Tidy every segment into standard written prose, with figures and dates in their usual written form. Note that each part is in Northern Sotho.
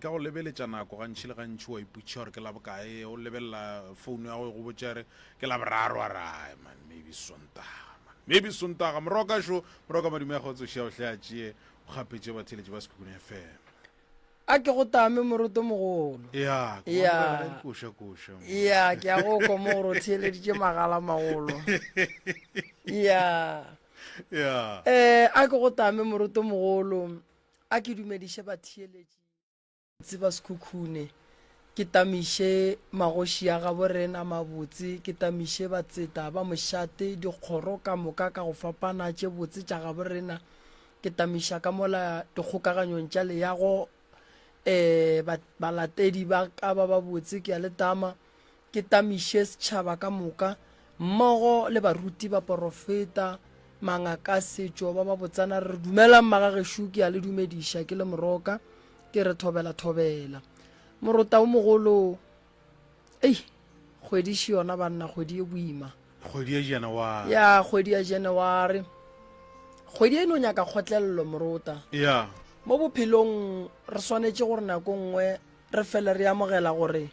Ka go lebeletša nako gantši le gantši wa ipotšiša gore ke la bokae, o lebelela founu ya go e go botša re ke Laboraro, wa re ai man maybe Sontaga man, maybe Sontaga. Moroka šo, Moroka madume a kgotso šia o hle a tšee o kgapetše batheeletši ba Sekhukhune FM. A ke go tame moroto mogolo. Ya, ke Ya. go amogela dikoša koša. mo. Ya, ke a go kwa mo gore o theeleditše magala magolo. Ya. Ya. Eh, a ke go tame moroto mogolo. A ke dumediše batheeletši ba Sekhukhune, ke tamiše magoši a gabo rena mabotse, ke tamiše batseta ba mošate, dikgoro ka moka ka go fapana tše botse tša gabo rena, ke tamiša ka mola dikgokaganyong tša leago, um balatedi ba ka ba babotse, ke a le tama. Ke tamiše setšhaba ka moka, mmogo le baruti, baporofeta, mangakasetšo ba babotsana, re re, Dumelang magagešo, ke a le dumediša ke le Moroka, ke re thobela thobela. Morota o mogolo, ei, kgwedi še yona banna, kgwedi e boima. Kgwedi ya January. Ya, kgwedi ya January. Kgwedi e no nyaka kgotlelelo Morota. Ya. Mo bophelong re swanetše gore nako nngwe re fele re amogela gore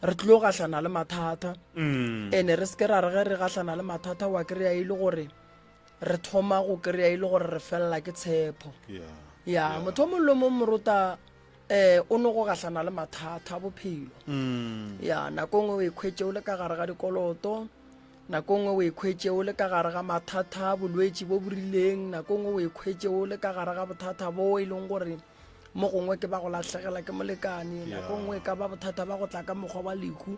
re tlilo gahlana le mathata mm. ene re seke ra re ge re gahlana le mathata wa kry-a e le gore re thoma go kry-a e le gore re felela ke tshepo ya motho o mongwe le mong morota um o no go gahlana le mathata a bophelo mm. ya nako nngwe o ikhwetše o le ka gare ga dikoloto nako nngwe o ikhwetše o le ka gare ga mathata a bolwetši bo bo rileng nako nngwe o ikhwetše o le ka gare ga bothata bo e leng gore mo gongwe ke ba go lahlegela ke molekane nako nngwe e ka ba bothata ba go tla ka mokgwa wa lehu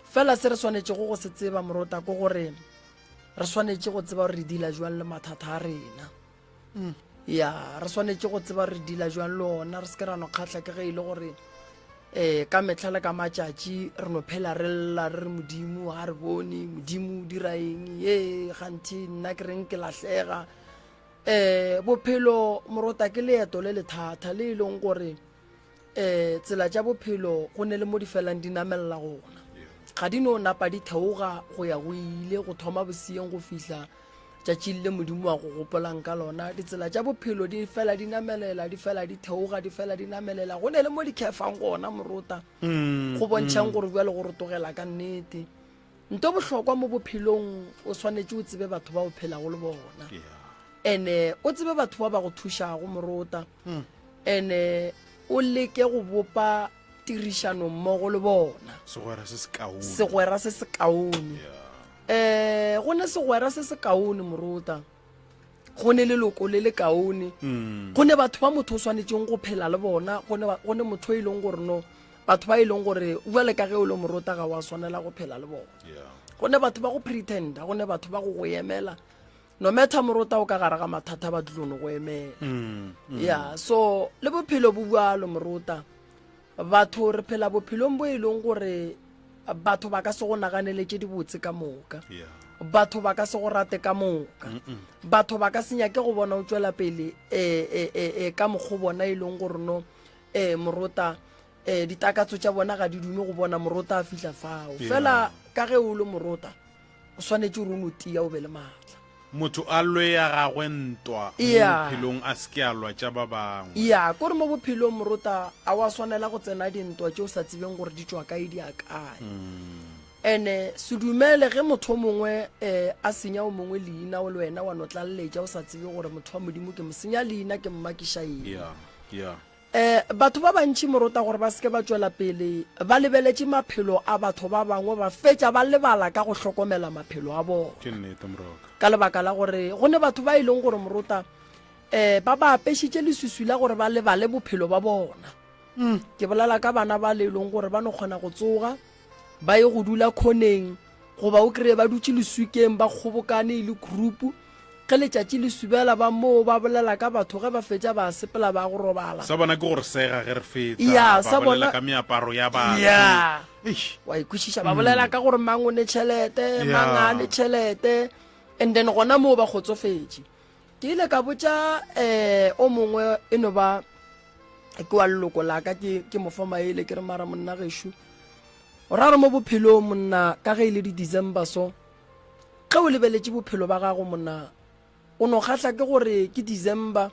fela se re swanetšego go se tseba morota ke gore re swanetše go tseba gore re dila jwang le mathata a rena mm. ya re swanetše go tseba gore re dila jwang le ona re se ke ra no kgatlha ke ge e le gore um ka metlha le ka matšatši re no phela re lla re re modimo ga re bone modimo o dira eng ye ganthe nna ke reng ke lahlega um bophelo morota ke leeto le le thata le e leng gore um tsela tša bophelo go ne le mo di felang di namelela gona ga di no napa di theoga go ya go ile go thoma boseyeng go fihla tšatšing le modimo wa go gopolang ka lona ditsela tša bophelo di fela di namelela di fela di theoga di fela di namelela go ne le mo di khefang gona morota mm, go bontšhang mm. gore bjale go rotogela ka nnete Nto bohlokwa mo bophelong o swanetše o tsebe batho ba o phelago le bona ene o tsebe batho ba ba go thušago morota hmm. ene o leke go bopa tirišano mmogo le bona segwera se sekaone segwera se sekaone eh go ne segwera se sekaone morota go ne leloko le le kaone mm. go ne batho ba motho o swanetšeng go phela le bona go ne motho e leng gore no batho ba e leng gore jale ka ge o le morota ga wa swanela go phela le bona go ne batho ba go pretenda go ne batho ba go go emela no matter morota o ka gare ga mathata ba tlilo no go emela mm, mm. ya so le bophelo bo bjalo morota Batho re phela bophelong bo e leng gore batho ba ka se go naganele tše dibotse ka moka. Batho ba ka se go rate ka moka. Batho ba ka se nyake go bona o tšwela pele e, e, e, e, ka mokgo bona e leng gore no e, morota e, ditakatso tša bona ga di dume go bona morota a fihla fao. Fela ka ge o le morota o swanetše gore o no tia o be le maatla. Motho a lwe ya gagwe ntwa mo Yeah. bophelong a se ke a lwa tša ba bangwe. Ya, kore mo bophelong morota a wa swanela go tsena dintwa tše o sa tsebeng gore di tšwa kae di ya kae. Ene se dumele ge motho o mongwe um a senya o mongwe leina o le wena wa no tlaleletša o sa tsebe gore motho wa Modimo ke mo senya leina ke mmakiša eng. Yeah, yeah. Eh, batho ba bantši morota gore ba seke ba tšwela pele ba lebeletše maphelo a batho ba bangwe ba fetša ba lebala ka go hlokomela maphelo a bona. Ke nnete moroka. Ka lebaka la gore go ne batho ba e leng gore morota eh ba ba apešitše leswiswi la gore ba lebale bophelo ba bona. Mm. Ke bolela ka bana ba le e leng gore ba no kgona go tsoga ba ye go dula khoneng goba o kry-e ba dutše leswikeng ba kgobokane e le group ge letšatši le subela ba moo ba bolela ka batho ge ba fetša ba sepela ba go robala sa bona ke gore sega ge re fetsa Ya, ba sa bolela bona- ka meaparo ya batho ya Eish. wa ikwešiša ba bolela ka gore mang o ne tšhelete Ya. mang a ne tšhelete and then gona moo ba kgotsofetše ke ile ka botša um o mongwe e no ba ke wa leloko la ka ke ke mo fa maele ke re mara monna gešo o ra re mo bophelong monna ka ge e le di-december so Ge o lebeletše bophelo ba gago monna, o no kgahla ke gore ke December.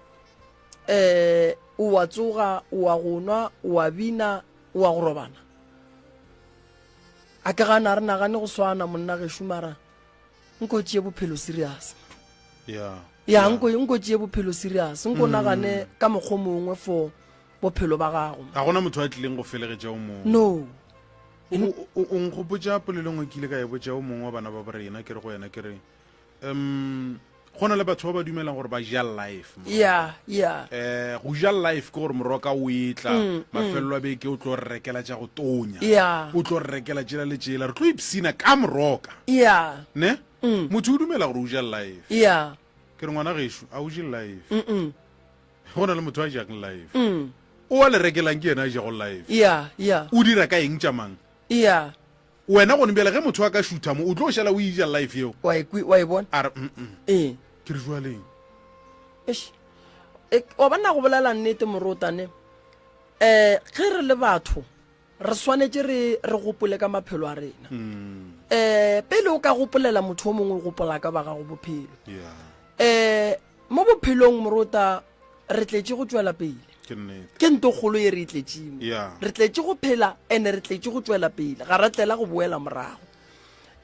Um o a tsoga, o a go nwa, o a bina, o a go robala. A ke gana re nagane go swana monna gešo mara nko tšee bophelo serious. Yeah. Ya nko nko tšee bophelo serious. Nko nagane ka mokgo mongwe for bophelo ba gago. Ga gona motho a tlileng go felegetša o mongwe. No. O, o, o nkgopotša polelo nngwe ke ile ka e botša o mongwe wa bana ba borena ke re go yena ke re um go na le batho ba ba dumelang gore ba ja life ya ya eh go ja life ke gore moroka o etla mm, mm. mafelelo a beke o tlo re rekela tša go tonya ya o tlo re rekela tšela le tšela re tlo ipsina ka moroka ya ne mm. motho o dumela gore o ja life ya ke re ngwana gešo a o je life go na le motho a jang life o a le rekelang ke yena a jago life ya ya o dira ka eng tša mang ya Wena gone bjale ge motho a ka šutha mo, o tlo šala o eja life yeo. Wa e kwi, wa e bona? A re, mm-mm. Ee. Ke re jwaleng. Eish. E, wa bona go bolela nnete morota ne. Eh, ge re le batho, re swanetše re re gopole ka maphelo a rena. Mm. Eh, pele o ka gopolela motho o mongwe o gopola ka ba gago bophelo. Yeah. Eh, Mo bophelong morota re tletše go tšwela pele. Ke nnete. Ke nto kgolo ye re e tletšeng. Yeah. Re tletše go phela ene re tletše go tšwela pele, ga ra tlela go boela morago.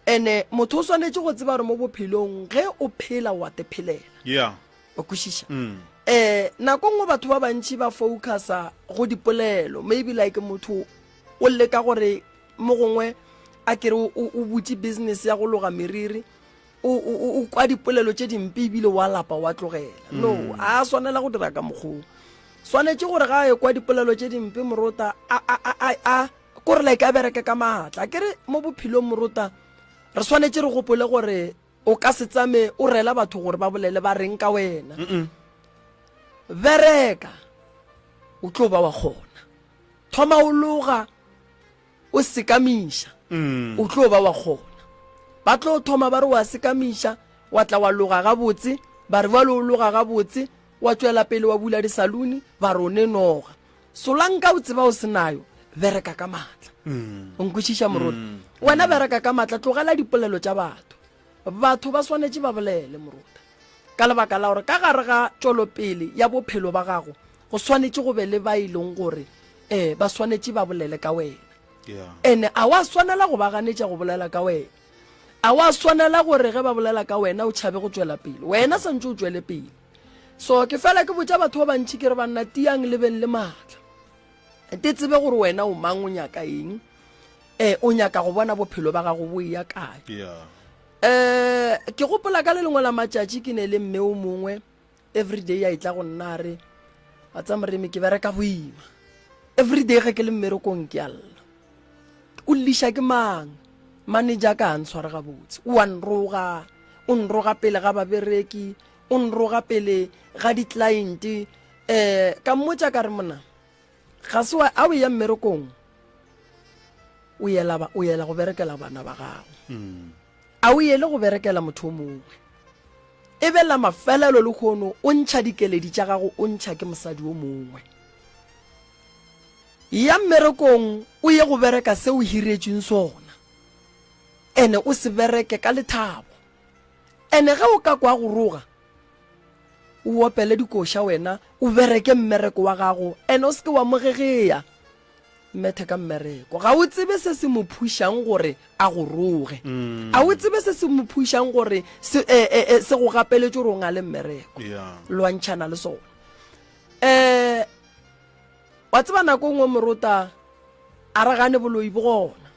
Ene motho o swanetše go tseba gore mo bophelong ge o phela wa te phelela. Yeah. Wa kwešiša? Mm. Eh nako nngwe batho ba bantši ba focusa go dipolelo, maybe like motho o leka gore mo gongwe a kere o o butše business ya go loga meriri o, o, o kwa dipolelo tše dimpe ebile wa lapa wa tlogela no mm. a swanela go dira ka mokgoo swanetše gore ga a ekwa dipolelo tše dimpe morota a, a, a, a, a kore like a bereke ka maatla ke re mo bophelong morota re swanetše re gopole gore o ka se tsame o rela batho gore ba bolele ba reng ka wena mm -mm. bereka o tlo ba wa kgona thoma o loga O sekamiša, o tlo ba wa kgona. Ba tlo thoma ba re wa sekamiša, wa tla wa loga gabotse, ba re bjalo o loga gabotse, wa tšwela pele wa bula disaluni, ba re o ne noga. Solanka o tseba o se nayo, bereka ka maatla. O nkwešiša morota? Wena bereka ka maatla, tlogela dipolelo tša batho. Batho ba swanetše ba bolele, morota, ka lebaka la gore ka gare ga tšwelopele ya bophelo ba gago, go swanetše go be le ba e leng gore um ba swanetše ba bolele ka wena. Ene a wa swanela go ba ganetša go bolela ka wena. A wa swanela gore ge ba bolela ka wena o tšhabe go tšwela pele. Wena santše o tšwele pele. So ke fela ke botša batho ba bantši ke re banna tiang le beng le maatla. Te tsebe gore wena o mang o nyaka eng. Eh o nyaka go bona bophelo ba gago bo eya kae. Eh ke gopola ka le lengwe la matšatši ke ne le mme o mongwe Everyday a etla go nna a re, Wa tseba Moremi, ke bereka boima. Everyday ge ke le mmerekong ke a lla. O lliša ke mang? Manager ka a ntshware gabotse. O a nroga, o nroga pele ga babereki, o nroga pele ga di-client. Um ka mmotša ka re mona, ga se wa, a o eya mmerekong, o yela, o yela go berekela bana ba gago. A o yele go berekela motho o mongwe. E be la mafelelo lehono o ntšha dikeledi tša gago o ntšha ke mosadi o mongwe. Ya mmerekong o ye go bereka se o hiretšweng sona. Ene o se bereke ka lethabo. Ene ge o ka kwa go roga, o opele dikoša wena o bereke mmereko wa gago ene o se ke wa mo gegea. Mmethe ka mmereko. Ga o tsebe se se mo phušang gore a go roge. A o tsebe se se mo phušang gore se, e, e, e, se go gapeletše gore o ngale mmereko. Yeah. Lwantšhana le sona. Eh, wa tseba nako nngwe morota a re gane boloi bo gona.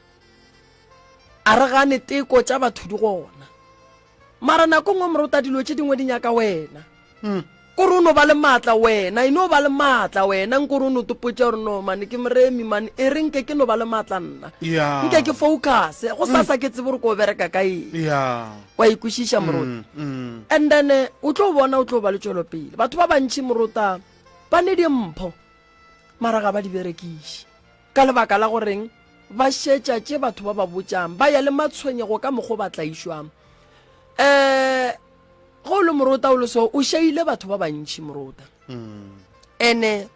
A re gane teko tša batho di gona. Mara nako nngwe morota dilo tše dingwe di nyaka wena. Mm. Kore o no ba le maatla wena, e no ba le maatla wena, nkore o no topotša gore no mane ke moremi mane, e re nke ke no ba le maatla nna. Yeah. Nke ke focus, go sasa ke tsebe gore ko bereka ka eng. Yeah. Wa ikwešiša morota. Mm, mm. And then eh, o tlo bona o tlo ba le tšwelopele. Batho ba bantši morota ba ne dimpho mara ga ba di berekiše. Ka lebaka la goreng ba šetša tše batho ba ba botšang, ba ya le matshwenyego ka mokgo ba tlaišwang. Um ge o le morota o le so o šeile batho ba bantši morota. Ene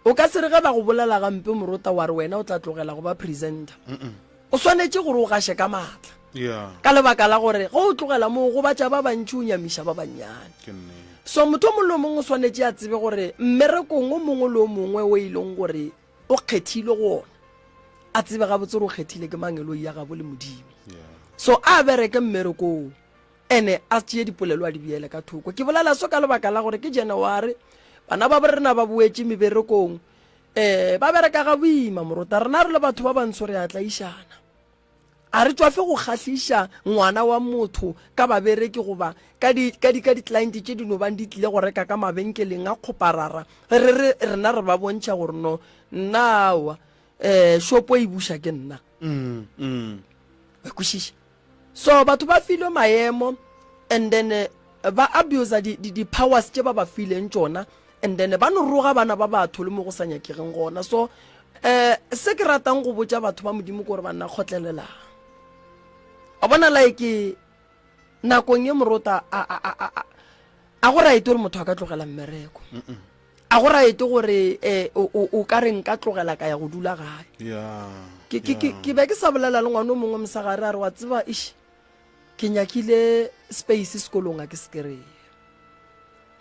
o ka se re ge ba go bolela gampe morota wa re wena o tla tlogela go ba presenter. O swanetše gore o gaše ka maatla. Yeah. Ka lebaka la gore ge o tlogela moo o gobatša ba bantši o nyamiša ba bannyane. Ke nnete. So motho o mongwe le o mongwe o swanetše a tsebe gore mmerekong o mongwe le o mongwe o e leng gore o kgethilwe go ona, a tsebe gabotse gore o kgethile ke mangeloi ya gabo le Modimo. So a bereke mmereko oo ene a tšee dipolelo a di beele ka thoko. Ke bolela so ka lebaka la gore ke January, bana ba borena ba boetše meberekong, um ba bereka ga boima morota. Rena re le batho ba bantsho re a tlaišana. A re tšwafe go kgahliša ngwana wa motho ka babereki goba ka di, ka di, ka di-client tše di no bang di tlile go reka ka mabenkeleng a kgoparara, re re rena re ba bontšha gore no, nna aowa, um shopo e buša ke nna. Mm, mm. Wa kwešiša? So batho ba filwe maemo and then eh, ba abuser di, di, di powers tše ba ba fileng tšona and then ba no roga bana ba batho le mo go sa nyakegeng gona. So eh se ke ratang go botša batho ba Modimo ke gore banna kgotlelelang. A bona like nakong ye morota a a a a a go right gore motho a ka tlogela mmereko. A go right gore eh o o ka re nka tlogela ka ya go dula gae. Yeah. Ke ke ke ke be ke sa bolela le ngwana o mongwe mosegare a re wa tseba ish ke nyakile space sekolong a ke se kry-e.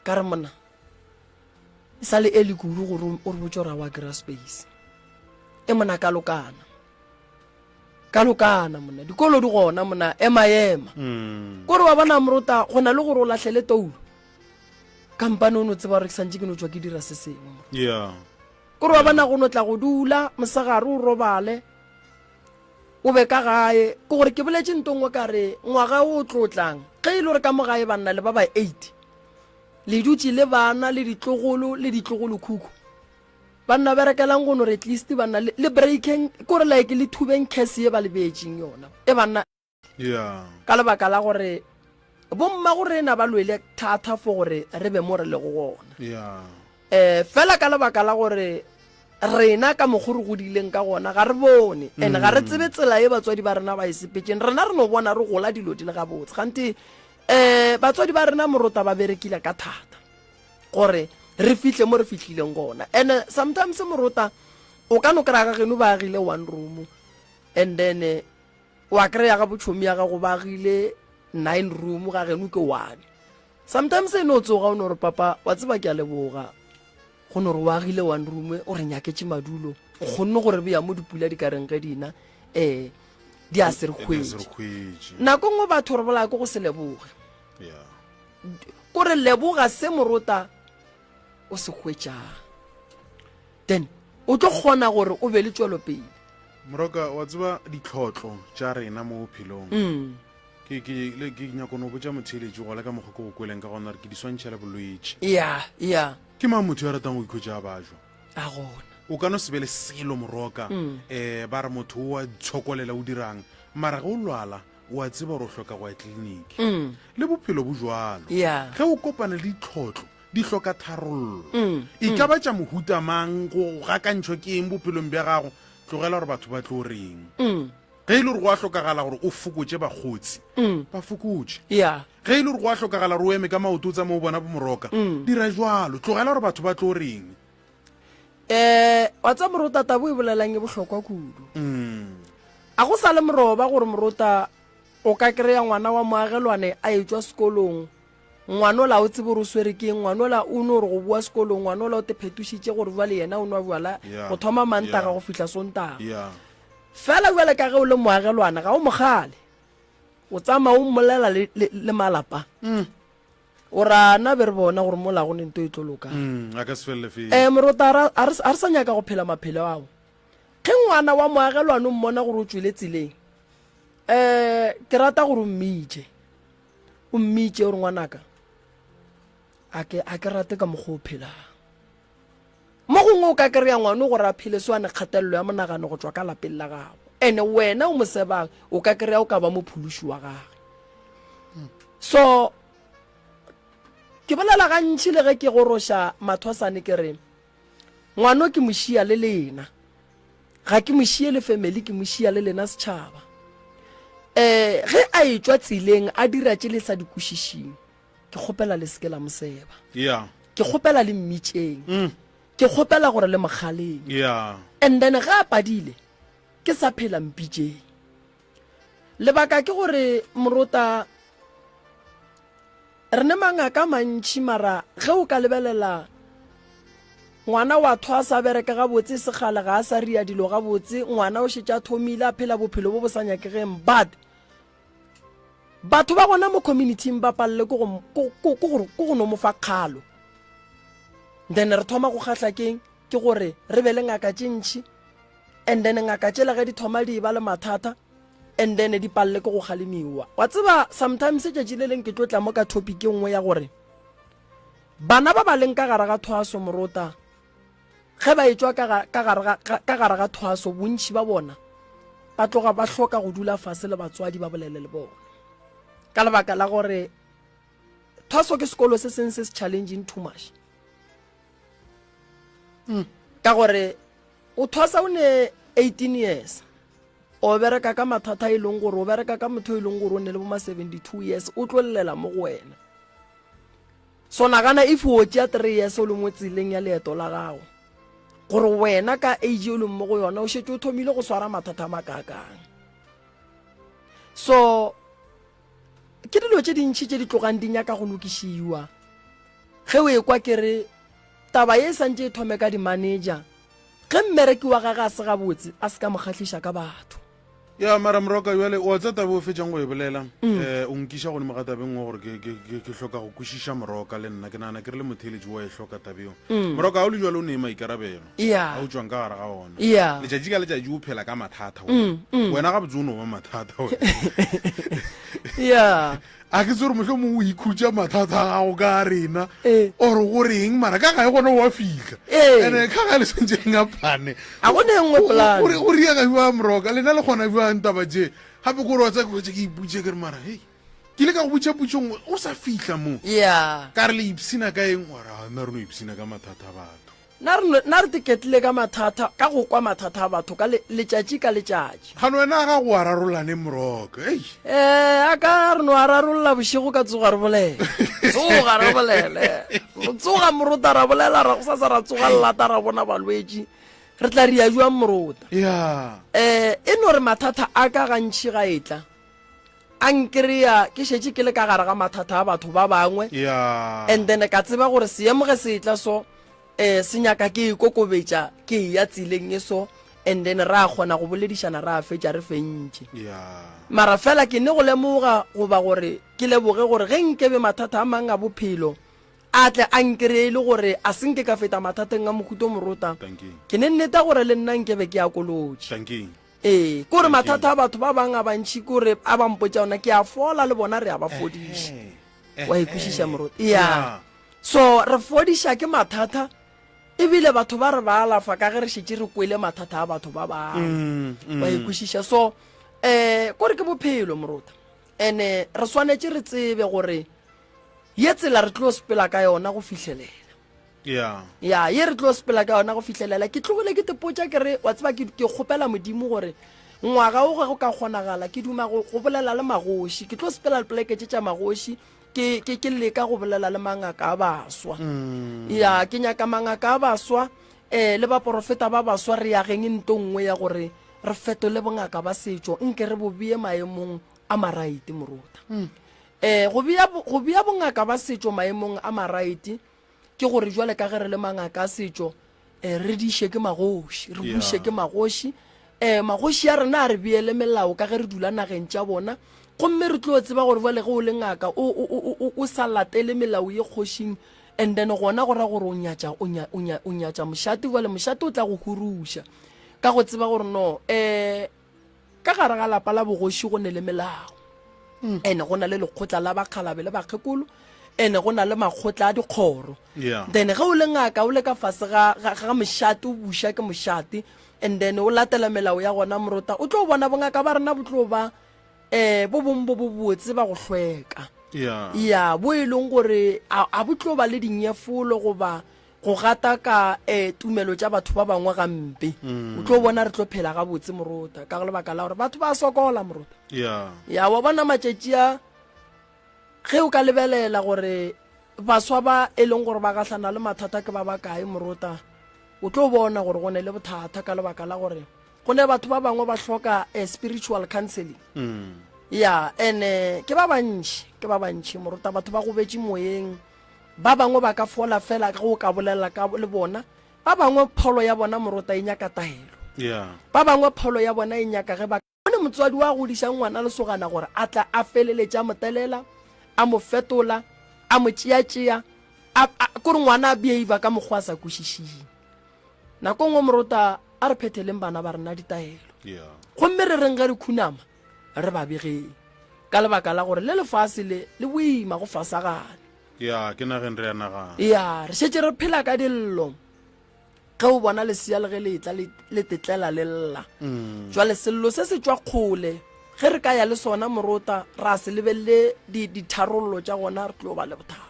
Ka re monna e sa le early kudu gore o re botse gore a wa kry-a space. E mona ka lokana. Ka lokana monna dikolo di gona monna ema ema. Mm. Kore wa bona morota go na le gore o lahlele toulo. Kampane o no tseba gore ke santse ke no tswa ke dira se sengwe. Yeah. Kore wa bona go no tla go dula mosegare o robale o be ka gae. Ke gore ke boletše nto nngwe ka re ngwaga o tlo tlang ge e le gore ka mo gae banna le ba ba 8 le dutše le bana le ditlogolo le ditlogolokhukhu. Banna berekelang go no re at least banna le, le breakeng kore like le thubeng curse ye ba le beetšeng yona e banna. Yeah. Ka lebaka la gore bomma go rena ba lwele thata for gore re be mo re lego gona. Yeah. Eh fela ka lebaka la gore rena ka mokgo re godileng ka gona ga re bone and ga re tsebe tsela ye batswadi ba rena ba e sepetšeng. Rena re no bona re gola dilo di le gabotse kganthe eh batswadi ba rena morota ba berekile ka thata gore re fihle mo re fihlileng gona. And sometimes morota o ka no kry-a ga geno ba agile one room and then eh, wa kry-a ga botšhomi ya gago ba agile 9 room ga geno ke one. Sometimes e no tsoga o no re papa wa tseba ke a leboga go no re o agile one room o re nyaketše madulo o kgonne gore beya mo dipula di ka reng ge dina eh di a se re hwetše. Nako nngwe batho re bolaya ke go se leboge. Yeah. Ko re leboga se morota o se hwetšang. Then o tlo kgona gore o be le tšwelopele. Moroka wa tseba ditlhotlo tša rena mo bophelong. Mm. Ke ke le ke nyako no botša motheeletši gola ka mokgwa ke go kweleng ka gona gore ke di swantšha le bolwetši. Yeah, yeah. Ke mang motho yo a ratang go ikhwetša a bajwa? A gona. O ka no se be le selo moroka. Mm. Eh ba re motho o a itshokolela o dirang mara ge o lwala o a tseba gore o hloka go ya tleliniki. Mm. Le bophelo bo jwalo. Yeah. Ge o kopana le ditlhotlo di hloka tharollo. Mm. E ka ba tša mohuta mang go gakantšhwa ke eng bophelong bja gago tlogela gore batho ba tlo reng. Mm. Ge e le gore go a hlokagala gore o fokotše bakgotsi, Mm. ba fokotše. Yeah. Ge e le gore go a hlokagala gore o eme ka maoto o tsamaye o bona bomoroka, Mm. dira jwalo. Tlogela gore batho ba tlo reng. Eh, wa tseba morota taba o e bolelang e bohlokwa kudu. Mm. A go sa le moroba gore morota o ka kry-a ngwana wa moagelwane a etšwa sekolong ngwanola o tsebe gore o swere ke eng ngwanola o no re go boa sekolong ngwanola o te phetošitše gore jwale yena o nwa bjala Yeah. go thoma mantaga Yeah. go fihla sontaga Yeah. fela jwale ka ge o le moagelwana ga o mogale o tsamaya o mmolela le, le, le malapa Mm. o ra na be re bona gore mola go ne nto e tlo lokang Mm, a ka se felele fele. um morota a ra- a re a re sa nyaka go phela maphelo ao ge ngwana wa moagelwane o mmona gore o tswele tseleng um ke rata gore o mmitše o mmitše gore ngwanaka a ke a ke rate ka mokgwa o phelang mo gongwe o ka kry-a ngwane gore a phele so a ne kgatelelo ya monagano go tšwa ka lapeng la gago ene wena o mo sebang o ka kry-a o ka ba mophološi wa gage so ke bolela gantši le ge ke goroša mathwasane ke re ngwano ke mošia le lena ga ke mošie le family ke mošia le lena setšhaba um ge a etšwa tseleng a dira tše le sa di kwešišing ke kgopela le seke la moseba yeah ke kgopela le mmitšeng mm. ke kgopela gore le mokgaleng yeah and then ge a padile ke sa phela mpitšeng lebaka ke gore morota Re ne mangaka a mantši mara ge o ka lebelela ngwana wa thwasa a bereka gabotse sekgale ga a sa ria dilo gabotse ngwana o šetše a thomile a phela bophelo bo bo sa nyakegeng but batho ba gona mo communityng ba palele ke go no mo fa kgalo then re thoma go kgahla keng ke gore re be le ngaka tše ntšhi and then ngaka tšela ge di thoma di ba le mathata and then di palele ke go kgalemiwa wa tseba sometimes tšatši le leng ke tlo tla mo ka topic e nngwe ya gore bana ba ba leng ka gare ga thwaso morota ge ba etšwa ka gare ga thwaso bontši ba bona ba tloga ba hloka go dula fase le batswadi ba bolele le bona ka lebaka la gore thwaso ke sekolo se seng se se challenging too much mm. ka gore o thwasa o ne 18 years o bereka ka mathata e leng gore o bereka ka motho e leng gore o ne le bo ma 72 years o tlo llela mo go wena so nagana if o tšea 3 years o le mo tseleng ya leeto la gago gore wena ka age o leng mo go yona o šetše o thomile go swara mathata a makaakang so ke dilo tše dintšhi tše di tlogang di nyaka go lokišiwa ge o ekwa ke re taba ye e santše e thome ka di-manager ge mmereki wa gage a se gabotse a se ka mo kgahliša ka batho ya mara moroka jale o tsa tabe o fetšang go e bolela um o nkiša godimo ga tabeng nngwe gore ke hloka go kwešiša moroka le nna ke nagana ke re le motheeletši wa e hloka tabeo mm. moroka ga o le jalo o ne maikarabelo a o tswang ka gare ga ona letšatši ka letšatši o phela ka mathata mm, wena gabotse o no ba mathata ya A ke tsore mohlomong o ikhutša mathata a gago ka rena eh. or go reng mara ka gae gona wa fihla eh. ene ka gae le swantse le ngapane a go ne nngwe plan go riega bjang moroka lena le kgona bjang taba je gape kore wa tsaya ke ke iputše ke re mara hei ke ile ka go botša potšo nngwe o sa fihla mo ka re le ipshina ka eng ora nna re no ipshina ka mathata a batho Na re, na re tiketlile ka mathata, ka go kwa mathata a batho ka le, letšatši ka letšatši. Kgane wena a ga go a rarollane Moroka, ei. Eh, a ka re no a rarolla bošego ka tsoga re bolele. Tsoga re bolele. Re tsoga morota ra bolela ra gosasa ra tsoga lata ra bona balwetši. Re tla ria jwang morota? Ya. Eh, e no re mathata a ka gantši ga etla. A nkreya ke šetše ke le ka gare ga mathata a batho ba bangwe yeah. and then ka tseba gore seemo ge se etla so um se nyaka ke ikokobetša ke eya tseleng e so and then ra kgona go boledišana ra fetša re fentše yeah. mara fela ke ne go lemoga goba gore ke leboge gore ge nkebe mathata a mang a bophelo a tle a nkreye e le gore a se nke ka feta mathateng a mohuto morota ke ne nneta gore le nna nkebe ke akolotše Ee, kore mathata a batho ba bang a bantši kore a ba mpotša ona ke a fola le bona re a ba fodiša. Wa e kwešiša moruti? Ya. So re fodiša ke mathata ebile batho ba re ba alafa ka ge re šetše re kwele mathata a batho ba bangwe. Mm, mm. Wa e kwešiša? So eh kore ke bophelo moruta. Ene re swanetše re tsebe gore ye tsela re tlo sepela ka yona go fihlelela. ya ya ye re tlo sepela ka yona go fihlelela ke tlogile ke tepotša ke re wa tseba ke kgopela modimo gore ngwaga o ge go ka kgonagala ke duma go bolela le magoši ke tlo sepela dipoleke tše tša magoši ke ke ke leka go bolela le mangaka a baswa mm. ya ke nyaka mangaka a baswa um le baporofeta ba baswa re yageng nto nngwe ya gore re fetole bongaka ba setšo nke re bo bee maemong a maraite morota um go bea bongaka ba setšo maemong a maraite Ke gore jwale ka ge re le mangaka a setšo, eh, re diše ke magoši, re buše ke magoši. Eh, magoši a rena a re beele melao ka ge re dula nageng tša bona. Gomme re tlo tseba gore jwale ge o le ngaka o, o, o, o, o sa latele melao ye kgošing, and then gona go ra gore o nyatša, o nya, o nya, o nyatša mošate. Jwale mošate o tla go huruša ka go tseba gore no, eh, Ka gare ga lapa la bogoši go ne le melao. Mm. Ene go na le lekgotla la bakgalabe le bakgekolo, ene go na le makgotla a dikgoro. Yeah. Then ge o le ngaka o le ka fase ga, ga, ga mošate o buša ke mošate and then o latela melao ya gona morota o tlo bona bongaka ba rena bo tlo ba eh bo bong bo bobotse ba go hlweka. Yeah. Ya bo e leng gore a, a bo tlo ba le dinyefolo goba Go gataka eh, tumelo tša batho ba bangwe gampe. Mm. O tlo bona re tlo phela gabotse morota ka lebaka la gore batho ba sokola morota. Yeah. Ya wa bona matšatši a ge o ka lebelela gore baswa ba e leng gore ba gahlana le mathata ke ba bakae morota o tlo bona gore go ne le bothata ka lebaka la gore go ne batho ba bangwe ba hloka eh, spiritual counseling mm. Ya, ene ke ba bantši, ke ba bantši morota, batho ba gobetše moyeng. Ba bangwe ba ka fola fela ge o ka bolela ka le bona. Ba bangwe pholo ya bona morota e nyaka taelo. Yeah. Ba bangwe pholo ya bona e nyaka ge ba bone motswadi wa godišang ngwana lesogana gore a tla a feleletše a mo telela, a mo fetola, a mo tšeatšea, a, a, kore ngwana a behavior ka mokgwa a sa kwešišing. Nako nngwe morota a re phetheleng bana ba rena ditaelo. Yeah. Gomme re reng ge re khunama re ba begeng ka lebaka la gore le lefase le le boima go fasagane. Ya, ke nageng re ya nagana. Ya, re šetše re phela ka dillo. Ge o bona lesea le ge le etla le tetlela le lla. Mm. Jwale sello se se tšwa kgole. Ge re ka ya le sona morota ra se lebelele ditharollo tša gona re tlo ba le bothata.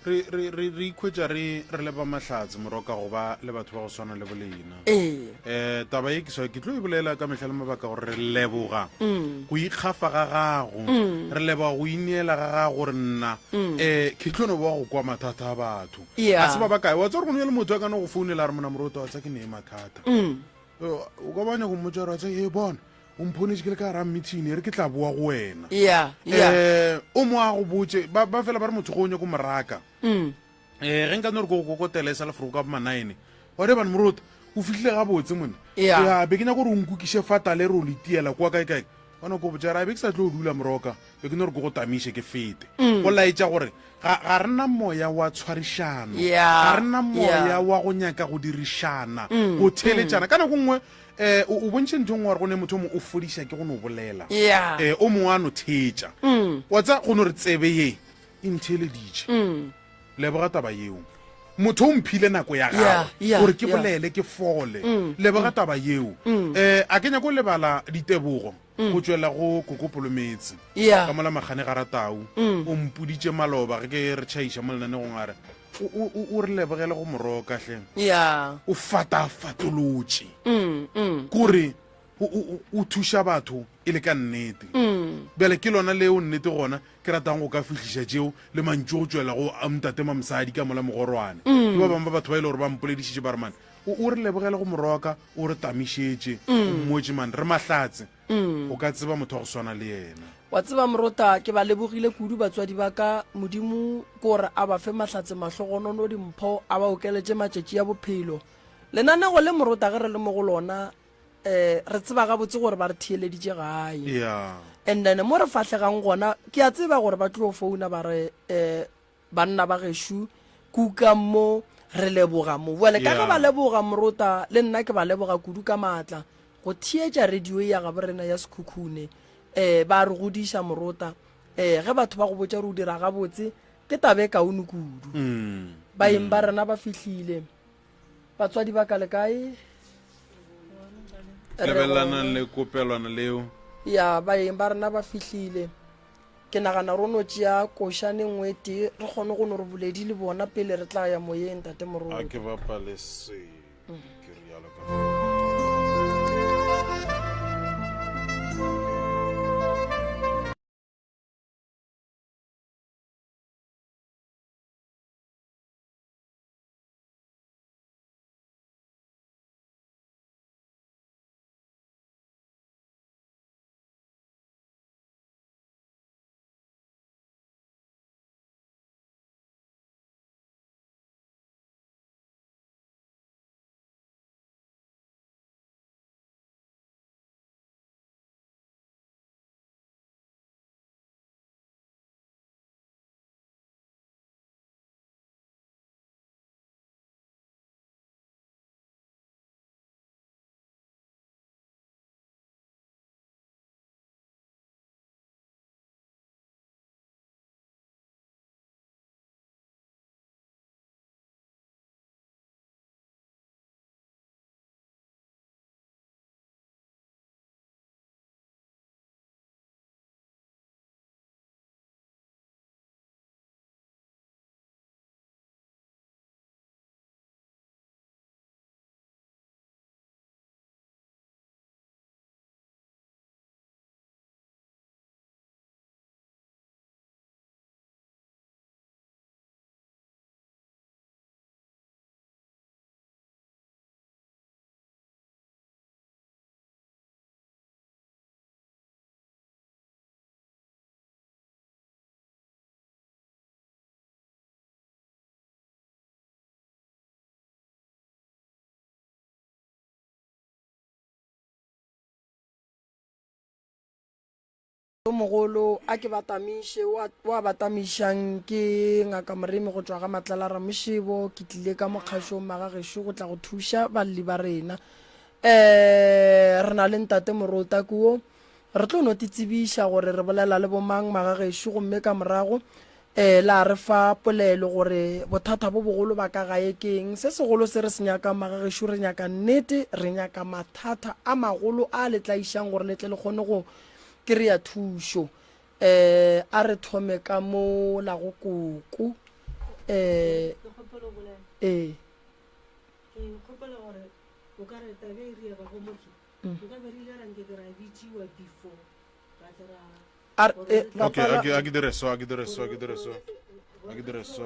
Re, re, re, re ikhwetša re, re le ba mahlatse moroka go ba le batho ba go swana le bolena. Ee. Eh, taba ye ke sa ke tlo e bolela ka mehla le mabaka gore re leboga mm. go ikgafa ga gago mm. re leboga go ineela ga gago gore nna mm. eh ke tlo no ba go kwa mathata a batho yeah. a se ba ba kae wa tsa gore go ne le motho a ka no go founela re mona moroto wa tsa ke ne mathata mm. Eh, o ka ba nyaka go mmotsa gore wa tsa e bona o mphonetse ke le ka gara meeting e re ke tla boa go wena yeah, yeah. Eh, o mo a go botse ba, ba fela ba re motho go o nyako moraka mm. eh ge nka no re ko go kokotela e sa lefroko ka bomanaene wa re bane morota o fihlile gabotse mone Yeah. ya be ke nyaka gore o nkukiše fatale re o le tiela kwa kae kae bona ko botša ra be ke sa tlo dula moroka be ke no re ko go tamiše ke fete Mm. go laetša gore ga ga re na moya wa tshwarišano Yeah, ga re na moya yeah. wa go nyaka go dirišana Mm, go theeletšana ka nako nngwe um o bontšhe ntho e nngwe gore go ne motho o mongwe o fodiša ke go no bolela Yeah. um o mongwe a no theetša Mm. wa tsa go no re tsebe ye e ntheeleditše Mm. Leboga taba yeo. Motho o mphile nako ya Yeah, gagwe yeah, gore ke yeah. bolele ke fole. Mm, Leboga taba yeo. Mm. Eh, a ke nyako lebala ditebogo go tšwela go Koko Polometse Yeah. ka mola Makgane ga Ratau. Mm. O mpoditše maloba ge ke re tšhaiša mo lenanegong a re o, o, o, o re lebogele go moroka hle. Yeah. O fatafatolotše. Mm, mm. Kore o, o, o, o thuša batho e le ka nnete. Mm. Bjale ke lona leo nnete gona ke ratang go ka fihliša tšeo le mantšu go tšwela go ntate Mamosadi ka mola Mogorwane. Mm. Ke ba bangwe ba batho ba e le gore ba mpoledišitše ba re man, o, o re lebogele go moroka, o re tamišetše, Mm. o mmotše man, re mahlatse go ka tseba motho wa go swana le yena. Wa tseba Morota, ke ba lebogile kudu batswadi ba ka, Modimo ke gore a ba fe mahlatse mahlogonono dimpho, a ba okeletše matšatši a bophelo. Lenanego le Morota ge re le mo go lona, eh re tseba gabotse gore ba re theeleditše gae yeah and then mo re fahlegang gona ke a tseba gore ba tlo founa ba re eh banna ba gešu kuka mo re leboga mo bjale ka ge Yeah. ba leboga morota le nna ke ba leboga kudu ka maatla go theetša radio ya gabo rena ya sekhukhune eh ba re godiša morota eh ge batho ba go botša gore o dira gabotse ke tabe e kaone kudu mm. baeng ba rena ba fihlile Batswadi ba ka le kae? Lebelelanang le kopelwana leo. Ya, baeng ba rena ba fihlile. Ke nagana ro no tšea košane nngwe e tee re kgone go no re boledi le bona pele re tla ya moyeng, Tate A Moruti. ke bapale se ke rialo ka. mogolo a ke batamiše wa batamišang ke ngaka Moremi go tšwa ga Matlala Ramošebo. Ke tlile ka mokgašong magagešo go tla go thuša balli ba rena. Um re na le ntate Morota kuo. Re tlo no te tsebiša gore re bolela le bomang magagešo gomme ka morago um la re fa polelo gore bothata bo bogolo ba ka gae ke eng. Se segolo se re se nyakang magagešo, re nyaka nnete, re nyaka mathata a magolo a le tlaišang gore le tle le kgone go kry-a thušo. Um a re thome ka mo la go koko. Um ee. Ke kgopela gore o ka re tabe e re ya ba go motho nka be re ile ra nke ke ra bitsiwa before ra tle ra A re, e, Okay, bapala a ke a ke dire so, a ke dire so, a ke dire so. A ke dire so.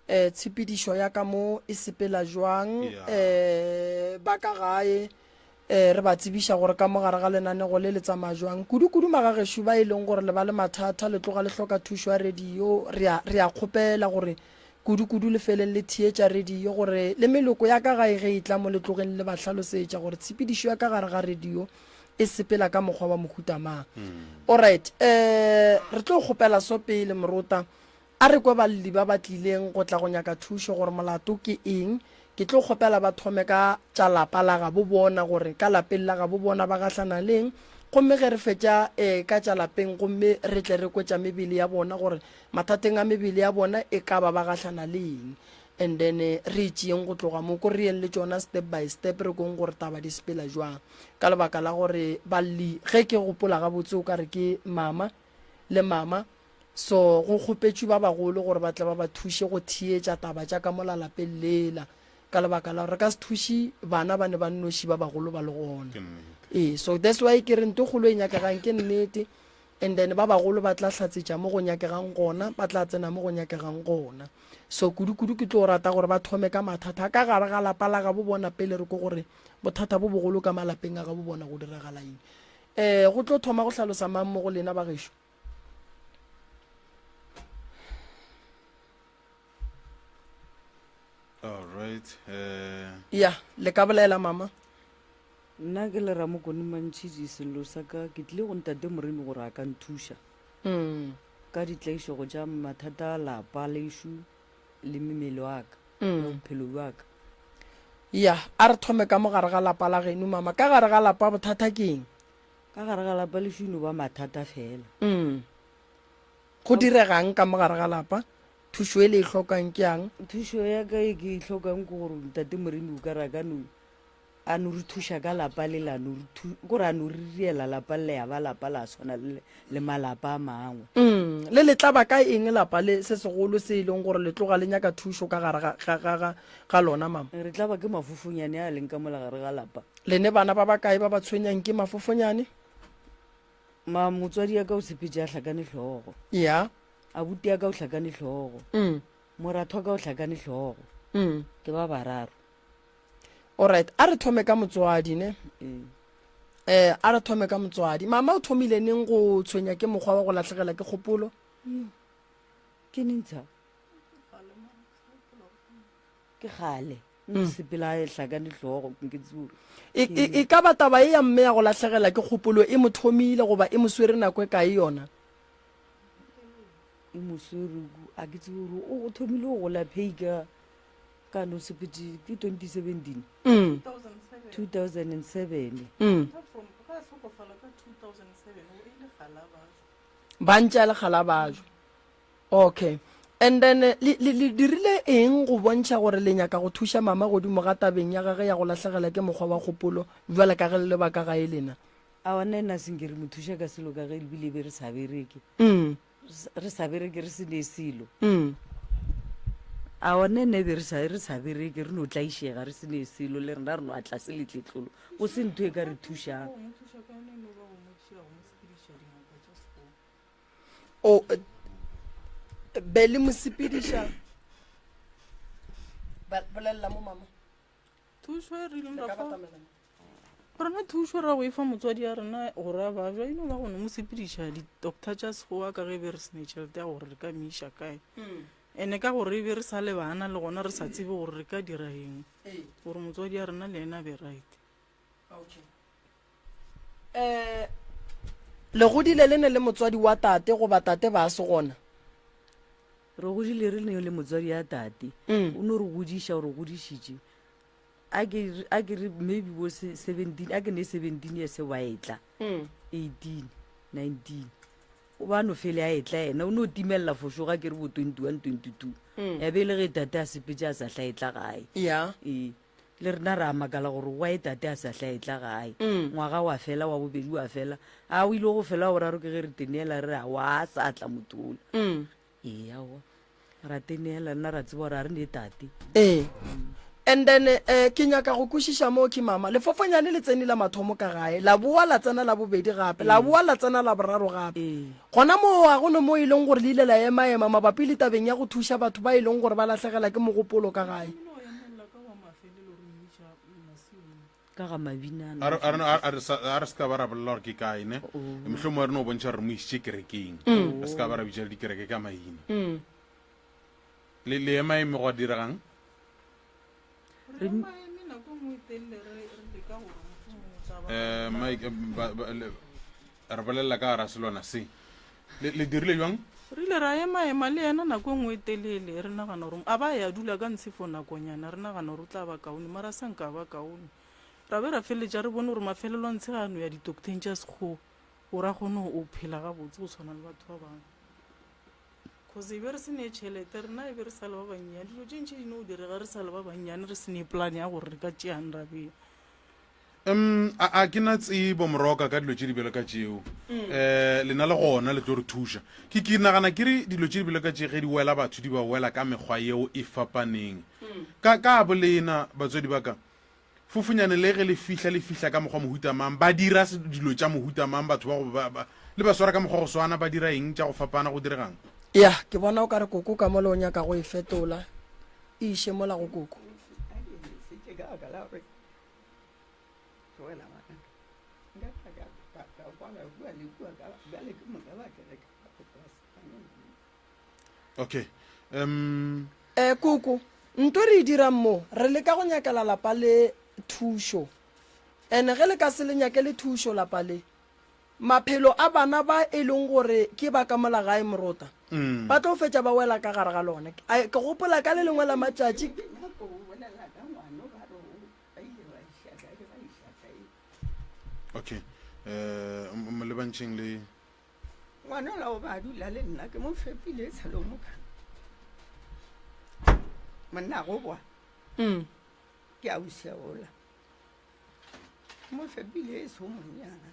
Eh, tshepedišo ya ka mo e sepela jwang eh ba ka gae eh re ba tsebiša gore ka mo gare ga lenanego le le tsamaya jwang kudu-kudu magagešo ba e leng gore le ba le mathata le tloga le hloka thušo ya radio re a re a kgopela gore kudu-kudu le feleng le theetša radio gore le meloko ya ka gae ge e tla mo le tlogeng le ba hlalosetša gore tshepedišo ya ka gare ga radio e sepela ka mokgwa wa mohuta mang. Alright, eh re tlo kgopela so pele morota A re kwe balli ba ba tlileng go tla go nyaka thušo gore molato ke eng. Ke tlo kgopela ba thome ka tša lapa la gabo bona gore ka lapeng la gabo bona ba gahlana le eng gomme ge re fetša ka tša lapeng gomme re tle re kwe tša mebele ya bona gore mathateng a mebele ya bona e ka ba ba gahlana le eng and then re e tšeeng go tloga mo ko re yeng le tšona step by step re kweng gore taba di sepela jwang ka lebaka la gore balli ge ke gopola gabotse o ka re ke mama le mama So go kgopetšwe ba bagolo gore ba tle ba ba thuše go theetša taba tša ka mola lapeng lela, ka lebaka la gore re ka se thuše bana ba ne ba nnoši ba bagolo ba le gona. Ee, so that's why ke re nto kgolo e nyakegang ke nnete, and then ba bagolo ba tla hlatsetša mo go nyakegang gona, ba tla tsena mo go nyakegang gona. So kudu-kudu ke tlo rata gore ba thome ka mathata a ka gare ga lapa la gabo bona pele re ko gore bothata bo bogolo ka malapeng a gabo bona go diragala eng. Um go tlo thoma go hlalosa mang mo go lena bagešo? All right. Ya, le ka bolela mama. Nna ke le Ramokone Mantšhidi sello sa ka ke tlile go ntate Moremi gore a ka nthuša ka ditlaišego tša mathata a lapa lešo le mmele wa ka le bophelo bja ka. Ya, a re thome ka mo gare ga lapa la geno mama. Ka gare ga lapa bothata ke eng? Ka gare ga lapa lešo e no ba mathata fela. Go diregang ka mo gare ga lapa? Thušo e le e hlokang ke yang? Thušo ya ka e ke e hlokang ke gore ntate Moremi o ka re a ka no a no re thuša ka lapa le la no re thu kore a no re riela lapa le ya ba lapa la swana le, le malapa a mangwe. Mm, le le tlaba ka eng lapa le se segolo se e leng gore le tloga le nyaka thušo ka gare ga, ga, ga, ga, ga lona mama? Re tlaba ke mafofonyane a leng ka mola gare ga lapa. Le ne bana ba bakae ba ba tshwenyang ke mafofonyane? Ma, motswadi ya ka o sepetše a hlakane hlogo. Ya. Abuti ya ka o hlakane hlogo. Mm. Moratho wa ka o hlakane hlogo. Mm. Ke ba bararo. Alright, a re thome ka motswadi ne. Ee. Eh, a re thome ka motswadi. Mama o thomile neng go tshwenya ke mokgwa wa go lahlegela ke kgopolo? Yo. Ke neng tsha? Ke kgale. Mm. Sepela a hlakane hlogo ke tsebo. E, e, e ka ba taba e ya mme ya go lahlegela ke kgopolo e mo thomile goba e mo swere nako e kae yona? E mo swere a ke tsebe gore o thomile go gola phei ka ka no sepetse ke 2017 mm. 2007 mm. ba ntše a le kgalabajwa okay and then eh, le, le, le dirile eng go bontšha gore le nyaka go thuša mama godimo ga tabeng ya gage ya go lahlegela ke mokgwa wa kgopolo bjale ka ge le le ba ka gae lena a ona ena senke re mo thuša ka selo ka ge ebile be re sa bereke mm. re sa bereke re se ne selo mm. a one ne be re sa re sa bereke re no tlaišega re se ne selo le rena re no atla se letletlolo go se ntho e ka re thušang o be le mo sepediša bolelela mo mama Thušo e re ileng ra fa rena thušo ra go e fa motswadi ya rena gore a babja e no ba go no mo sepediša di-doctor tša sekgowa ka ge e be re sene tšhelete ya gore re ka mo iša kae ene ka gore e be re sa le bana le gona re sa tsebe gore re ka dira eng gore motswadi ya rena le ena a be right. Okay. Eh, le godile le ne le motswadi wa tate goba tate ba se gona? Re godile re ne le motswadi ya tate. Mm. O no re godiša, o re godišitše. A ke a ke re maybe bo 17, a ke ne 17 years wa etla. Mm. 18, 19. O ba no fele a etla yena, o no timelela fošo ga ke re bo 21, 22. Mm. Ya be e le ge tate a sepetše a sa hla etla gae. Ya. Ee. Le rena ra makala gore why tate a sa hla etla gae. Ngwaga wa fela, wa bobedi wa fela, a o ile go fela wa boraro ke ge re teneela re re aowa a sa tla motho ola. Ee aowa ra teneela nna ra tseba gore a re ne tate. Ee. And then eh, ke nyaka go kwešiša mo ke mama. Lefofonyane le tsene la mathomo ka gae, la boa la tsena la bobedi gape, la boa la tsena la boraro gape. Gona moo ga go ne mo e leng gore le ile la ema-ema mabapi le tabeng ya go thuša batho ba e leng gore ba lahlegela ke mogopolo ka gae. Ka ga mabinana. A re, a re, a re, a re se ka ba ra bolela gore ke kae, ne? Mohlomongwe re no bontšha gore re mo išitše kerekeng. Re se ka ba ra bitša le dikereke ka maina. Le, le ema-eme gwa diregang? Re ema-eme nako e nngwe e telele re, re leka gore mohlomongwe o tla ba. Eh, Mike, eh, ba, ba, le, re bolelela ka gara selwana se. Le, le dirile bjang? Re ile ra ema-ema le yena nako e nngwe e telele, re nagana gore a ba ya dula ka ntshe for nakonyana, re nagana gore o tla ba kaone, mara sa nka ba kaone. Ra be ra feleletša re bone gore mafelelo a ntshe ga a no ya ditoktheng tša sekgowa gore a kgone go phela gabotse go tshwana le batho ba bangwe. Cause e be re se ne tšhelete, rena e be re sa le ba bannyane, dilo tše ntši di no direga re sa le ba bannyane, re se ne plan ya gore re ka tšeang ra bea. Um, a, a ke na tsebo moroka ka dilo tše di bjalo ka tšeo. Um, lena le gona le tlo re thuša. Ke, ke nagana ke re dilo tše di bjalo ka tše ge di wela batho di ba wela ka mekgwa yeo e fapaneng. Ka, ka bolena batswadi ba ka, Fofunyane le ge le fihla, le fihla ka mokgwa mohuta mang? Ba dira dilo tša mohuta mang? Batho ba go ba, ba, le ba swara ka mokgwa go swana? Ba dira eng tša go fapana? Go diregang? Ya, ke bona o ka re koko ka mola o nyaka go e fetola, e iše mola go koko. Okay. Um. Eh, koko, nto re e dirang mo, re leka go nyakela lapa le thušo. Ene ge le ka se le nyakele thušo lapa le, maphelo a bana ba e leng gore ke ba ka mola gae morota, ba tlo fetša ba wela ka gare ga lona. Ke gopola ka le lengwe la matšatši. Okay, um mo lebantšheng le. Ngwana ola o ba a dula le nna ke mo fepile e tshelo moka. Monna go boa. Ke a useola. Mo fepile e se o monnyana.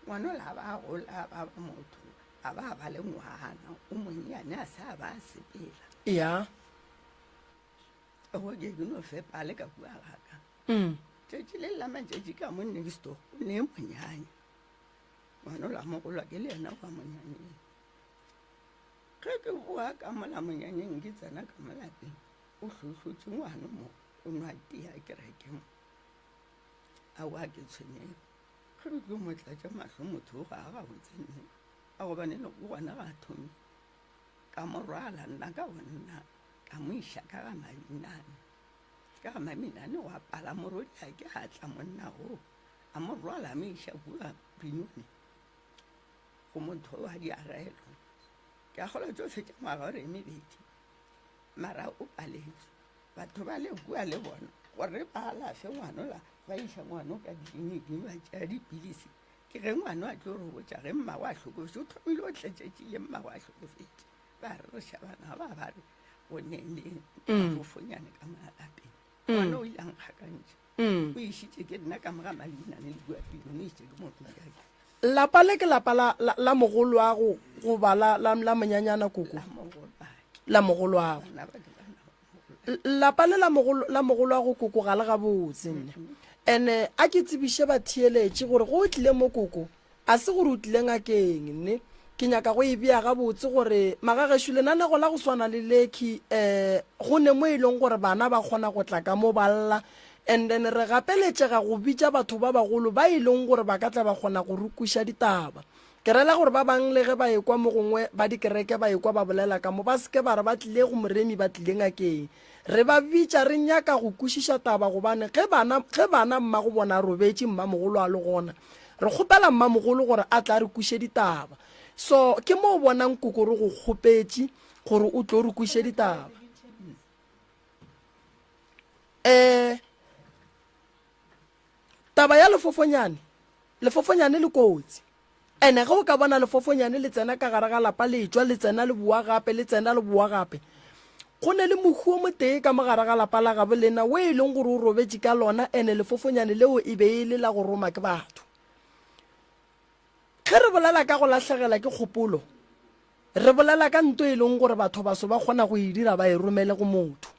Ngwana ola a ba a gola a ba ba motho a ba a ba le ngwana o monnyane a se a ba a sepela. Ya. Go ke ke no fepa le ka kua gaka. Tšatši le la matšatši ka mo next door o ne monyanya. Ngwana ola mogolo ke le yena kwa monyanyeng. Ge ke boa ka mola monyanyeng ke tsena ka mo lapeng o hlohlotše ngwana mo o nwa tea kereke mo. Aowa ke tshwenyege. Ge re tlo mo tlatša mahlo motho o ga a gabotse nne. A gobane le gona ga a thome. Ka mo rwala nna ka gonna ka mo iša ka ga Maminane. Ka ga Maminane gwa pala morwediake a tla monna oo a mo rwala a mo iša kua Benoni go motho wa diarelo. Ke a kgolwa tšo fetša ngwaga ore e mebedi mara o paletšwe. Batho ba le kua le bona gore ba alafe ngwanola ba iša ngwano ka ditleliniking ba tšea dipilisi. Ke ge ngwano a tlo re botša ge mmagwe a hlokofetše, o thomile o tletšetši le mmagwe a hlokofetše. Ba re re šabana ba ba re go ne le mafofonyane ka mo lapeng. Ngwana o ile a nkgakantšha. O išitše ke nna ka mo ga Malinane le kua pele, o išitše ke morwediake. Lapa le ke lapa la, la, la mogolwago goba la, la, la monyanyana koko? La mogolwake. La mogolwago. Bana ba ke bana ba mogolwake. Lapa le la mogolo, la mogolwago koko ga le gabotse nne. Ene a ke tsebiše batheeletši gore go o tlile mo koko, a se gore o tlile ngakeng nne. Ke nyaka go e bea gabotse gore magagešo lenanego la go swana le lekhi um go ne mo e leng gore bana ba kgona go tla ka mo ba lla and then re gapeletšega go bitša batho ba bagolo ba e leng gore ba ka tla ba kgona go re kweša ditaba. Ke rela gore ba bang le ge ba ekwa mo gongwe ba dikereke ba ekwa ba bolela ka mo ba se ke ba re ba tlile go moremi ba tlile ngakeng. Re ba bitša re nyaka go kwešiša taba gobane ge bana ge bana mmago bona a robetše mmamogolo a le gona re kgopela mmamogolo gore a tle a re kweše ditaba. So ke mo o bonang koko re go kgopetše gore o tlo re kweše ditaba. Um taba ya lefofonyane, lefofonyane le kotsi. Ene ge o ka bona lefofonyane le tsena ka gare ga lapa le tšwa le tsena le boa gape le tsena le boa gape, go ne le mohu o motee ka mo gare ga lapa la gabo lena o e leng gore o robetše ka lona ene lefofonyane leo e be e le la go roma ke batho. Ge re bolela ka go lahlegela ke kgopolo, re bolela ka nto e leng gore batho baso ba kgona go e dira ba e romele go motho.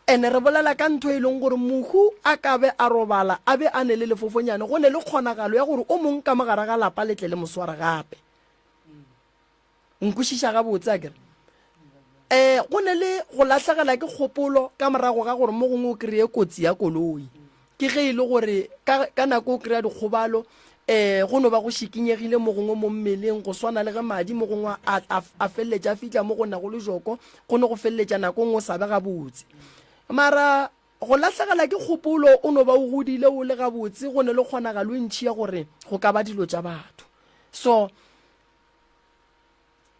Ene re bolela ka ntho e leng gore mohu a ka be a robala a be a ne le lefofonyane, go ne le kgonagalo ya gore o mong ka mo gare ga lapa le tle le mo sware gape. Nkwešiša gabotse a kere? Um go ne le go lahlegela ke kgopolo ka morago ga gore mo gongwe o kry-e kotsi ya koloi. Ke ge e le gore ka, ka nako o kry-a dikgobalo um go no ba go šikinyegile mo gongwe mo mmeleng, go swana le ge madi mo gongwe a, a, a feleletša a fihla mo go nago le joko, go no go feleletša nako nngwe o sa be gabotse. Mara go lahlegela ke kgopolo o no ba o godile o le gabotse, go ne le kgonagalo e ntši ya gore go ka ba dilo tša batho. So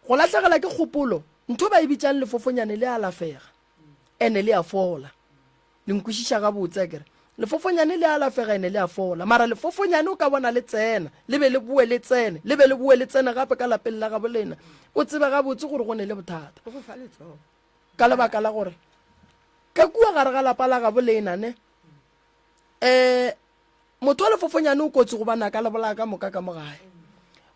go lahlegela ke kgopolo, ntho ba e bitšang lefofonyane le a alafega ene le a fola. Le nkwešiša gabotse akere? Lefofonyane le alafega ene le a fola. Mara lefofonyane o ka bona le tsena, le be le boe le tsene, le be le boe le tsene gape ka lapeng la gabo lena. O tsebe gabotse gore go ne le bothata. O go fa letsogo. Ka lebaka la gore ka kua gare ga lapa la gabo lena ne, um Motho wa lefofonyane o kotsi gobane a ka le bolaya ka moka ka mo gae.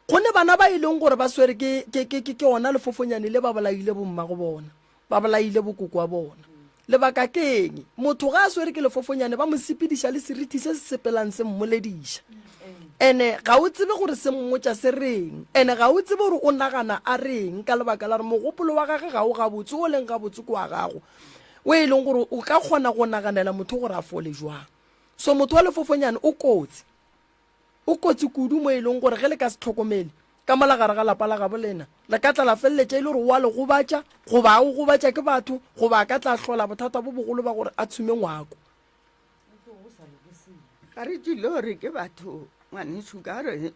Go ne bana ba e leng gore ba swere ke, ke, ke, ke, ke ona lefofonyane le ba bolaile bommago bona, ba bolaile bokoko wa bona. Lebaka ke eng? Motho ga a swere ke lefofonyane ba mo sepediša le serithi se se sepelang se mmolediša. Ene ga o tsebe gore se mmotša se reng, ene ga o tsebe gore o nagana a reng ka lebaka la gore mogopolo wa gage ga o gabotse, o leng gabotse ke wa gago, o e leng gore o ka kgona go naganela motho gore a fole jwang. So motho wa lefofonyane o kotsi. O kotsi kudu mo e leng gore ge le ka se tlhokomele, ka mola gare ga lapa la gabo lena, le ka tla la feleletša e le gore o a le gobatša, goba a o gobatša ke batho, goba a ka tla hlola bothata bo bogolo ba gore a tshume ngwako. Ga re tšile gore ke batho ngwanešu ka re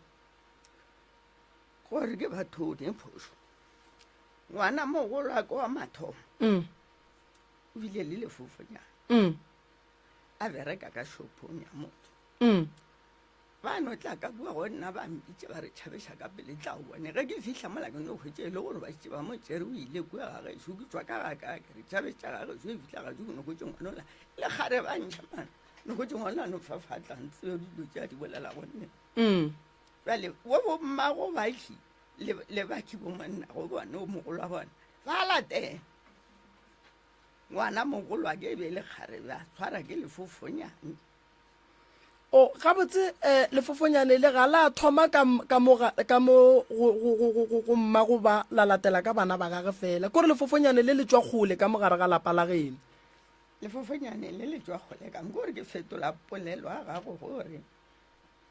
gore ke batho ne phošo. Ngwana mogolo wa ka wa mathomo Mm. o bile le lefofonyana. Mm. A bereka ka shopong ya motho. Mm. Ba no tla ka kua go nna ba mpitše ba re tšhabeša ka pele tla o bone. Ge ke fihla mola ke no hwetše e le gore ba šetše ba mo tšere o ile kua ga gešo ke tšwa ka ga ka ke re tšhabeša ga gešo e fihla gašo ke no hwetše ngwanola le kgare ba ntšha mana no hwetše ngwanola no fafatla ntsebe dilo tše a di bolela gonne. Mm. Bjale bo bommago bakhi le le bakhi bo monna go bone o mogolo wa bona ba latela. Ngwana mogolo wa ke e be e le kgarebe a tshwara ke lefofonyane. O, gabotse, eh, lefofonyane le ga la thoma ka, ka mo, ka mo go, go, go, go, go, go mma goba la latela ka bana ba gage fela. Kore lefofonyane le le tšwa kgole ka mo gare ga lapa la geno. Lefofonyane le le tšwa kgole ka mo, kore ke fetola polelo ya gago gore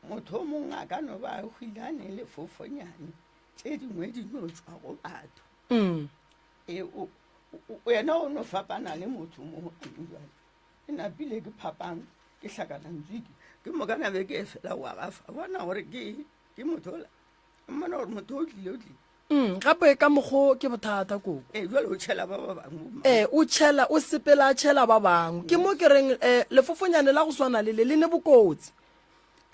motho o mongwe a ka no ba a hwile a ne lefofonyane, tše dingwe di no tšwa go batho. Mm. E, o, o, yena o no fapana le motho mo jwale. Ke napile ke phapang ke hlakana ntswiki ke moka na be ke e fela wa gafa bona gore ke ke motho ola mmona gore motho o tlile o tlile. Mm, gape ka mokgo ke bothata koko. Ee, jwale o tšhela ba ba bangwe bo Ee, o tšhela, o sepela a tšhela ba bangwe. Ke mo ke reng eh, lefofonyane la go swana le le le ne bokotsi.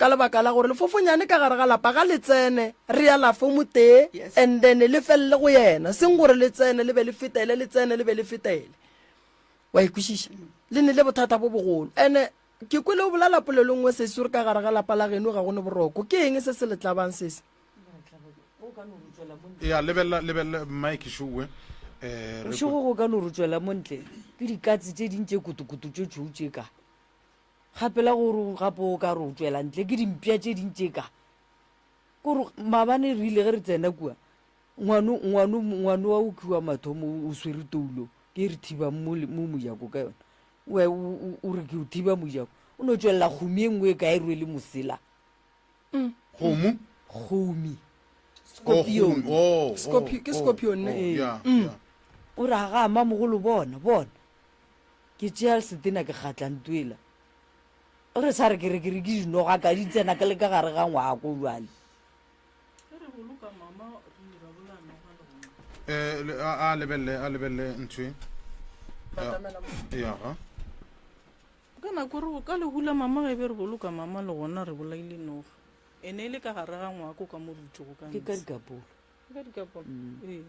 Ka lebaka la gore lefofonyane ka gare ga lapa ga le tsene, re ya lafe o motee Yes. and then le felele go yena. Seng gore le tsene le be le fetele, le tsene le be le fetele. Wa e kwešiša? Le ne le bothata bo bogolo. Ene ke kwele o bolela polelo nngwe sesi o re ka gare ga lapa la geno ga go ne boroko. Ke eng se se le tlabang sesi? Ya, lebelela, lebelela, Mike Šowe. Eh, re Bošego go ka no re tšwela mo ntle ke dikatse tše ding tše kutukutu tše tšhweu tše ka. Gape la gore gape o ka re o tšwela ntle ke dimpša tše ding tše ka. Kore maabane re ile ge re tsena kua Ngwano, ngwano, ngwano wa o kiwa mathomo o swere toulo ke re thibang mo, mo mojako ka yona. O, o, o re ke o thiba mojako. O no tšwelela kgomi e nngwe e kae rwele mosela. Kgomo? Kgomi. Oh, Scorpion. kgomi. Oh, oh, Scorpio- ke oh, scorpion, oh, ee. yeah, yeah. O re aga mamogolo bona, bona. Ke tšea setena ke kgatla ntwela. O re sa re ke re ke re ke dinoga ka di tsena ka le ka gare ga ngwako jwale. Ge re boloka mama re ile ra bolaya noga le gona. Eh, le- a a lebelele a lebelele ntho e. Ya ga. Ka nako re ka lehu la mama ge be re boloka mama le gona re bolaile noga. E ne e le ka gare ga ngwako ka mo re dutšego ka Ke ka ntshe. dikapolo. Ke ka dikapolo. Ee.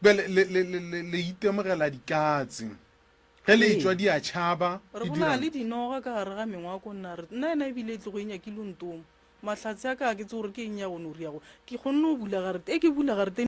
Bjale le le le le le itemogela dikatse. Ge le etšwa di a tšhaba, Re di bolaya dirang? le dinoga ka gare ga mengwako nna re nna yena ebile e tlogo e nyakile o ntoma. Mahlatse a ka ga ke tsebe gore ke eng ya go no riago. Ke kgonne go bula garete e ke bula garete.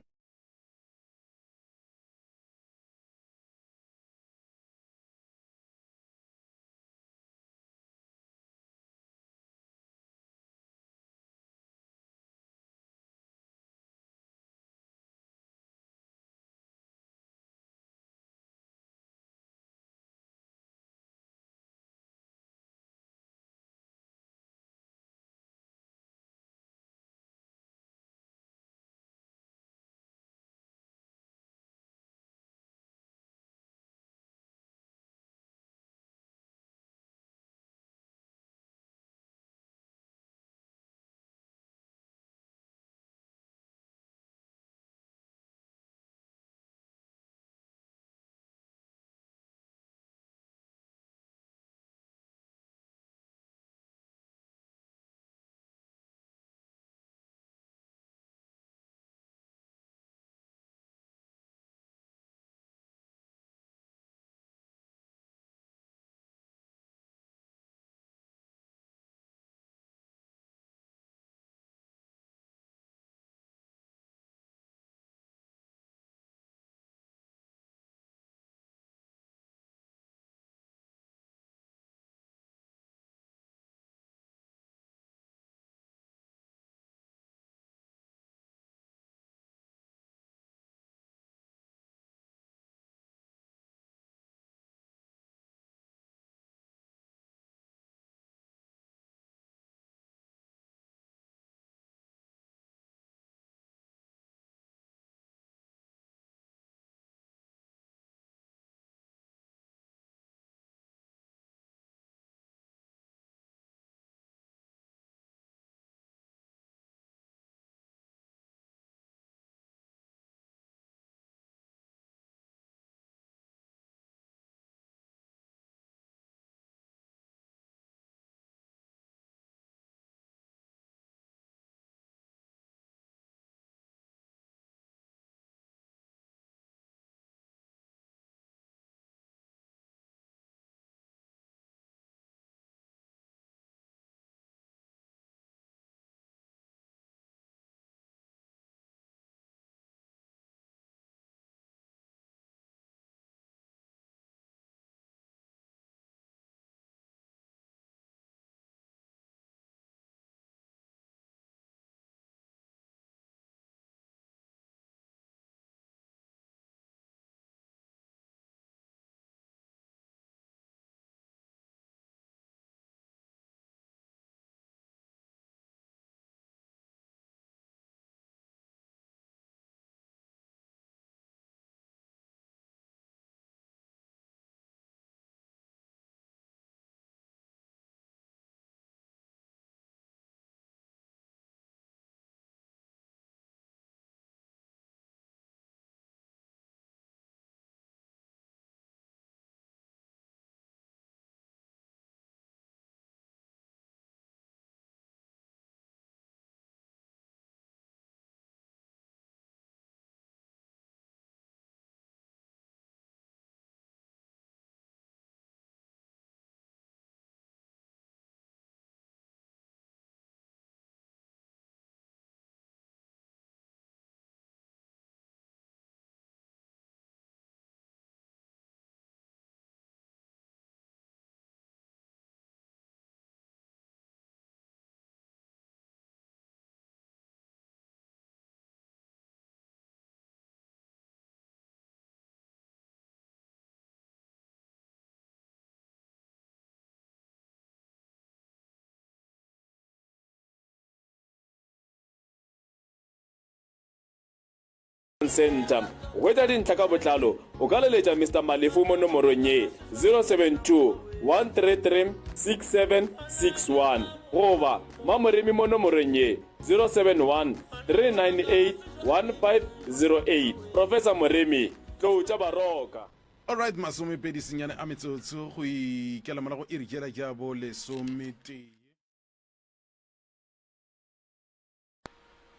Centre. Go hwetša dintlha ka botlalo, o ka leletša Mister Malefu mo nomorong ye, 072 133 6761 goba Mamoremi mo nomorong ye, 071 398 1508. Professor Moremi, Tlou tša Baroka. Alright, masomepedi senyane a metsotso go ikela morago iri tšela tša bo lesometee.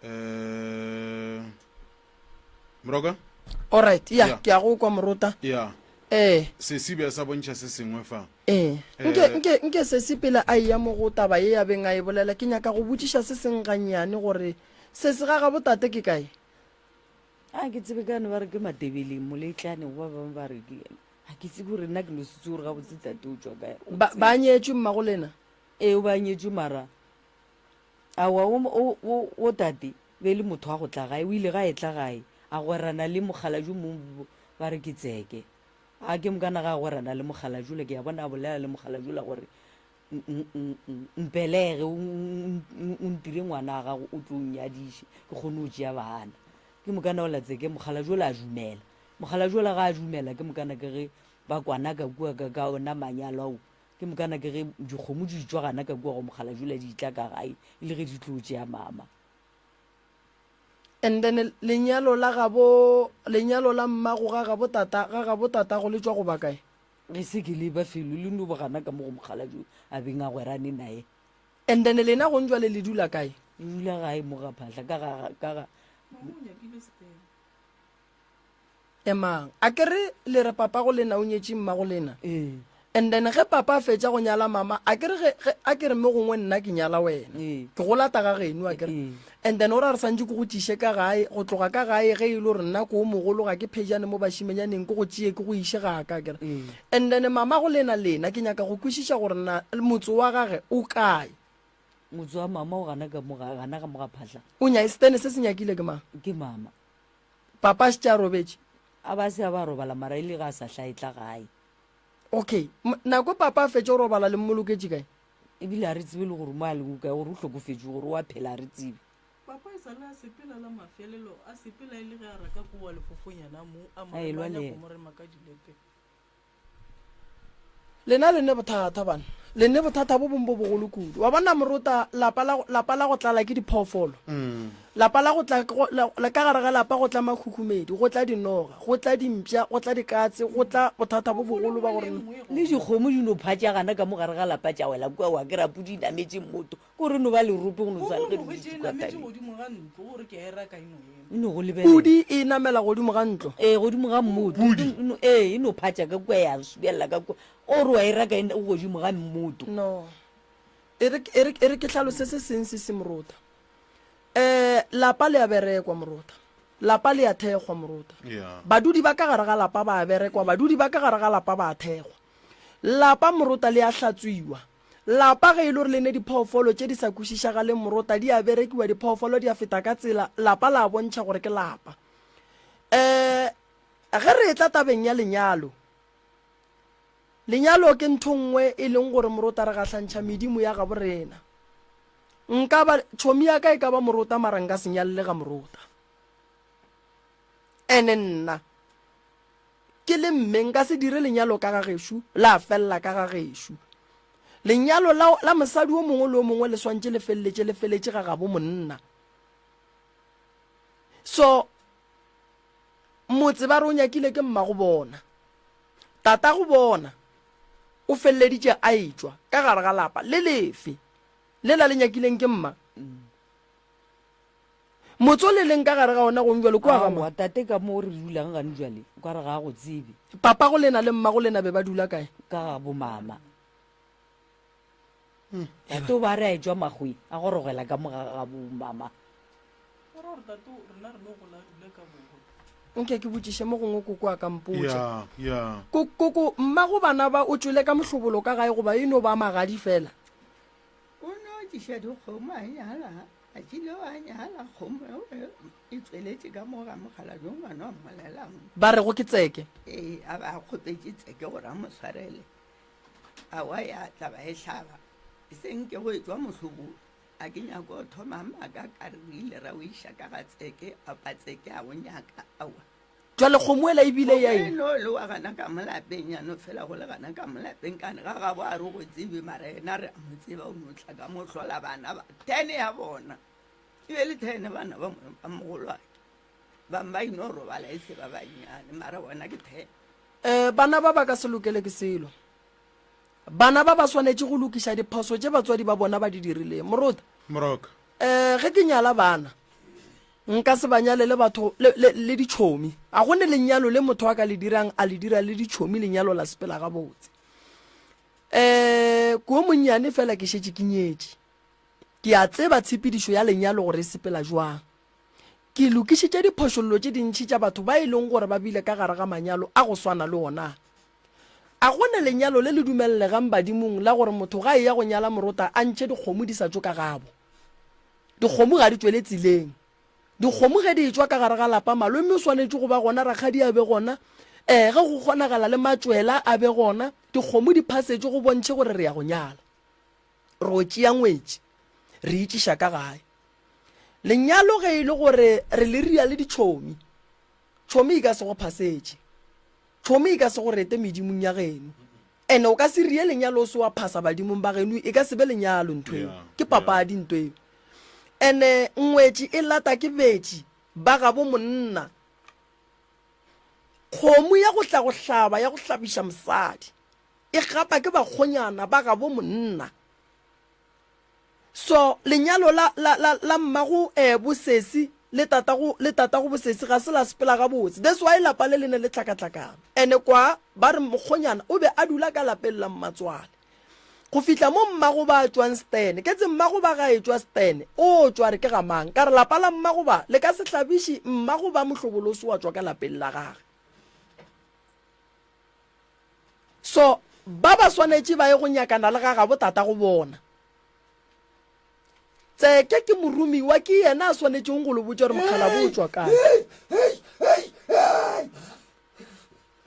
Eh, Moroka? Alright, ya, ke a go kwa morota. Ya. Eh. Sesi be sa bontšha se sengwe fa. Eh. Nke eh. nke nke sesi pele a ya mo go taba ye ya beng a e bolela, ke nyaka go botšiša se seng gannyane gore sesi ga ga botate ke kae? A ke tsebe ka no ba re ke Matebeleng moletlane go ba bangwe ba re ke a ke tsebe gore nna ke no se tsebe gore gabotse tate o tšwa kae. Ba ba nyetšwe mmago lena? Ee, o ba nyetšwe mara Aowa, o, o, o, o tate, be e le motho wa go tla gae. O ile ga etla gae, a gwerana le mokgalabje mong ba re ke Tseke. A ke mokana ga a gwerana le mokgalabje ola, ke a bona a bolela le mokgalabje ola gore, Mpelege, o, o, o ntire ngwana wa gago, o tlo nnyadiše, ke kgone go tšea bana. Ke mokana ola Tseke, mokgalabje ola a dumela. Mokgalabje ola ga a dumela, ke mokana ke ge ba kwana ka kua ka, ka ona manyalo ao. Ke mokana ke ge dikgomo di tšwa gana ka kua go mokgalajula di tla ka gae e le ge di tlo tšea mama. And then lenyalo la gabo, lenyalo la mmago ga gabo tata, ga gabo tatago le tšwa go ba kae? Ge se ke le ba felo le no ba gana ka mo go mokgalaju a beng a gwerane naye. And then lena gong jwale le dula kae? Le dula gae mo ga Phahla ka ga, ka ga. Mama o nyakile step. Emang. A ke re le re papa go lena o nyetše mma go lena? Ee. And then ge papa a fetša go nyala mama, a ke re ge, ge, a ke re mo gongwe nna ke nyala wena. Ee. Ke go lata ga geno, a ke re. Ee. And then o ra re santše ke go tšiše ka gae, go tloga ka gae ge e le gore nna ko o mogolo ga ke phejane mo bašimenyaneng ke go tšee ke go iše ga ka, a ke re. Ee. And then mama go lena lena ke nyaka go kwešiša gore na motse wa gage o kae. Motse wa mama o gana ka mo ga, gana ka mo ga Phahla. O nya, stene se se nyakile ke mang? Ke mama. Papa a šetše a robetše? A ba se a ba robala mara e le ga a sa hla etla gae. Okay, nako papa a fetša go robala le mmoloketše kae? Ebile a re tsebe le gore mo a lego kae, gore o hlokofetše, gore o a phela a re tsebe. Papa e sa le a sepela la mafelelo, a sepela e le ge a reka kowa lefofonyana mo, a mo A elwa rema a le nyako yena. mo rema ka dilepe. Lena le ne bothata bana. Le ne bothata bo bong bo bogolo kudu. Wa bona morota lapa la lapa la go tlala ke diphoofolo. Lapa la go tla go la la ka gare ga lapa go tla makhukhumedi, go tla dinoga, go tla dimpša, go tla dikatse, go tla bothata bo bogolo ba gore Le dikgomo di no phatšagana ka mo gare ga lapa tša wela kua wa kry-a pudi e nametše mmoto. Ko re no ba lerope go no swana le ge re dutše kua thabeng. E no go lebelela. Pudi e namela godimo ga ntlo. Ee, godimo ga mmoto. Ee, e no phatša ka kua ya subelela ka kua. O re wa e raka e godimo ga mmoto. No. E re, e re, e re ke hlalose se seng se se morota. Eh, lapa le a berekwa morota. Lapa le a thekgwa morota. Yeah. Badudi ba ka gare ga lapa ba a berekwa, badudi ba ka gare ga lapa ba a thekgwa. Lapa morota le a hlatswiwa. Lapa ge e le gore le ne diphoofolo tše di sa kwešišagaleng morota di a berekiwa, diphoofolo di a feta ka tsela, lapa la bontšha gore ke lapa. Um ge re etla tabeng ya lenyalo, lenyalo ke ntho nngwe e leng gore morota re gahlantšha medimo ya gabo rena. Nka ba, tšhomi ya ka e ka ba morota mara nka se nyalele ga morota. Ene nna Ke le mme, nka se dire lenyalo ka ga gešo la felela ka ga gešo. Lenyalo la, la mosadi o mongwe le o mongwe le swantše le feleletše le feletše ga gabo monna. So, motse ba re o nyakile ke mmago bona. Tatago bona o feleleditše a etšwa ka gare ga lapa le lefe lela le nyakileng ke mma. Motse o le leng ka gare ga ona gong bjalo kua ga mang? Aowa, tate ka mo re dulang gane bjale, o ka re ga a go tsebe. Papago lena le mmago lena be ba dula kae? Ka ga bo mama. Tate o ba re a etšwa makgweng, a gorogela ka mo ga ga bo mama. Go ra gore tate rena re no gola a dula ka borwa. Nke ke botšiše mo gongwe koko a ka mpotša. Ya, ya. Ko, koko, mmago bana ba o tšwele ka mohlobolo ka gae goba e no ba magadi fela? O no tliša dikgomo a nyala. A kile wa nyala kgomo eo e tsweletše ka mo ga mokgalabje ngwana wa mmolelang. Ba rego ke Tseke. Ee, a ba a kgopetše Tseke gore a mo swarele. Aowa ya tla ba e hlaba, e seng ke go etšwa mohlobolo. A ke nyako go thoma maaka ka re re ile ra o iša ka ga Tseke, apa Tseke a go nyaka, aowa. Jwale kgomo ela e bile ya eng? Kgomo eno le wa gana ka mo lapeng, ya no fela go le gana ka mo lapeng, kane ga gabo a re go tsebe, mara yena re a mo tseba, o no tla ka mo hlola bana ba ten ya bona. E be le ten bana ba ba mogolwake. Bang ba ino robala e se ba bannyane, mara bona ke ten. Eh, bana ba ba ka se lokele ke selo. Bana ba ba swanetše go lokiša diphoso tše batswadi ba bona ba di dirileng. Morota. Moroka. Eh, ge ke nyala bana, nka se ba nyale le batho le, le, le ditšhomi. A go ne lenyalo le motho a ka le dirang a le dira le ditšhomi lenyalo la sepela gabotse. Eh, ko monnyane fela ke šetše ke nyetše. Ke a tseba tshepedišo ya lenyalo gore e sepela jwang. Ke lokišitše diphošollo tše dintši tša batho ba e leng gore ba bile ka gare ga manyalo a go swana le ona. A go na lenyalo le le dumelelegang badimong la gore motho ga a eya go nyala morota a ntšhe dikgomo di sa tšwe ka gabo? Dikgomo ga di tšwele tseleng. Dikgomo ge di etšwa ka gare ga lapa malome o swanetše go ba gona, rakgadi a be gona, ee ge go kgonagala le matšwela a be gona, dikgomo di phasetšwe go bontšhe gore re ya go nyala. Ro tšea ngwetši re e tšiša ka gae. Lenyalo ge e le gore re le ria le ditšhomi, tšhomi e ka se go phasetše. Tšhomi e ka se go rete medimong ya geno. Ene o ka se rie lenyalo o se wa phasa badimong ba geno, e ka se be lenyalo ntho eo. Ke papadi nto eo. Ene ngwetši e lata ke betši ba gabo monna. Kgomo ya go tla go hlaba ya go hlabiša mosadi e gapa ke bakgonyana ba gabo monna. So lenyalo la, la, la, la mmago eh, bosesi le tatago, le tatago bosesi ga se la sepela gabotse. That's why lapa le le ne le hlakahlakana. Ene kwa ba re mokgonyana o be a dula ka lapeng la mmatswale. Go fihla mo mmago ba tšwang Stene. Ke tse mmago ba ga etšwa Stene, o tšwa re ke ga mang? Ka re lapa la mmago ba le ka se hlabiše mmago ba mohlobolo o se wa tšwa ka lapeng la gage. So ba ba swanetše ba ye go nyakana le ga gabo tatago bona. Tseke ke moromiwa, ke yena a swanetšeng go le botša gore mokgalabo o tšwa kae.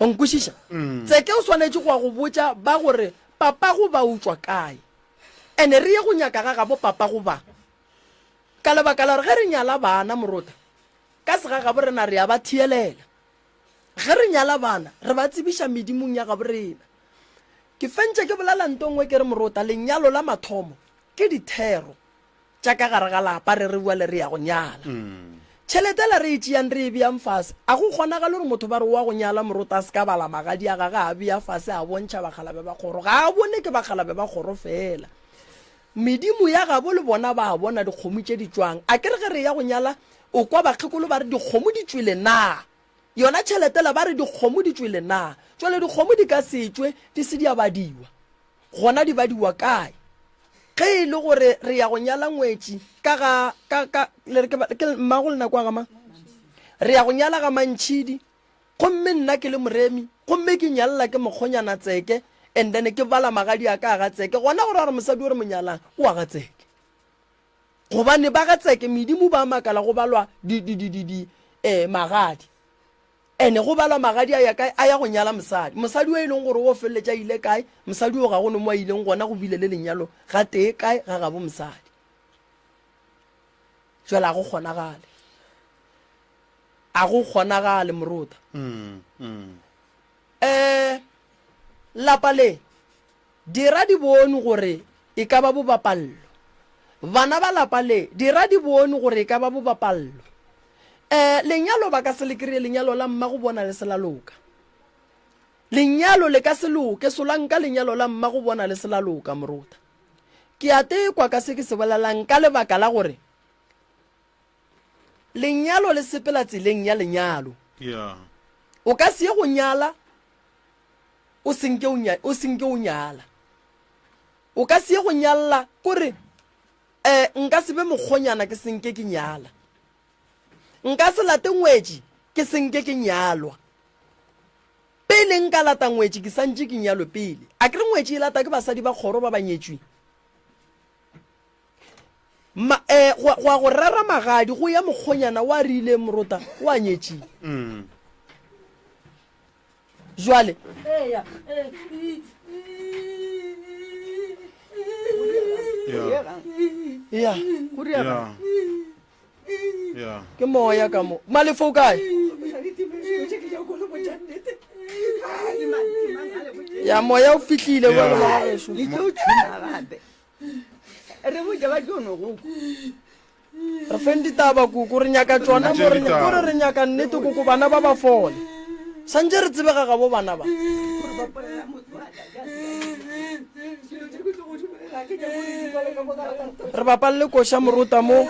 O nkwešiša? Mm. Tseke o swanetše go ya go botša ba gore papago ba o tšwa kae. Ene re ye go nyaka ga gabo papago ba. Ka lebaka la gore ge re nyala bana morota, ka segagabo rena re ya ba thielela. Ge re nyala bana, re ba tsebiša medimong ya gabo rena. Ke fentše ke bolela nto nngwe ke re morota, lenyalo la mathomo ke dithero tša ka gare ga lapa re re bjale re ya go nyala. Tšhelete ela re e tšeang re e beang fase, a go kgonagale gore motho ba re o wa go nyala morota a se ka bala magadi a gage a bea fase a bontšha bakgalabe ba kgoro. Ga a bone ke bakgalabe ba kgoro fela. Medimo ya gabo le bona ba bona dikgomo tše di tšwang. A ke re ge re eya go nyala o kwa bakgekolo ba re dikgomo di tšwele na? Yona tšhelete la ba re dikgomo di tšwele na? Tšwale dikgomo di ka se tšwe di se di a badiwa. Gona di badiwa kae? Ge e le gore re ya go nyala ngwetši ka ga, ka, ka, le re ke, ke mmago lena kwa ga mang? Re ya go nyala ga Mantšhidi, gomme nna ke le moremi, gomme ke nyalela ke mokgonyana Tseke, and then ke bala magadi a ka a ga Tseke, gona go ra gore mosadi o re mo nyalang o wa ga Tseke. Gobane ba ga Tseke medimo ba makala go balwa di, di, di, di, di, eh, magadi. Ene go balwa magadi a ya kae? A ya go nyala mosadi. Mosadi o e leng gore o feleletša a ile kae? Mosadi o ga go no mo a ileng gona go bile le lenyalo gatee kae ga gabo mosadi. Jwale a go kgonagale. A go kgonagale morota. Mm, mm. Eh, lapa le Dira di bone gore e ka ba bobapallo. Bana ba lapa le, dira di bone gore e ka ba bobapallo. E, lenyalo ba ka se le kry-e, lenyalo la mmago bona le se la loka. Lenyalo le ka se loke, solanka lenyalo la mmago bona le se la loka, morota. Ke a tekwa ka se ke se bolelang ka lebaka la gore lenyalo le sepela tseleng ya lenyalo. Yeah. O ka se ye go nyala o senke o nya, o senke o nyala. O ka se ye go nyalla kore eh nka se be mokgonyana ke senke ke nyala. Nka se late ngwetši ke senke ke nyalwa. Pele nka lata ngwetši ke santše ke nyalwe pele. A ke re ngwetši e lata ke basadi ba kgoro ba ba nyetšweng. Ma, eh, go, go ya go rera magadi go ya mokgonyana wa rileng morota wa nyetšing. Mm. Jwale. Ya. Go ria Ya. Ya. Ke moya ka mo. Malefo o kae? Ya moya o fihlile Ya. bjalo ba gešo. Le tlo tšhuma gape. Re botša ba tlo no go. Re feng ditaba koko re nyaka tšona mo re Ditaba. kore re nyaka nnete koko bana ba ba fole. Santše re tsebega gabo bana ba. Re bapalele koša morota mo.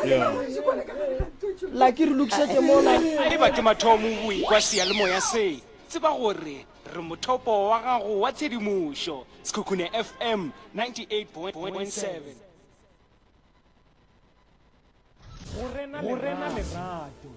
Laki re lokišetše mola. Ge e ba ke mathomo o ekwa seyalemoya se, tseba gore re mothopo wa gago wa tshedimošo. Sekhukhune FM 98.7. Go rena lerato.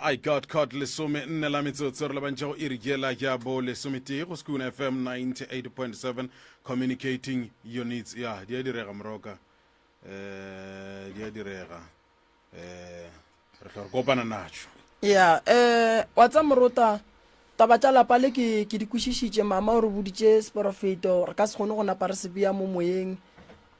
I got caught lesome nne la metsotso re lebantšha go iri yela ya bo lesometee go Skoon FM 98.7 communicating your needs ya di a direga moroka eh di a direga eh re tla re kopana natšo Ya, eh, wa tsa morota, taba tša lapa le ke, ke di kwešišitše, mama o re boditše seporofeto, re ka se kgone go napa re se bea mo moyeng,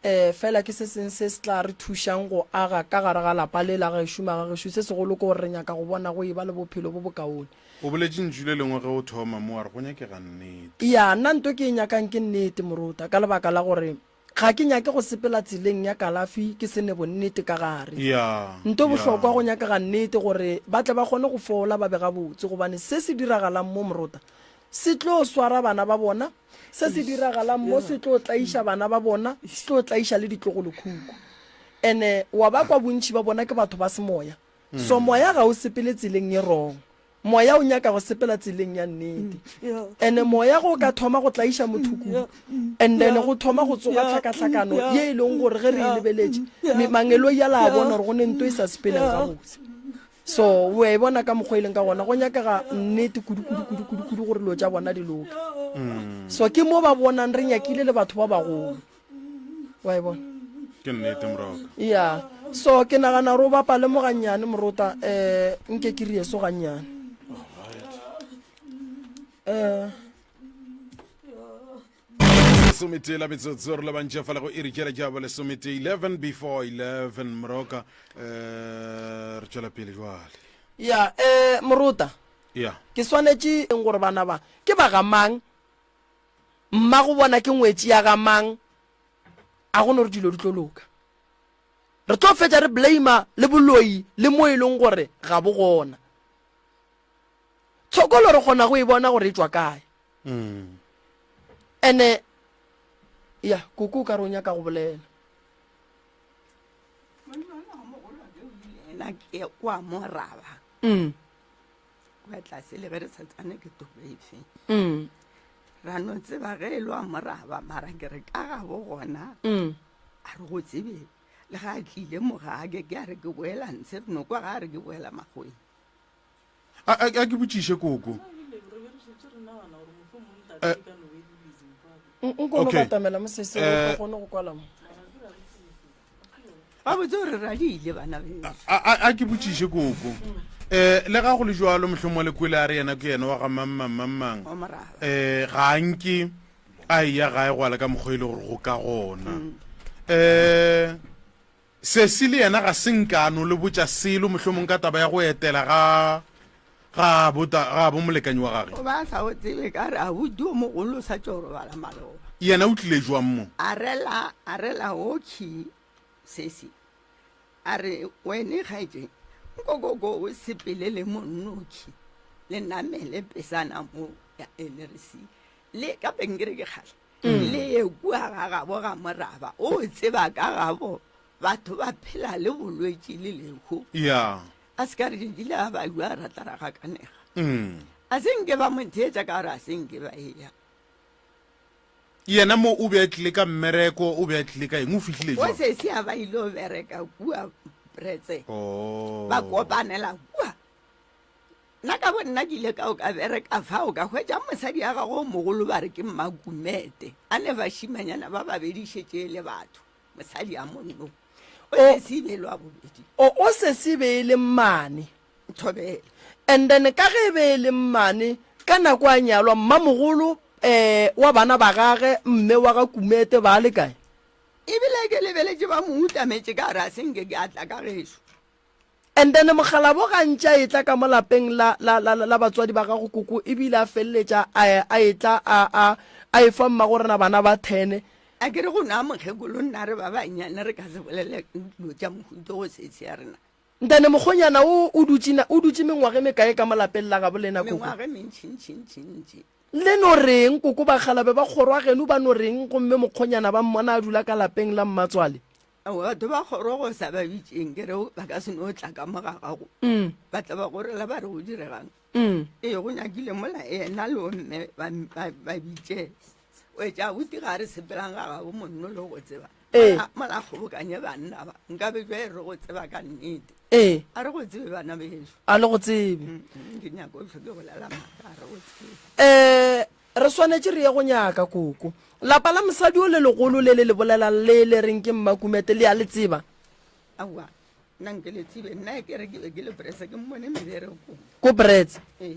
eh, fela ke se seng se se tla re thušang go aga ka gare ga lapa le la gešo, magagešo, se segolo ke gore re nyaka go bona go eba le bophelo bo bokaone. O boletše ntšu le lengwe ge o thoma mo wa re go nyakega nnete. Ya, nna nto ke e nyakang ke nnete, morota, ka lebaka la gore Ga ke nyake go sepela tseleng ya kalafi ke se ne bonnete ka gare. Ya, Nto ya. bohlokwa go nyakega nnete gore ba tle ba kgone go fola ba be gabotse gobane se se diragalang mo Morota se tlo swara bana ba bona, se se diragalang mo se tlo tlaiša bana ba bona, se tlo tlaiša le ditlogolokhukhu. Ene wa ba kwa bontši ba bona ke batho ba semoya. So moya ga o sepele tseleng ye wrong. Moya o nyaka go sepela tseleng ya nnete. Ene moya go ka thoma go tlaiša motho kudu, and then go thoma go tsoga tlhakatlhakano ye e leng gore ge re e lebeletše, me mangeloi a la bona gore go ne nto e sa sepeleng gabotse. So o e bona ka mokgwa e leng ka gona, go nyakega nnete kudu kudu kudu kudu kudu gore dilo tša bona di loke. So ke mo ba bonang re nyakile le batho ba bagolo. Wa e bona? Ke nnete moroka. Ya. So ke nagana gore o bapale mo gannyane morota um nke ke rie so gannyane. Um Lesometee la metsotso re lebantše fa le go iri tšela tša bo lesometee 11 before 11 moroka um re tšwela pele jwale. Ya um morota Ya. Ke swanetše eng gore bana ba ke ba ga mang? Mmago bona ke ngwetši ya ga mang? A go no re dilo di tlo loka. Re tlo fetša re blame le boloi le mo e leng gore ga bo gona. Tshokolo re kgona go e bona gore e tšwa kae. Ene ya koko o ka re o nyaka go bolela. Monna ona wa mogolo wa ke o ile ena ke kwa moraba. Mm. Kwa tlase le ge re sa tsane ke topo efe. Mm. Ra no tseba ge e le wa moraba mara ke re ka gabo gona. Mm. A re go tsebe le ga a tlile mo ga ke ke a re ke boela ntshe re no kwa ga a re ke boela makgoweng. A a a ke botšiše koko. Eh, Nko no Okay. batamela mo sese o Eh, kgone go kwala mo. Ba botse gore ra di ile bana beso. A a a ke botšiše koko. Eh le ga go le jwalo mohlomongwe le kwele a re yena ke yena wa ga mang mang mang mang. Wa moraba. Eh ga a nke a eya gae go ala ka mokgwa e le gore go ka gona. Eh Sesi le yena ga se nka a no le botša selo mohlomong ka taba ya go etela ga ga bo ta ga bo molekanyi wa gage. O ba a sa o tsebe ka re abuti o mogolo o sa tšo robala maloba. Yena o tlile jwang mo? A rela a rela okhi sesi a re wene kgaetšeng nkokoko o sepele le monnokhi le namele pesana mo ya NRC le ka penkere ke kgale Le ye kua ga gabo ga moraba, o tseba ka gabo batho ba phela le bolwetši le lehu. Ya. A se ka re tšatši le a ba jwa ra tla ra gakanega. Mm. A se nke ba mo theetša ka gore a se nke ba eya. Yena mo o be a tlile ka mmereko, o be a tlile ka eng, o fihlile O jwang? sesi a ba ile o bereka kua Pretse. Oh. Ba kopanela kua. Nna ka bonna ke ile ka o ka bereka fao ka hwetša mosadi ya gagwe o mogolo ba re ke Mmakumete a ne bašimanyana ba babedi šetše e le batho mosadi a monno o sesi e be e le wa bobedi. O o sesi e be e le mmane. Thobela. And then ka ge e be e le mmane ka nako a nyalwa mmamogolo eh wa bana ba gage mme wa ga Kumete ba le kae? Ebile ke lebeletše ba mo utametše ka gore a se nke ke a tla ka gešo. And then mokgalabo gantši a etla ka mo lapeng la, la, la, la batswadi ba gago koko, ebile a feleletša a, a etla a, a, a efa mmagorena bana ba thene. A ke re go nwa mokgekolo nna re ba bannyane re ka se bolele dilo tša mohuta go sesi ya rena. Ntane mokgonyana o, o dutše, o dutše mengwaga e mekae ka mo lapeng la gabo lena koko? Mengwaga e mentšintšintšintši. Le no reng koko bakgalabe ba kgoro ya geno ba no reng gomme mokgonyana ba mmona a dula ka lapeng la mmatswale? Aowa, batho ba kgoro go sa ba bitšeng ke re ba ka se no tla ka mo ga gago ba tla ba gorela ba re go diregang ee go nyakile mola yena le omme ba bitše o etša abuti ga re sepelang ga gabo monno le go tseba mola kgobokanye banna ba nka be jwa e re go tseba ka nnete ee a re go tsebe bana beso a le go tsebe ke nyako tlhoke go lela maaka a re go tsebe um Re swanetše re ye go nyaka koko. Lapa la mosadi o le legolo le le le bolelang le le reng ke Mmakumete le a le tseba? Aowa, nna nke le tsebe. Nna ke re ke be ke le Bretse ke mmone meberekong. Ko Bretse? Ee,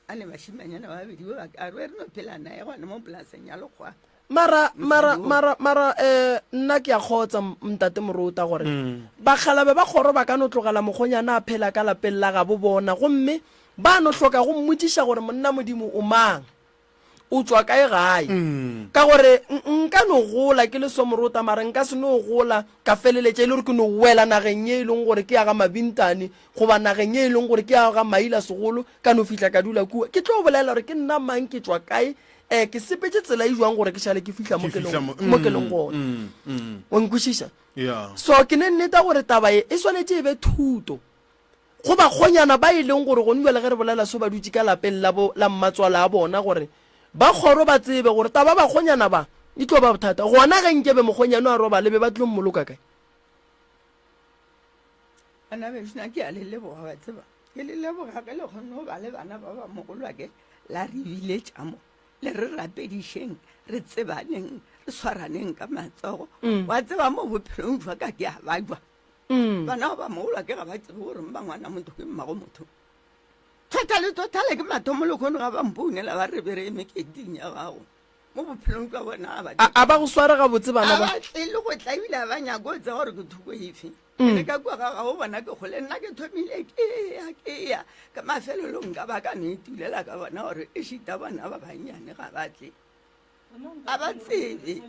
a ne bašimanyana ba babedi ba ba ka re re no phela naye gona mo polaseng ya Lekgowa. Mara, mara, mara, mara, eh, nna ke a kgotsa, Ntate Morota, gore bakgalabe ba kgoro ba ka no tlogela mokgonyana a phela ka lapeng la gabo bona, gomme ba no hloka go mmotšiša gore monna Modimo o mang, o tšwa kae gae. Ka gore nka no gola ke le so Morota, mara nka se no gola ka feleletša e le gore ke no wela nageng ye e leng gore ke ya ga Mabintane, goba nageng ye e leng gore ke ya ga Maila Segolo, ka no fihla ka dula kua. Ke tlo bolela gore ke nna mang, ke tšwa kae, um ke sepetše tsela e jwang gore ke šale ke fihla mo ke leng gona. O nkwešiša? So ke ne nneta gore taba ye e swanetše e be thuto go bakgonyana ba e leng gore gone bjale ge re bolela so ba dutše ka lapeng la bo la mmatswala a bona gore ba kgoro ba tsebe gore taba bakgonyana ba e tlo ba bothata gona ge nkebe mokgonyana a robale be ba tlo mmoloka kae. Bana bešo na ke a le leboga wa tseba ke le leboga ge le kgonne go ba le bana ba ba mogolwake la re biletša mo le re rapedišeng re tsebaneng re swaraneng ka matsogo mm. wa tseba mo bophelong jwa ka ke a bajwa. Bana ba ba mogolwa ke ga ba tsebe gore mma ngwana motho ke mmago motho. Totally totally ke mathomo le kgono ga ba mpounela ba re be re eme keting ya gago. Mo bophelong jwa bona ga ba A, a ba go sware gabotse bana A ba? ba tle le go tla ebile a ba nyake go tseba gore ke thoko efe. Ke le ka kua ga gago bona ke kgole nna ke thomile ke ya ke ya ka mafelelong ka ba ka no itulela ka bona gore e šita bona ba bannyane ga ba tle. A ba tsebe.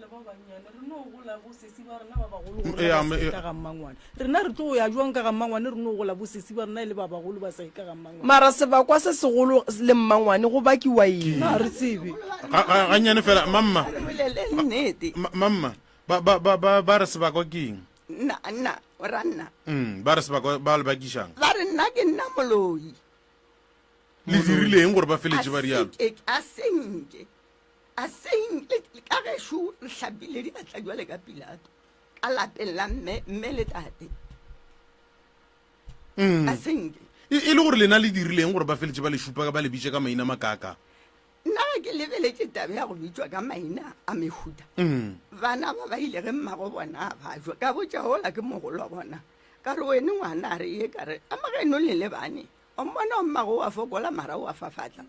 Rena re tlo ya jwang ka ga mmangwane re no gola bosesi ba rena e le ba bagolo ba sa ye ka ga mmangwane. Mara sebakwa se segolo le mmangwane go bakiwa eng? Na re tsebe. Gannyane fela mamma. Re bolele nnete. Mamma ba ba ba ba ba re sebakwa ke eng? Nna nna o ra nna. Ba re sebakwa ba le bakišang. Ba re nna ke nna moloi. Le dirile eng gore ba feletše ba rialo? A senke. A seng ka gešo re hlapile diatla jwale ka Pilato ka lapeng la mme mme le tate. Mm. A senke. E, e le gore lena le dirileng gore ba feletše ba le šupa ba le bitše ka maina makaka? Nna ge ke lebeletše taba ya go bitšwa ka maina a mehuta. Mm. Bana ba ba ile ge mmago bona a bajwa ka botša ola ke mogolo wa bona ka re wene ngwana a re ye ka re amogeno le lebane o mmona o mmago wa fokola mara o a fafatla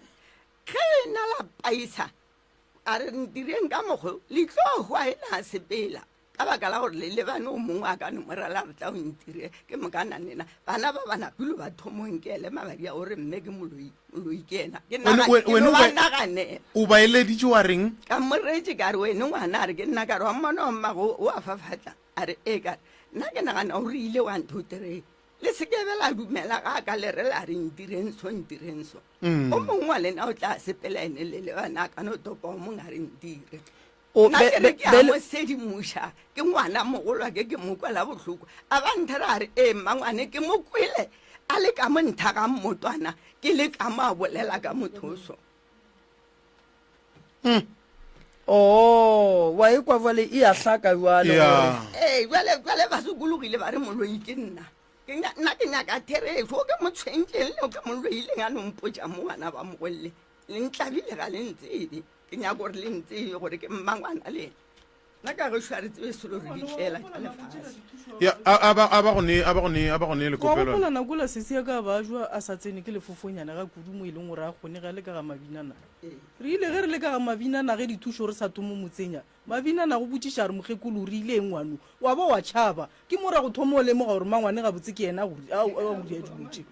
Ge lena la paisa, a re ntireng ka mokgo, le tlo hwa e na sepela, ka baka la gore le lebane o mongwe a ka no mo rela re tla o ntire, ke moka na nena bana ba ba napile ba thomong ke ele mabadi a gore mme ke moloi, moloi ke ena, ke Wena- naga- we- ke wena no o ba ba- naganela. O ba eleditše wa reng? Ka mo reetše ka re wene ngwana, a re ke nna, ka re wa mmona wa mmago o a fafatla, a re ee, ka re nna ke nagana o rile wa ntho three, le se ke be la dumela ga ka le re la re ntireng so ntireng so. Mm. O mongwe wa lena o tla sepela ene le lebana a ka no topa o mongwe a re ntire. O, Nna be- ke re be- ke a be- mo sedimoša, ke ngwana mogolwa ke ke mo kwela bohloko. A ba nthera a re ee mmangwane ke mo kwele a le ka mo ntha ga mmotwana ke le ka mo a bolela ka motho o so. Oo, wa ekwa jwale e a hlaka jwale Ya. gore Ee, jwale jwale ba sokologile ba re moloi ke nna. Ke nya- nna ke nyaka therešo o ke mo tshwentšeng le o ke mo loileng a no mpotša mo bana ba mogolle le ntlabile ga le ntsebe ke nyaka gore le ntsebe gore ke mmangwana le ena nna ka gešo a re tsebe selo re ditlela tša lefase Ya, a a ba a ba go ne a ba go ne a ba go ne Wa lekopelo. gopola nako la sesi ya ka ba jwa a sa tsene ke lefofonyana ga kudu mo e leng gore a kgone ge a le ka ga mabinana. Re ile ge re le ka ga mabinana ge dithušo re sa thomo mo tsenya. Mabinana go botšiša a re mokgekolo o rile eng ngwano? Wa ba wa tšhaba. Ke mo ra go thoma o lemoga gore mangwane gabotse ke yena a go a go dia dilo tše.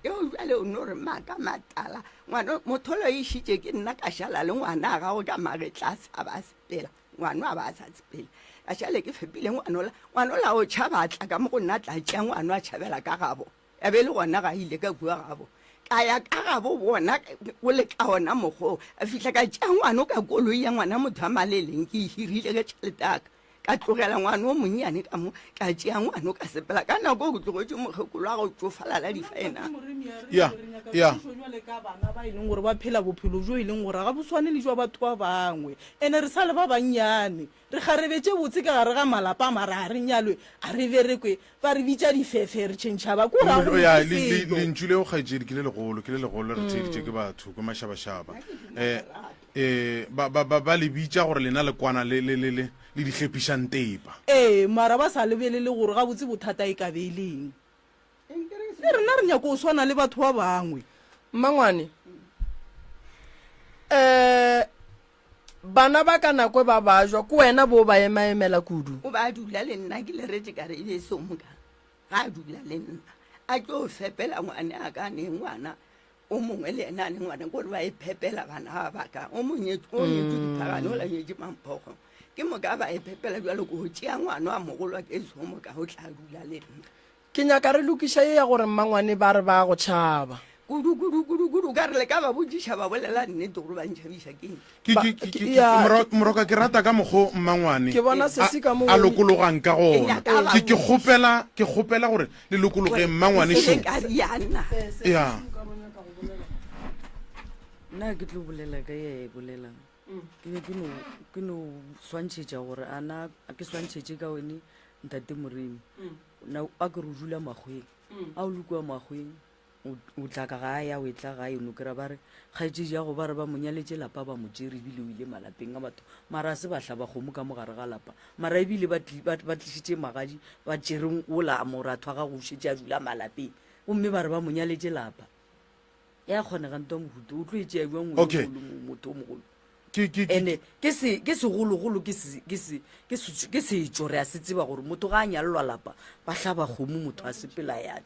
Eo bjale o no re maaka matala ngwano motholo e išitše ke nna ka šala le ngwana a gago ka magetla a sa ba sepela ngwano a ba a sa sepela ka šale ke fepile ngwanola ngwanola o tšhaba a tla ka mo go nna tla tšea ngwano a tšhabela ka gabo Ya be e le gona ga ile ka kua gabo. Ka ya ka gabo bona go le ka ona mokgwa A fihla ka tšea ngwano ka koloi ya ngwana motho a maleleng ke e hirile ka tšhelete ya ka. Ka tlogela ngwano o monnyane ka mo, ka tšea ngwano ka sepela. Ka nako ke tlogetše mokgekolo wa go tšofala la difaena. Ya, ya. Jwale ka bana ba e leng gore ba phela bophelo bjo e leng gore ga bo swane le jwa batho ba bangwe. Ene re sa le ba bannyane. Re kgarebe tše botse ka gare ga malapa mara ga re nyalwe, a re berekwe, ba re bitša difefe, re tšhentšha ba ko ra go Ya, le, le, lentšu leo kgaetšedi ke le legolo, ke le legolo, re theeditše ke batho, ke mašabašaba. Eh, eh, ba, ba, ba, ba le bitša gore lena le kwana le, le, le, le, le di hlephišang tepa. Ee, mara ba sa lebelele gore gabotse bothata e ka be e le eng. Le rena re nyaka go swana le batho ba bangwe. Mmangwane, eh, Bana ba ka nako ba bajwa, ke wena bo ba emaemela kudu. O ba dula le nna ke leretše ka re e be e se moka ga a dula le nna a tlo fepela ngwane a ka ne ngwana o mongwe le ena a ne ngwana kore ba e phepela bana ba baka o monyetše o nyetše diphagane o la nyetše mamphogo ke moka ba e phepela jalo ko tšea ngwana wa mogolo ke so moka o tla dula le nna Ke nyaka re lokiša ye ya gore mmangwane ba re ba go tšhaba. Kudu, kudu, kudu, kudu. Ka re le ka ba botšiša ba bolela nnete gore ba ntšhabiša ke eng. Ke, Ba, ke, ke, ke, ke, ya, moro, ke, moroka ke rata ka mokgo mmangwane ke bona a, sesi ka mo a lokologang ka Ke gona. nyaka ba Ke, ke botšiša kgopela, ke kgopela gore le lokologeng gore mmangwane ke se šo. ka riana. Ya. Nna ke tlo bolela ka ye a e bolelang. Ke be ke no, ke no swantšhetša gore a na ke swantšhetše ka wene ntate Moremi. Na a ke re o dula makgweng. A o le kua makgweng. O tla ka gae, a o etla gae, o no kry-a ba re kgaetšedi ya go ba re ba mo nyaletše lapa ba mo tšere ebile o ile malapeng a batho, mara a se ba hlaba kgomo ka mo gare ga lapa, mara ebile ba ba, ba tlišitše magadi ba tšere wola moratho wa gago o šetše a dula malapeng, gomme ba re ba mo nyaletše lapa. Ya kgonega ntwa mohuta, o tlo e tšea bjang o le Okay. mogolo, motho o mogolo? Ke, ke, ke, Ene ke se, ke segologolo ke se, ke se, ke se, ke setšo re a se tseba gore motho ga a nyalelwa lapa ba hlaba kgomo motho a sepela ya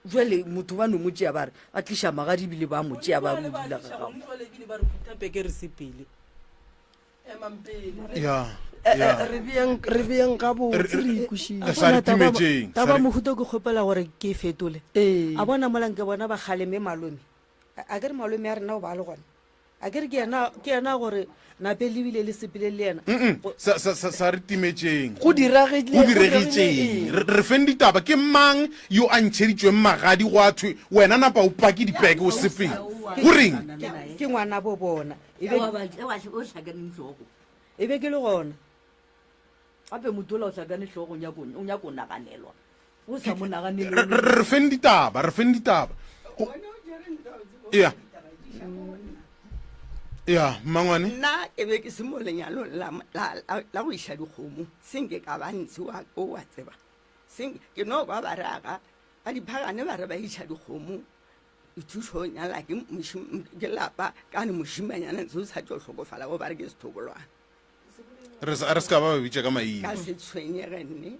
Jwale motho ba no mo tšea ba re ba tliša magadi ebile ba mo tšea ba re o dula ga gago. Jwale ebile ba re phutha peke re sepele. Emang pele. Ya, Eh, ya. eh, re beeng re beeng gabotse re ikwešiše. Sa re Bona taba- timetšeng, sa taba re- mohuta ke kgopela gore ke e fetole Ee. a bona mola nke bona ba kgaleme malome a a ke re malome a rena o ba le gona A ke re ke yena, ke yena gore nape le bile le sepele le yena. Mm-mm. Sa, sa, sa, sa re timetšeng. Go diragile, Go diregitšeng. Re, re feng ditaba. Ke mang yo a ntšheditšweng magadi gwa thwe wena napa o pake dipeke o sepele? Go reng? Ke ngwanabo bona. E be, O hlakaneng hlogo. e be ke le gona. Gape motho ola o hlakane hlogo o nyako, o nyako naganelwa. O sa mo naganele. Re, re, re feng ditaba, re feng ditaba. Go, ya. Ya, mmangwane. Nna ke be ke se mo lenyalong la, la, la, la go iša dikgomo, senke ka ba ntshe wa, o wa tseba. Senke, ke no kwa ba re aga, ba diphagane ba re ba iša dikgomo, dithušo nyala ke mošim, ke lapa, ka ne mošimanyana ntse o sa tšo hlokofala, bo ba re ke sethobolwana. Re se, re se ka ba ba bitša ka maina. Ka se tshwenyege nne,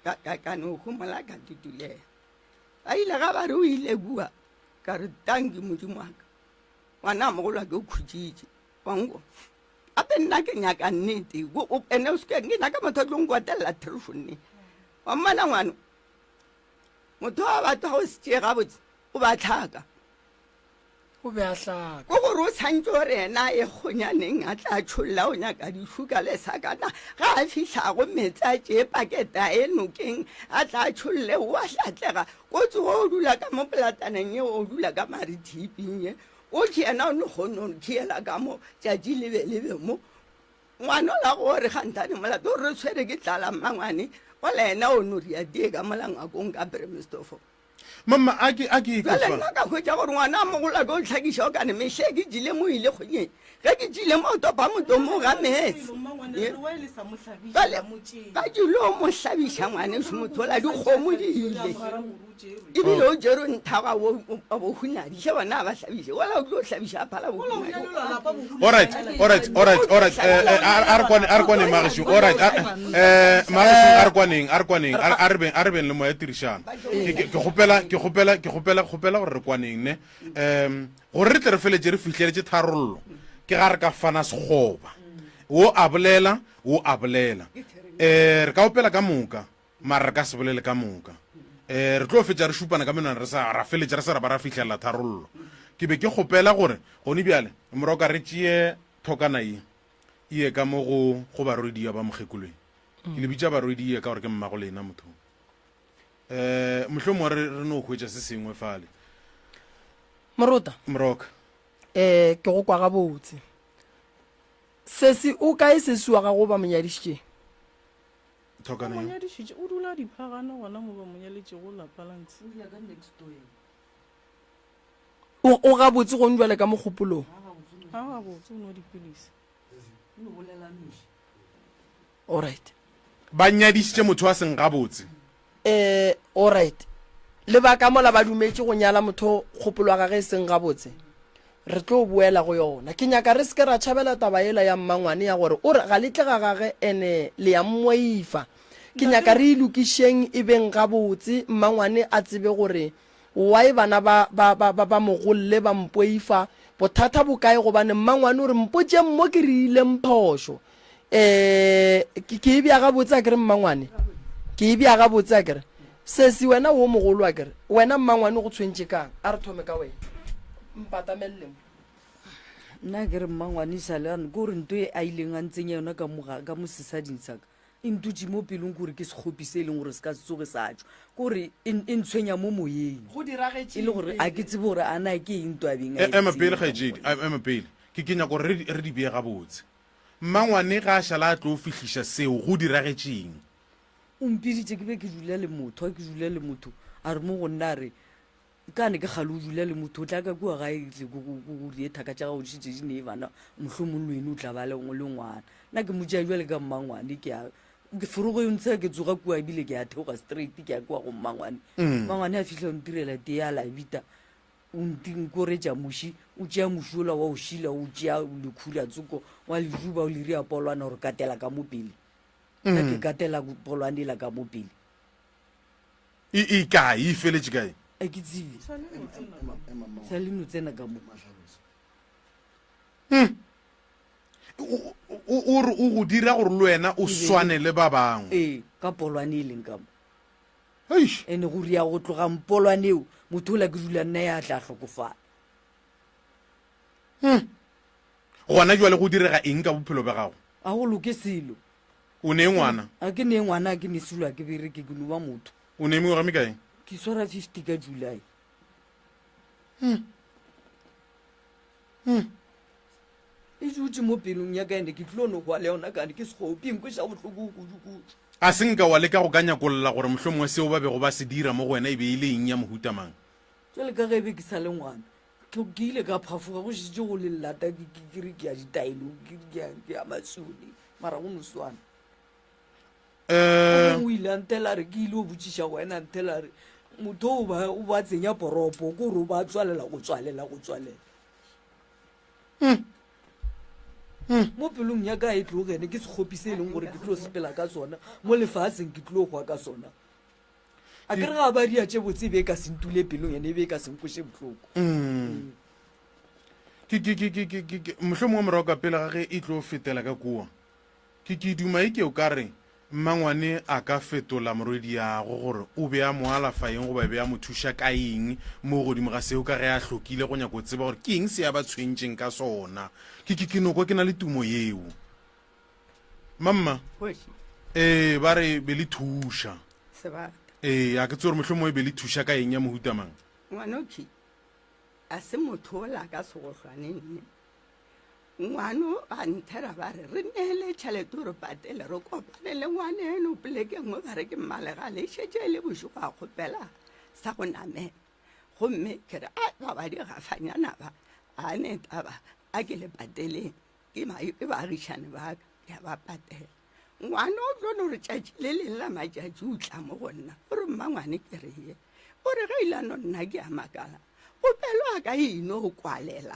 ka, ka, ka no homola ka tutulega. Ba ile ga ba re o ile kua, ka re tanki Modimo wa ka, ngwana mogolo wa ke o khutšitše, wa nko. Gape nna ke nyaka nnete, o, o, ene o seke, ke nyaka motho a tlo nkwatelela therešo nne. Wa mmona ngwano, motho wa batho ga o se tšee gabotse, o ba tlhaka. O be a hlaka. Ko gore o tshwantše gore yena a ye kgonyaneng a tla tšholla o nyaka dišuka le sakana ga a fihlago meetse a tšee pakete a ye nokeng a tla tšholle o a hlatlega ko tsogo o dula ka mo polataneng ye o dula ka marithiping ye o ke yena o no kgone go khiela ka mo tšatši le be le be mo ngwanola gore gantane molato o re tshwere ke tlala mmangwane ola yena o no ria tee ka mola ngwakong ka bremestofo Mama, a ke, a ke ikwe Bjale fa. nna ka hwetša gore ngwana a mogolo a tlo ntlhakiša o kane mehle ke tšile mo ile kgonyeng. Ge ke tšile mo topa motomo ga meetse. Ye. Bjale ba tšilo mo hlabiša ngwanešu motho ola dikgomo di ile. Ebile o tšere nthaga wo wa bohunadi hle bona a ba hlabiše. Ola o tlo hlabiša a phala bohunadi. Alright, alright, alright, alright. Eh, eh, a a re kwane, a re kwaneng magašong. Alright, a- eh, magašong a re kwaneng, a re kwaneng. A a re beng, a re beng le moya tirišano. Ke ke ke kgopela, ke kgopela, ke kgopela, kgopela gore re kwaneng ne. Um, gore re tle re feletše re fihleletše tharollo. Ke ga re ka fana sekgoba. Wo a bolela, wo a bolela. Eh, re ka opela ka moka. Mara re ka se bolele ka moka. Um re tlo fetša re šupana ka menwana re sa ra feletša re sa ra ba ra fihlelela tharollo. Ke be ke kgopela gore gone bjale moroka re tšee thokana ye e ye ka mo go go barwediya ba mokgekolweng. Ke le bitša barwediya ka gore ke mmago lena motho. Um mohlomongwe re re no hwetša se sengwe fale. Morota. Moroka. Um ke go kwa gabotse. Sesi o kae sesi wa gago ba mo nyadišitšeng? Thokana Ba mo yo. nyadišitše, o dula diphagane gona mo ba mo nyaletšego lapa la ntshe. O dula ka next door yena. O, o gabotse gong bjale ka mogopolong. Ga gabotse, o nwa dipilisi. O no bolela noši. Alright. Ba nyadišitše motho a seng gabotse. Eh, alright. Lebaka mola ba dumetše go nyala motho kgopolo ya gage e seng gabotse. Re tlo boela go yona. Ke nyaka re se ke ra tšhabela taba yela ya mmangwane ya gore o re ga le tle ga gage ene le ya mmoifa. Ke nyaka re e lokišeng e beng gabotse, mmangwane a tsebe gore why bana ba, ba, ba, ba, ba mogolle ba mpoifa. Bothata bo kae gobane mmangwane o re mpotšeng mo ke reileng phošo. Eh, ke, ke e bea gabotse akere mmangwane? Ke e bea gabotse akere? Sesi wena wo mogolo akere? Wena mmangwane go tshwentše kang? A re thome ka wena. Mpatamelele mo. Nna ke re mmangwane e sa le ke gore nto e a ileng a ntsenya yona ka mo ka mo sesading sa ka e ntutše mo pelong ke gore ke sekgopi se e leng gore se ka se tsoge sa tšwa ke gore e e ntshwenya mo moyeng Go diragetše e le gore a ke tsebe gore a na ke eng nto a beng a E, e ema pele tsenya ka mo kgaetšedi, go nna. ema pele. Ke, ke nyaka gore re, re di bee gabotse. Mmangwane ga a šala a tlo fihliša seo, go diragetšeng? O mpiditše ke be ke dula le motho, a ke dula le motho, a re mo go nna a re, Kane ke kgale o dula le motho o tla ka kua gae tle ko go rie thaka tša gago di šetše di nee bana mohlomong le wene o tla ba le le ngwana. Nna ke mo tšea bjale ka mmangwane ke a ke forogo e ntsha ke tsoga kua ebile ke a theoga straight ke ya kua go mmangwane. Mmangwane a fihla o ntirela tee a labita o nkoretša muši o tšea muši ola wa o šila o tšea lekhura tsoko wa le juba o le ria polwana gore katela ka mo pele. Nna ke katela polwane ela ka mo pele. E, e kae? E feletše kae? A ke tsebe. Sa le no tsena ka mo. Hmm. O re o go dira gore le wena o swane le ba bangwe. Ee, ka polwane e leng ka mo. Ene go ria go tloga mpolwane eo, motho ola ke dula nna ya tla hlokofala. Hmm. Gona jwale go direga eng ka bophelo bja gago? A go loke selo. O ne ngwana? A ke ne ngwana, a ke ne selo, a ke bereke, ke no ba motho. O ne mengwaga mekae? Ke swara 50 ka July. Hmm. Hmm. E dutše mo pelong ya ka ene ke tlilo no hwa le yona kane ke sekgopi e nkweša bohloko kudu-kudu. A se nka wa leka go ka nyakolla gore mohlomongwe seo ba bego ba se dira mo go wena e be e le eng ya mohuta mang? Jwale ka ge e be ke sa le ngwana, Ke ke ile ka phafoga go šetše go le llata ke ke ke re ke ya ditaelong ke re ke ya ke ya masone mara go no swana. Eh, O ile a nthela a re ke ile go botšiša go wena a nthela a re motho o ba o ba tsenya poropo ko gore o ba tswalela go tswalela go tswalela. Mo pelong ya ka e tlogene ke sekgopi se e leng gore ke tlo sepela ka sona mo lefaseng ke tlo hwa ka sona. A ke re ga ba dia tše botse e be e ka se ntule pelong ene e be e ka se nkweše bohloko. Mm. Ke ke ke ke ke ke ke mohlomongwe morago ka pele ga ge e tlo fetela ka kua. Ke ke duma e ke o ka re mmangwane a ka fetola morwediago gore o be a mo alafa eng goba e be a mo thuša ka eng mo godimo ga seo ka ge a hlokile go nyaka go tseba gore ke eng se a ba tshwentšeng ka sona. Ke ke ke no kwa ke na le tumo yeo. Mamma. Kgoši. Ee, ba re be le thuša. Sebata. Ee, a ke tsebe gore mohlomongwe e be le thuša ka eng ya mohuta mang. Ngwanokhwi a se motho ola ka segohlwane nne. Ngwano ba nthera ba re re neele tšhelete o re patele re kopane le ngwaneno poleke nngwe ba re ke mmalegale e šetše e le bošego a kgopela sa go namela. Gomme ke re a ba ba digafanyana ba a ne taba a ke le pateleng. Ke ba, ke baagišane ba ka, ke a ba patela. Ngwana o tlo no re tšatši le leng la matšatši o tla mo go nna, o re mmangwane ke re ye. O re ge ile no nna ke a makala, popelo ya ka e ino kwalela.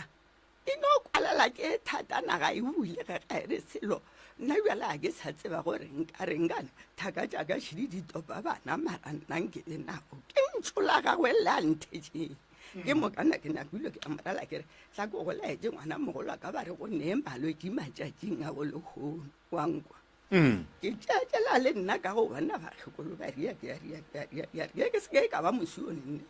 E no kwalela ke e thata naga e bule ge ga e re selo. Nna bjale ga ke sa tseba gore nka reng kana thaka tša ka šidi di topa bana mara nna nke le nako. Ke ntšo la gagwe le a nthetšeng. Ke mokana ke napile ke a morala ke re Tla ko go laetše ngwana mogolo wa ka ba re go nee malwetši matšatšing a go lehono wa nkwa. Mm. Ke tšeatšela le nna ka go bona bakgekolo ba ria ke a ria ke a ria ke a ria ke se ke ka ba mosione nne.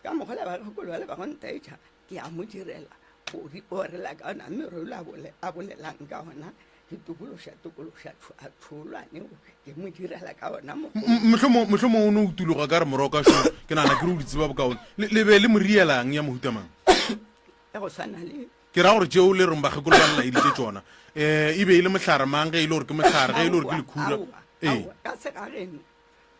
Ka mogola bakgekolo ba le ba go ntaetša ke a mo direla go ri orela ka ona mme re a bole a bolelang ka ona ke tokološa tokološa a tšholwane ke mo direla ka ona mohlomong mohlomong o ne o tuloga ka re moroka šo ke nagana ke re o di tseba bokaone le be le mo rielang ya mohuta mang ya go swana le ke ra gore tšeo le reng bakgekolo ba nlaeditše tšona um e be e le mohlare mang ge e le gore ke mohlare ge e le gore ke lekhura ee ka segageno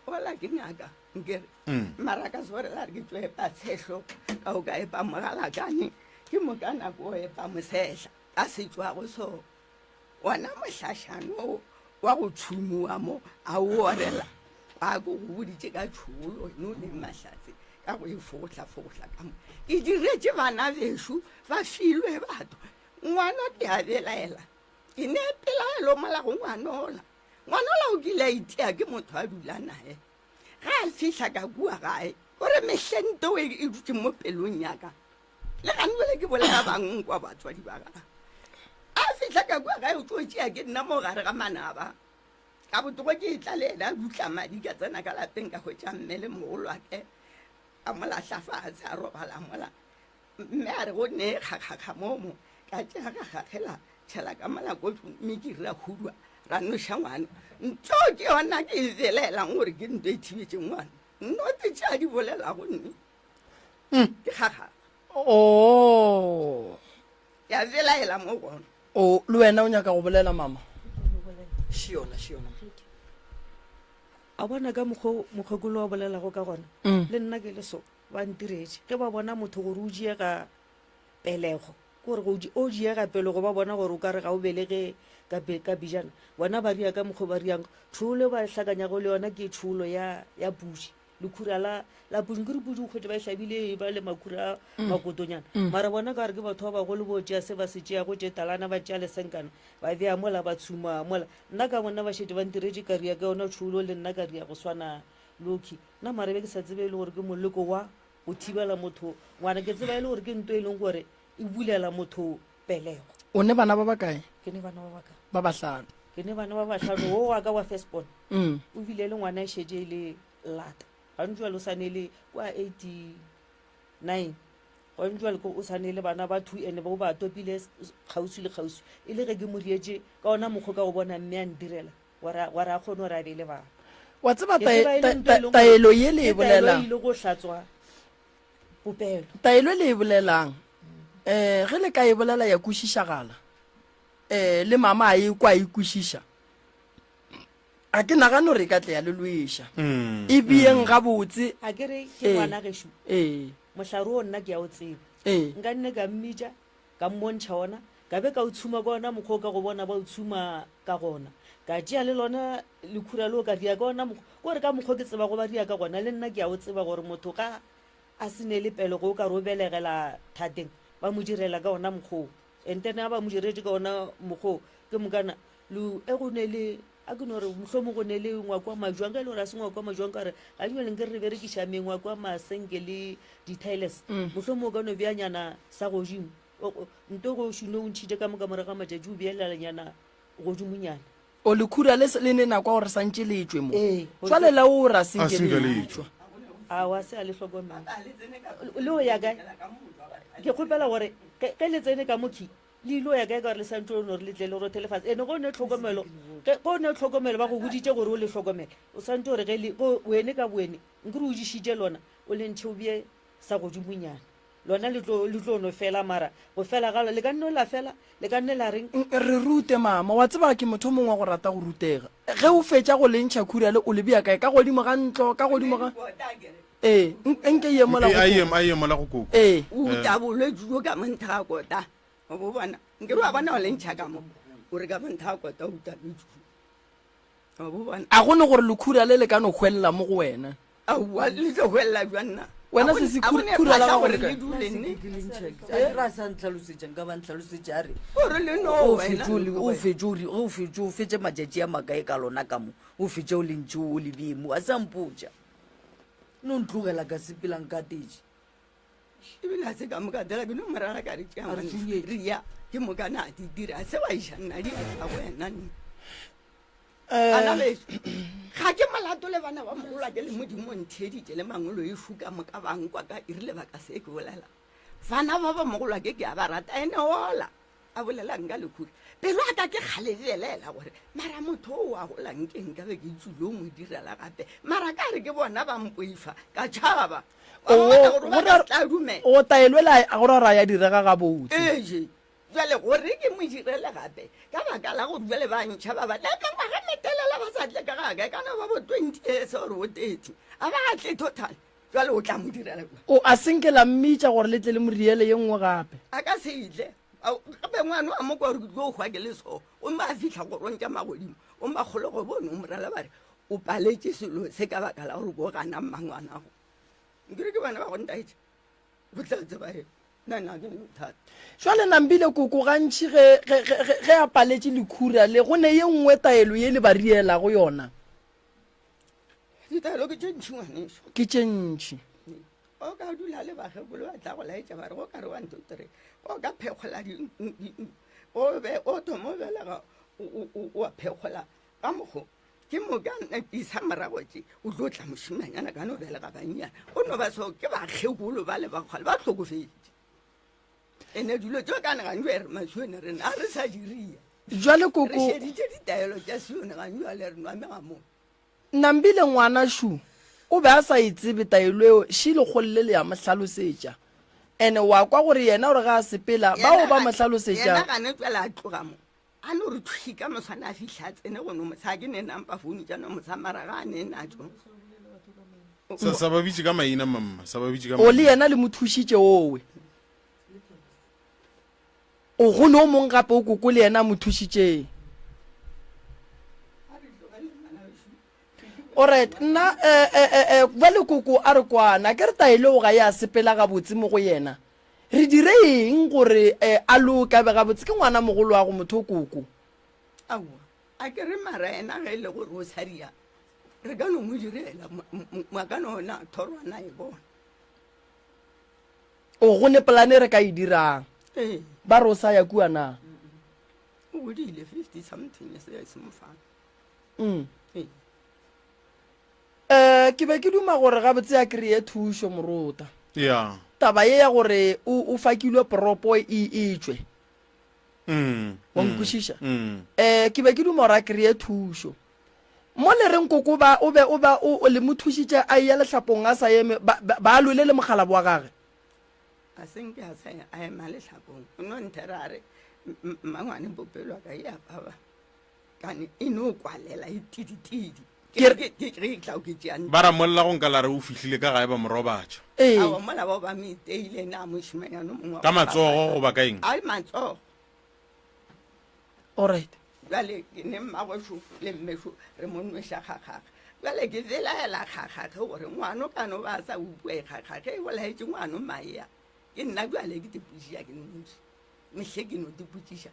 ola ke ngaka nkere mm. mara ka sore la re ke tlo epa tshehlo ka o ka epa mogalakane ke moka nako o epa mosehla ka setšwago so Wona mohlašano wo wa go tšhumiwa mo a o orela kwa ko go boditše ka tšholo eno le mahlatse ka go e fogohla fogohla ka mo ke diretše bana bešo ba filwe batho ngwana ke a belaela ke ne pelaelo mola go ngwanola ngwanola o kile a itea ke motho a dula naye ge a fihla ka kua gae o re mehlente o e dutše mo pelong yaka Le gane bjale ke bolela bang kwa batswadi ba gagwe. A fihla ka kua gae o tlo tšea ke nna mo gare ga manaba. Ka botogo ke etla le yena a dutla madi ka tsena ka lapeng ka hwetša mme le mogolwake a mo lahla fatshe a robala mola. Mme a re go nee kgakgakga mo mo ka tšea ga gagela tšhela ka mola ko mme ke ra hudwa ra noša ngwana. Ntho ke yona ke e belaelang gore ke nto e thibetše ngwana. Nnote tše a di bolelago nne. Mm. Ke kgakgakga. Oh. Ke a belaela mo gona. O le wena o nyaka go bolela mama? Še yona, še yona. A bona ka mokgwa o mokgekolo a bolelago ka gona, Mm. le nna ke le so. Ba ntiretše. Ge ba bona motho gore o diega pelego, ke gore go o diega pelego ba bona gore o ka re ga o belege ka ka pejana. Bona ba ria ka mokgwa ba riang. Tšholo ba hlakanyago le yona ke tšholo ya ya pudi. Lekhura la la pudi nkere pudi o hwetše ba e hlabile e ba le makhura a makotonyana. Mara bona ka gore ke batho ba bagolo bo tšea se ba se tšeago tše talana ba tšea lesenkana ba bea mola ba tshuma mola. Nna ka bonna ba šetše ba ntiretše ka ria ka yona tšholo le nna ka ria go swana Loki, Nna mara be ke sa tsebe e le gore ke moleko wa go thibela motho ngwana, ke tseba e le gore ke nto e leng gore e bulela motho pelego. O ne bana ba bakae? Ke ne bana ba bakae? Ba bahlano. Ke ne bana ba bahlano, wo wa ka wa first born o bile le ngwana e šetše e le lata, gantši jwale o sa ne le kwa 89, gantši jwale o sa ne le bana ba two and ba ba topile kgauswi le kgauswi, e le ge ke mo rietše ka ona mokgwa ka go bona mme a ntirela. Gore, gore a kgone gore a be le bana. Wa tseba Ke tseba e le ntho e leng gore taelo ye le e ke taelo bolelang. e ile go hlatswa popelo. Taelo e le e bolelang, um ge le ka e bolela ya kwešišagala, um le mama a e kwa a e kwešiša, ga ke nagane gore e ka tle ya le lweša. E beeng gabotse. A ke re ke Ee. ngwana gešo. Ee. Mohlare wo nna ke a o tseba. Ee. Nka nne ka mmitša, ka mmontšha ona, ka be ka o tshuma ka ona mokgwa o ka go bona ba o tshuma ka gona. Ka tšea le lona lekhura leo ka ria ka ona mokgwa, ke gore ka mokgwa ke tsebago ba ria ka gona, le nna ke a o tseba gore motho ga a se ne le pelego o ka re o belegela thateng, ba mo direla ka ona mokgwa oo. And then ga ba mo diretše ka ona mokgwa oo, ke mokana le e go ne le, a ke no re mohlomong go ne le ngwako wa majwang, ge e le gore ga se ngwako wa majwang ka gore ga jwale nke re berekiša mengwako ya masenke le di-tiles, mohlomong o ka no beanyana sa godimo, nto go šune o ntšhitše ka moka morago ga matšatši o beelelanyana godimonyana. O lekhura le le ne nako ya gore santše le tšwe mo. Ee, go Jwale la o ra A senke senke le le tšwa. tšwa. Aowa, se a le hlokomela. Le o ya kae? Ke kgopela gore ge ge le tsene ka mo key, le ile o ya kae ka gore le santše o no re le tle le rothele fase. Ene go ne tlhokomelo, ge go ne tlhokomelo ba go boditše gore o le hlokomele. O santše gore ge le go wene ka bowene nkere o dišitše lona, o le ntšhe o bee sa godimonyana. Lona le tlo, le tlo no fela, mara go fela ga lona, le ka nno la fela, le ka nne la reng? Re rute, mama. Wa tseba, ke motho o mongwe wa go rata go rutega. Ge o fetša go le ntšha khura le, o le bea kae? Ka godimo ga ntlo, ka godimo ga. Ee, nke ye mola go A ye, koko. a ye mola go koko. Ee. O uta bolwetši bjo ka mo ntha ga kota. O bo bona? Nkere wa bona o le ntšha ka mo, o re ka mo ntha ga kota o uta bolwetši bjo. O bo bona? A go ne gore lekhura le le ka no hwelela mo go wena? Aowa, le tlo hwelela bjang nna? Wena A go- sesi, a go ne khura la phahla gago gore le kae? le dule nne? A ke re a sa ntlhalosetša, nka ba ntlhalosetša a re, Gore le no o wena. fetše o le- o fetše o re- o fetše o fetše matšatši a makae ka lona ka mo, o fetše o le ntše o le bee mo, a se a mpotša. No ntlogela ka sepela nkatetše. Ebile a se ka mo katela, ke no mo rara ka re tšea A re ngwanešu, tšhunyetše. re ya, ke moka na di dira, se wa iša nna di a go wena nne. Eh. Bana bešo, ga ke molato le bana ba mogolo ke le Modimo o ntheeditše le mangolo ešo ka moka ba nkwa ka e rile ba ka se ke bolela. Bana ba ba mogolo ke ke a ba rata ene ola a bolelang ka lekhuri. Pelo ya ka ke kgale e belaela gore mara motho o wa golang ke nka be ke tswile o mo direla gape. Mara ka re ke bona ba mpoifa ka tšhaba. Wa bona gore ba ka se tla dumela. O taelo ela a go ra ya direga gabotse. Eje. Bjale gore ke mo direle gape, ka baka la gore bjale ba ntšha ba ba le mengwaga metelela ba sa tle ka ga ka, e ka no ba bo 20 years or bo 30, a ba tle total, bjale o tla mo direla jwang? O a se nke la mmitša gore le tle le mo riele ye nngwe gape? A ka se tle. Gape ngwana wa mo kwa gore ke tlo hwa ke le so, gomme a fihla kgorong tša magodimo, gomme ba kgolego bone o mo rela ba re, o paletše selo se ka baka la gore bo gana mmangwanago. Nkere ke bona ba go ntaetša, o tla tseba eng? Nna nna ke bothata. Jwale Nambile koko gantši ge, ge, ge, ge, ge a paletše lekhura le, go ne ye nngwe taelo ye le ba rielago yona? Ditaelo ke tše ntši ngwaneso. Ke tše ntši. O ka dula le bakgekolo ba tla go laetša ba re go ka re one two three, o ka phekgola di, di, o be o thoma o belega o, o, o, o a phekgola ka mokgo. Ke moka nna ke isa morago tše, o tlo tla mošimanyana ka no belega bannyana. Go no ba so ke bakgekolo ba le ba kgale ba hlokofetše. Ene dilo tšeo ka ne gantši re masione rena a re sa diria. Jwale koko. Re šeditše ditaelo tša Sione gantši jwale re nwa megamong. Nambile ngwana šu o be a sa e tsebe taelo eo, ši lekgolo le le ya mo hlalosetša. Ene wa kwa gore yena o re ga a sepela bao ba mo hlalosetša. Yena gane jwale a tloga mo. A no re thwi ka moswane a fihla a tsene go no mosa, ke ne nampa founu tša no mosa mara ga a ne natšo. Sa sa ba bitše ka maina mamma, sa ba bitše ka O le maina. yena le mo thušitše owe. O go ne o mong gape o koko le yena a mo thušitšeng. Alright, nna eh, eh, eh, eh, bjale koko a re kwana, ke re taelo ga ya sepela gabotse mo go yena. Re dire eng gore eh, a loke a be gabotse? Ke ngwana mogolo wa go motho o koko. Aowa, a ke re mara yena ge e le gore o sa ria, re ka no mo direla, a ka no na thorwana e bona. O go ne polane re ka e dirang? Ee. Ba re o sa ya kua na? O godile 50 something se se mo fang. Mm. Ee. Eh, ke be ke duma gore gabotse a kry-e thušo morota. Ya. Taba ye ya gore o, o fakilwe poropo e, e tšwe. Mm. Wa mm, nkwešiša? Mm. Eh, ke be ke duma gore a kry-e thušo. Mo le reng koko ba, o be o ba o, o le mo thušitše a eya lehlapong a sa eme, ba, ba, ba lwele le mokgalabo wa gage. A se nke a sa a ema lehlapong. O no nthera a re, Mmangwane popelo ya ka e a baba. Kane e no kwalela e tiditidi. Ke re- Ke ke ke tla ke tšea Ba ra molla go nka la re o fihlile ka gae ba mo robatša. Ee. Aowa mola bao ba mo iteile na mošimanyana o mongwe wa Ka go matsogo bapala. goba ka eng? Ai matsogo. Alright. Bjale ke ne mmagwešo le mmešo re mo nweša kgakgakga. Bjale ke belaela kgakgakge gore ngwano ka no ba a sa utlwa e kgakgakge e bolaetše ngwano maea. Ke nna bjale ke tipotšiša ke noši. Mehle ke no tipotšiša.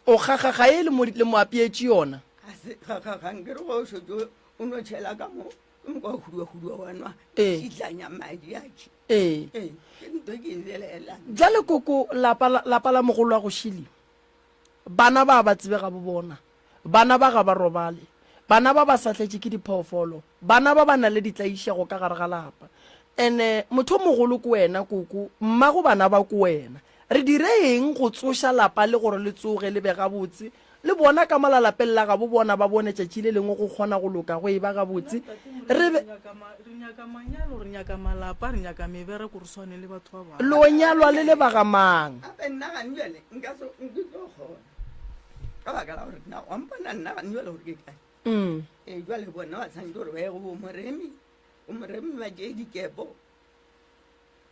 O kgakgakga e le mo, le mo apeetše yona. Ga se kgakgakga nke re go šetše o no tšhela ka mo ke moka wa huduwa-huduwa wa nwa Ee. šitlanya madi a tše. Ee. Ee, ke nto ke e belaelang. Bjale koko lapa la, lapa la mogolo wa go šili. Bana ba ba tsebe gabo bona. Bana ba ga ba robale. Bana ba ba sahletše ke diphoofolo. Bana ba ba na le ditlaišego ka gare ga lapa. Ene motho o mogolo ke wena, koko, mmago bana ba ke wena. Re dire eng go tsoša lapa le gore le tsoge le be gabotse? Le bona ka mola lapeng la gabo bona ba bone tšatši le lengwe go kgona go loka go eba gabotse. Re be. Re nyaka manyalo, re nyaka malapa, re nyaka mebereko, re swane le batho ba bangwe. Lo nyalwa le le ba ga mang? Gape nna gane bjale nka se nke tlo kgona ka baka la gore na wa mpona nna gane bjale gore ke kae. Ee, jwale bona ba tshwanetse gore ba ye go bomoremi, bomoremi ba tšee dikepo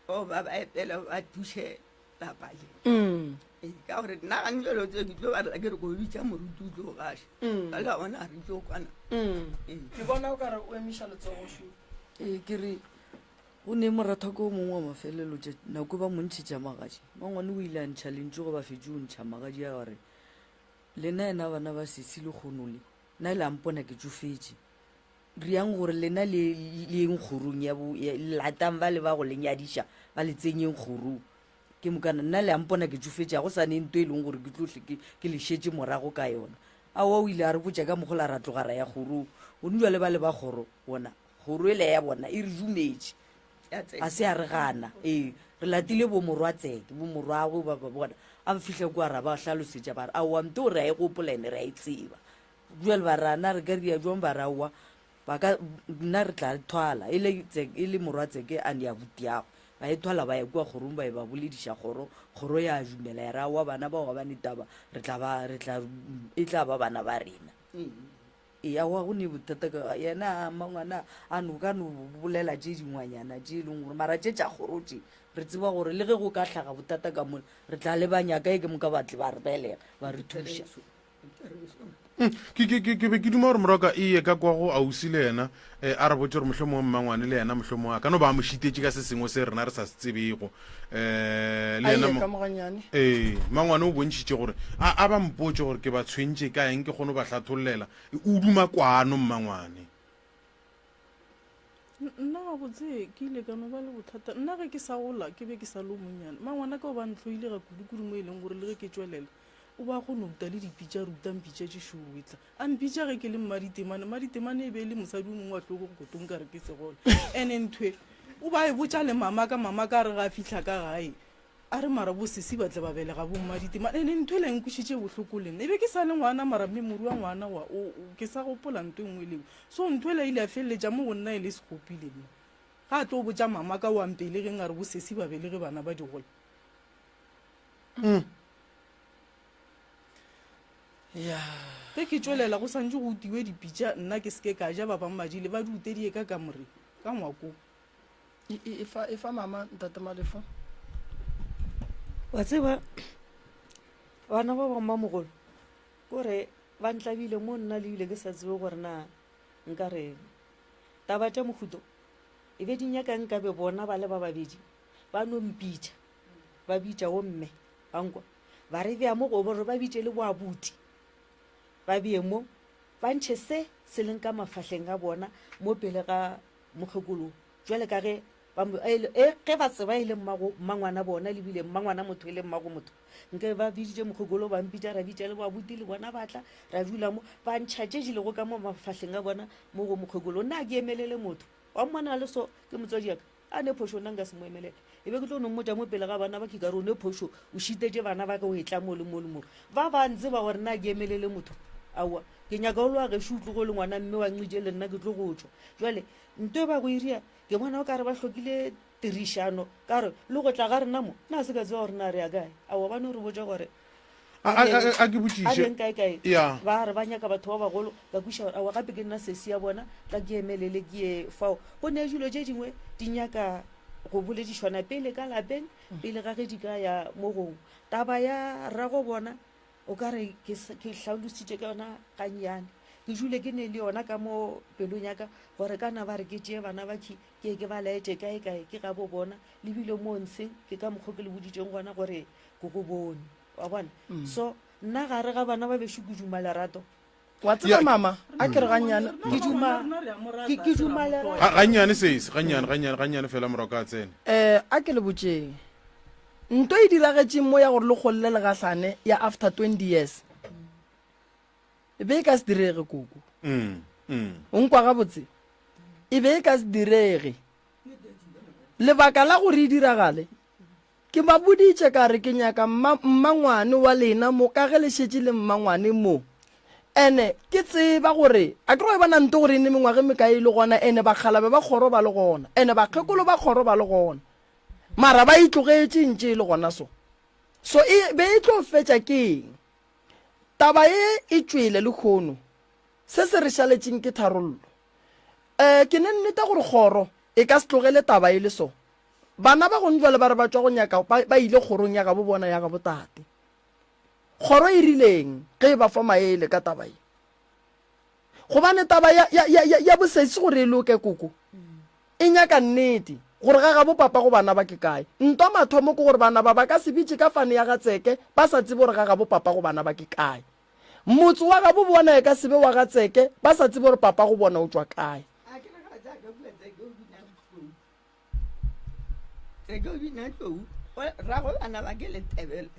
o ba ba epele ba thuše lapa le. Ee, ka gore nna gane jalo tse ke tlo ba rela ke re ko bitša moruti o tlo gaša. Ba le ba bona ga re tlo kwana. Ee. Ke bona o ka re o emiša letsogo šo. Ee, ke re go ne morathoko o mongwe wa mafelelo tša nako ba mo ntšhetša magadi. Mangwane o ile a ntšha lentšu ge ba fetše go ntšha magadi a gore lena yena bana ba sesi le kgono le nna le a mpona ke tšofetše. Riang gore lena le le yeng kgorong ya bo ya, latang ba le ba go le nyadiša ba le tsenyeng kgorong. Ke mokana nna le a mpona ke tšofetše, ga go sa ne nto e leng gore ke tlo hle ke, ke le šetše morago ka yona. Aowa o ile a re botša ka mokgola ra tloga ra ya kgorong. Gone jwale ba le ba kgoro bona, kgoro ele ya bona e re dumetše. Ga se ya re gana. Ee, re latile bo morwatseke, bo morwagwe ba ba bona. A ba fihla kua ra ba hlalosetša ba re aowa nto re a e gopola ene re a e tseba. Bjale ba re, A na re ka ria bjang? Ba re, Aowa, ba ka, nna re tla e thwala. E le tse, e le morwa Tseke a ne abutiagwe. Ba e thwala ba ya kua kgorong ba e ba bolediša kgoro, kgoro ya dumela ya re, Aowa, bana bao ga ba ne taba, re tla ba, re tla, e tla ba bana ba rena. Ee, aowa, go ne bothata ka yena, mangwana a no ka no bolela tše dingwanyana tše e leng gore, mara tše tša kgoro tše, re tseba gore le ge go ka hlaga bothata ka mola, re tla lebanya kae ke moka ba tle ba re belega, ba re thuša. Mm, ke ke ke ke be ke duma gore moroka e ye ka kwa go ausi le yena eh, a re botse gore mohlomongwe mmangwane le yena mohlomongwe a ka no ba a mo šitetše ka se sengwe se rena re sa se tsebego um le A yena ye mo- ka moganyane. ee mmangwane o bontšhitše gore a a ba mpotse gore ke ba tshwentše ka eng ke kgone go ba hlathollela o duma kwano mmangwane Nna gabotse ke ile ka no ba le bothata. Nna ge ke sa gola ke be ke sa le o monnyane. Mangwanaka o ba ntlhoile ga kudu-kudu mo e leng gore le ge ke tšwelela o ba kgona go uta le dipitša, a re uta mpitša tše šoro etla. A mpitša ge ke le mmaditemane. Mmaditemane e be e le mosadi o mongwe wa hloko go kotong ka re ke segole. Ene nthwe o ba e botša le mamaka, mamaka a re ge a fihla ka gae A re, Mara bo sesi ba tle ba belega bo mmaditema. Ene ntho ela e nkwešitše bohloko le nna. E be ke sa le ngwana mara memory wa ngwana wa o, o, ke sa gopola nto e nngwe le engwe. So ntho ela e ile ya feleletša mo go nna e le sekgopi le nna. Ga a tlo botša mama ka wa mpelegeng a re bo sesi ba belege bana ba digola. Ya. Ge ke tšwelela go santše go utiwe dipitša nna ke se ke ka ja ba bang ba jele ba di utediye ka kamoreng, ka ngwakong. E, e, e fa, e fa mama ntate Malefo. Wa tseba bana ba bangwe ba mogolo kore ba ntlabile mo nna le bile ke sa tsebe gore na nka reng. Taba tša mohuto e be di nyaka nkabe bona ba le ba babedi ba no mpitša ba bitša wo mme ba nkwa ba re bea mo gore ba bitše le boabuti ba bee mo ba ntšhe se se leng ka mafahleng a bona mo pele ga mokgekolo jwale ka ge ba e, e, ge ba tseba e le mmago mmangwana bona le bile mmangwana motho e le mmago motho nke ba biditše mokgekolo ba mpitša ra bitša le babuti le bona ba tla ra dula mo ba ntšha tše di lego ka mo mafahleng a bona mo go mokgekolo nna a ke emelele motho wa mmona le so ke motswadi yaka a ne phošo nna nka se mo emelele e be ke tlo no mmotša mo pele ga bana ba ke ka re o ne phošo o šitetše bana ba ka o etla mo le mo le mo ba ba ntseba gore nna ke emelele motho aowa ke nyaka o le wa gešo o tlogo le ngwana mme wa nqitše le nna ke tlo go tšwa jale nto e ba go iria ke bona o ka re ba hlokile tirišano ka re le go tla ga rena mo na se ka tseba gore na re ya kae aowa ba no re botša gore A ke botšiše. A kae kae. Ya. Ba re ba nyaka batho ba bagolo, ka kwešiša gore aowa gape ke nna sesi ya bona, tla ke emelele ke ye fao. Go ne dilo tše dingwe di nyaka go boledišwana pele ka lapeng, pele ga ge di ka ya mo gongwe. Taba ya rrago bona o ka re ke ke hlalositše ka yona gannyane. Ke dule ke ne le yona ka mo pelong ya ka gore kana ba re ke tšee bana ba khi ke ye ke ba laetše kae kae ke gabo bona, le bile mo ntsheng ke ka mokgo ke le boditšeng gona gore ke go bone wa bona mm. so nna gare ga bana ba bešo ke duma lerato wa tseba mama a ke re gannyane ke duma ke duma lerato gannyane sese gannyane gannyane gannyane fela morago ka tsene eh a ke le botšeng nto e diragetšeng mo ya gore le golle le gahlane ya after 20 years e be e ka se direge koko mm, mm. o nkwa gabotse e be e ka se direge lebaka la gore e diragale Ke ba boditše ka re ke nyaka mma, mmangwane wa lena mo ka ge le šetše le mmangwane mo. Ene ke tseba gore, a ke re wa e bona nto gore e ne mengwaga e mekae e le gona, ene bakgalabe ba kgoro ba le gona, ene bakgekolo ba kgoro ba le gona. Mara ba e tlogetše ntše e le gona so. So e be e tlo fetša ke eng? Taba ye e tšwele lehono. Se se re šaletšeng ke tharollo. Eh, ke ne nneta gore kgoro e ka se tlogele taba e le so. Bana ba gong jwale ba re ba tšwa go nyaka, ba, ba ile kgorong ya gabo bona ya gabo tate. Kgoro e rileng ge e ba fa maele ka taba ye? Gobane taba ya, ya, ya, ya, ya bosesi gore e loke koko, e nyaka nnete, gore ga gabo papa go bana ba ke kae. Ntwa mathomo ke gore bana ba ba ka se bitše ka fane ya ga Tseke ba sa tsebe gore ga gabo papa go bana ba ke kae. Motse wa gabo bona e ka se be wa ga Tseke ba sa tsebe gore papa go bona o tšwa kae. A ke re ga tsaka kua Tseke o bina tlou. Tseke o bina tlou. Rago bana ba ke letebele.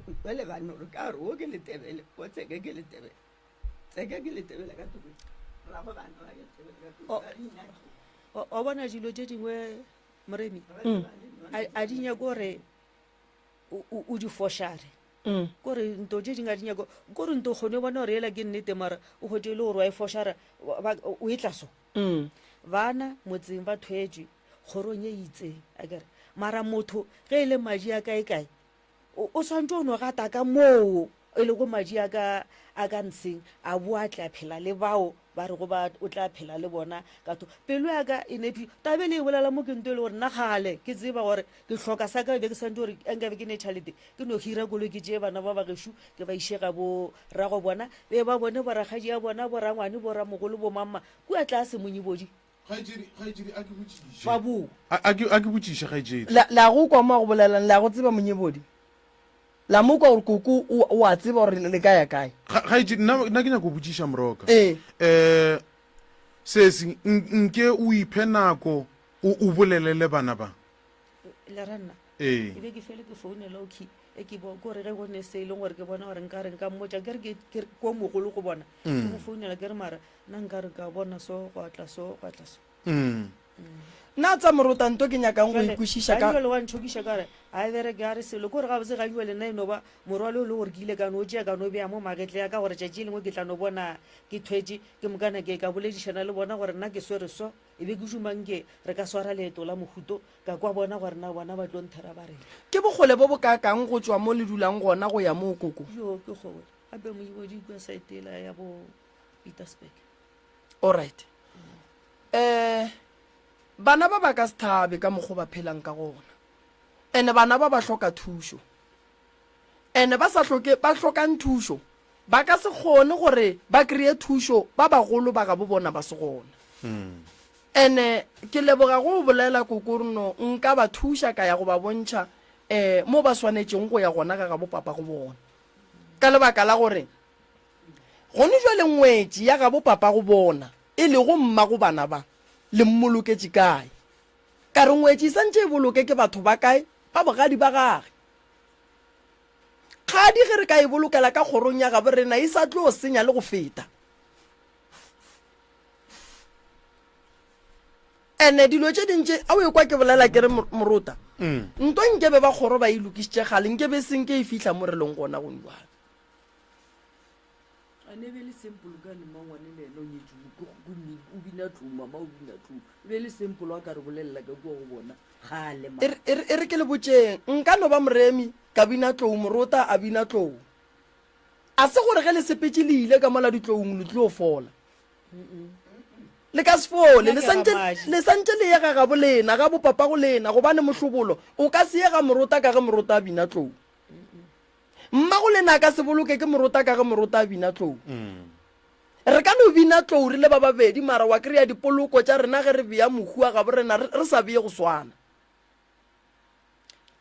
O le bane gore ka gore o ke letebele, o Tseke ke letebele. Tseke ke letebele ka toko. Rago bana ba ke letebele ka toko. Ba bina tlou. O bona dilo tše dingwe Moremi a di nyake gore o di fošare mm. kore nto tše dingwe a di nyako kore nto kgone bona gore ela ke nnete mara o kgwetse e le gore wa e fošara o e tla so mm. bana motseng ba thwetšwe kgorong e itseng a kere mara motho ge e le madi a kae kae o swantse o no gata ka moo e lego madi a ka a ka ntsheng a bo a tla phela le bao ba rego ba o tla phela le bona ka tho pelo ya ka e nepi tabe le e bolela mo ke nto e le gore nna gale ke tseba gore ke hloka sa ka be ke santse gore nkabe ke ne tšhalete ke no hira koloi ke tšee bana ba ba gešo ke ba iše ga bo rago bona be ba bone borakgadi ya bona borangwane boramogolo bomamma kua tlase monyibodi Kgaetšedi, kgaetšedi, a ke botšiše. Ba bo. A, a ke, a ke botšiše, kgaetšedi. La, la go kwa mo a go bolelang, la go tseba monyebodi. La mo kwa gore koko o, o a tseba gore le ka ya kae. Kga, kgaetšedi, nna, nna ke nyaka go botšiša Moroka. Ee. Eh, sesi, nke o iphe nako o, o bolele le bana ba. Le ra nna. Ee. E be ke fele ke founela okay e ke bo kore ge go ne se e leng gore ke bona gore nka re nka mmotša ke re ke ke ko mogolo go bona ke mo founela ke re mara Nna nka re ka bona so, gwa tla so, gwa tla so. Mm. Nna tsa morota nto ke nyakang go Jwale, e kwešiša ka. Gajwale wa ntšhokiša ka gore a e bereke a re selo. Ke gore gabotse gajwale nna e no ba morwalo e le gore ke ile ka no tšea ka no bea mo magetleng a ka gore tšatši le lengwe ke tla no bona ke thwetše ke mokana ke ka boledišana le bona gore nna ke swere so e be ke šoma nke re ka swara leeto la mohuto ka kwa bona gore na bona ba tlo nthera ba reng. Ke bokgole bo bokaakang go tšwa mo le dulang gona go ya moo koko? Joo ke kgole gape Modimo kua saete yela ya bo Petersburg. Alright. Eh. Bana ba ba ka se thabe ka mokgo ba phelang ka gona. Ene bana ba ba hloka thušo. Ene ba sa hloke, ba hlokang thušo, ba ka se kgone gore ba kreye thušo ba bagolo ba gabo bona ba se gona. Ene ke leboga go o bolela Kokorno, nka ba thuša ka ya go ba bontšha um mo ba swanetšeng go ya gona ga gabo papa go bona. Ka lebaka la gore gone jwale ngwetši ya gabo papa go bona, e lego mmago bana ba, le mmoloketše kae? Ka re ngwetši e santše e boloke ke batho ba kae ba bogadi ba gage? Kgadi ge re ka e bolokela ka kgorong ya gabo rena e sa tlo senya le go feta. Ene dilo tše dintši a o ekwa ke bolela ke re morota nto nkebe ba kgoro ba e lokišitše kgale nkebe e senke e fihla mo re leng gona gone jwale. A ne be le simple ka ne mangwane le ena o nyetše o bina tlou mama o bina tlou e be le simple a ka re bolelela ka kua go bona kgale ma. E re ke le botšeng nka no ba moremi ka bina tlou morota a bina tlou a se gore ge le sepetše le ile ka mola ditloung le tlo fola le ka se fole le santše le santše le ye ga gabo lena ga bo papa go lena gobane mohlobolo o ka se ye ga morota ka ge morota a bina tlou Mmago lena a ka se boloke ke morota ka ge morota a bina tlou. Re ka no bina tlou re le ba babedi mara wa kry-a dipoloko tša rena ge re bea mohu wa gabo rena re sa bee go swana.